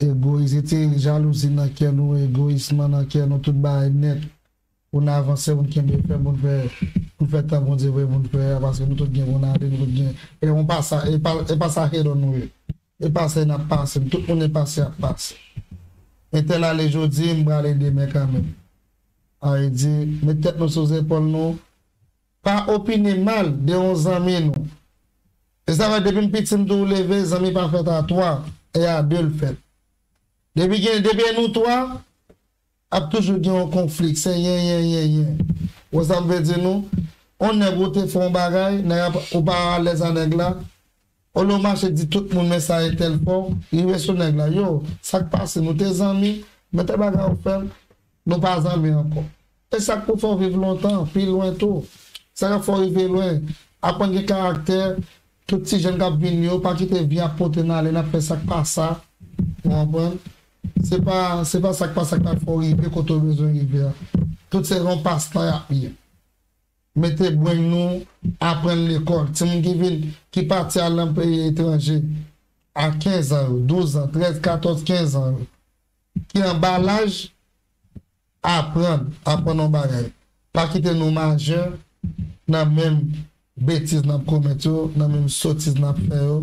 egoyis, retire jalouzi nan kè nou, egoyisman nan kè nou, tout bagay nèt. Pou n avanse, pou n kenbe fèm, pou n fè, pou n fè tan Bondye vle pou n fè a, paske nou tout gen pou n ale, nou tout gen. E yon pasa, e pa, e pa sa ke don nou ye. E pase n ap pase, tout moun e pase ap pase. Entèl ale jodi, m prale demen kanmenm. Sa vle di, met tèt nou sou zepòl nou, pa opine mal de yon zanmi nou. E sa fè depi m piti, m toujou leve, zanmi pa fèt a twa, e a de l fèt. Depi gen, depi e nou twa, ap toujou gen yon konflik, se yen, yen, yen, yen. Ou sa m vle di nou, on nèg ou te fè yon bagay, nèg ap, ou pa alèz a nèg la, olye w mache di tout moun, men sa entèl fè w, rive sou nèg la, yo, sa k pase, nou te zanmi, men tèl bagay ou fè m, nou pa zanmi ankò. E sa k pou fè w viv lontan, pi lwen tou. Sa k ap fè w rive lwen, aprann gen karaktè, tout ti jèn k ap vini yo, pa kite vi ap pote n ale, n ap fè sa k pa sa, ou konprann? Se pa, se pa sa k pa sa k ap fè w rive kote w bezwen rive a. Tout se yon pastan y ap ye. Mete brenn nou, aprann lekòl. Timoun ki vin, ki pati al nan peyi etranje a kenz an yo, douz an, trèz, katòz, kenz an yo, ki anba laj, aprann, aprann yon bagay. Pa kite nou majè nan menm betiz n ap komèt yo, nan menm sotiz n ap fè yo.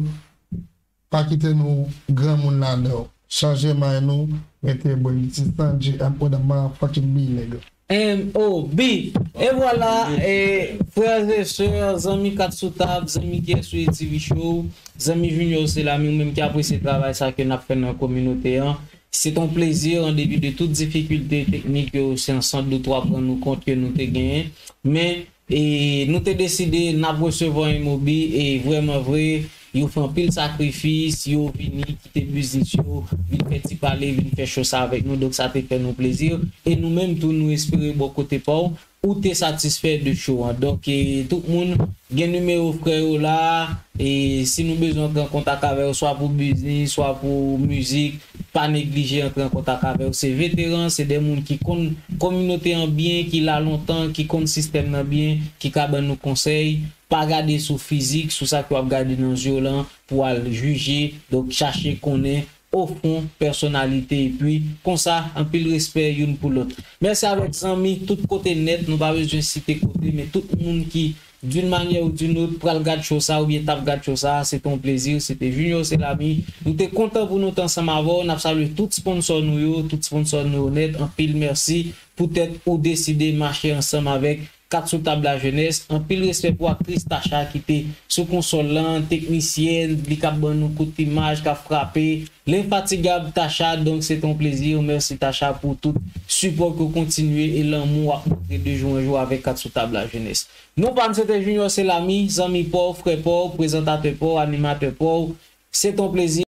Pa kite nou granmoun ladan yo. Chanje may nou, mete brenn. Ti Sandji, M O B, motherfucking B, nigga. M O B. E vwala, e, frè e sè, zanmi Kat Sou Tab, zanmi ki sou A T V Show, zanmi Junior Selami, ou menm ki apresye travay sa ke n ap fè nan kominote an. Se yon plezi, an depi de tout difikilte teknik yo, se an sant dout w ap rann nou kont ke nou te genyen. Men, e, nou te deside n ap resevwa M O B, e vrèman vre, yo fè anpil sakrifis, yo vini kite biznis yo, vin fè ti pale, vin fè cho sa avèk nou, donk sa te fè nou plezi. E nou menm tou, nou espere bò kote pa w, ou te satisfè de show an. Donk, e, tout moun, gen nimewo frè yo la, e si nou bezwen antre an kontak avè yo, swa pou biznis, swa pou mizik, pa neglije antre an kontak avè yo. Se veteran, se de moun ki konn kominote an byen, ki la lontan, ki konn sistèm nan byen, ki ka ban nou konsèy. Pa gade sou fizik, sou sa ke w ap gade nan zye w lan pou al jije. Donk, chache konnen o fon pèsonalite, epi konsa, anpil respè youn pou lòt. Mèsi avèk zanmi tout kote nèt, nou pa bezwen site kote, men tout moun ki d'une manière ou d'une autre, pral gad show sa oubyen t ap gad show sa, se te yon plezi, se te Junior Selami. Nou te kontan pou nou te ansanm avè w. N ap salye tout sponsò nou yo, tout sponsò nou yo nèt. Anpil mèsi poutèt ou deside mache ansanm avèk Kat Sou Tab Lajenès. Anpil respè pou aktris Tacha ki te sou konsòl lan, teknisyèn, li k ap ban nou kout imaj, k ap frape. Lenfatigab Tacha, donk se te yon plezi. Mèsi Tacha pou tout sipò ke w kontinye e lanmou w ap montre de jou an jou avèk Kat Sou Tab Lajenès. Non pa m se te Junior Selami, zanmi pa w, frè pa w, prezantatè pa w, animatè pa w. Se te yon plezi.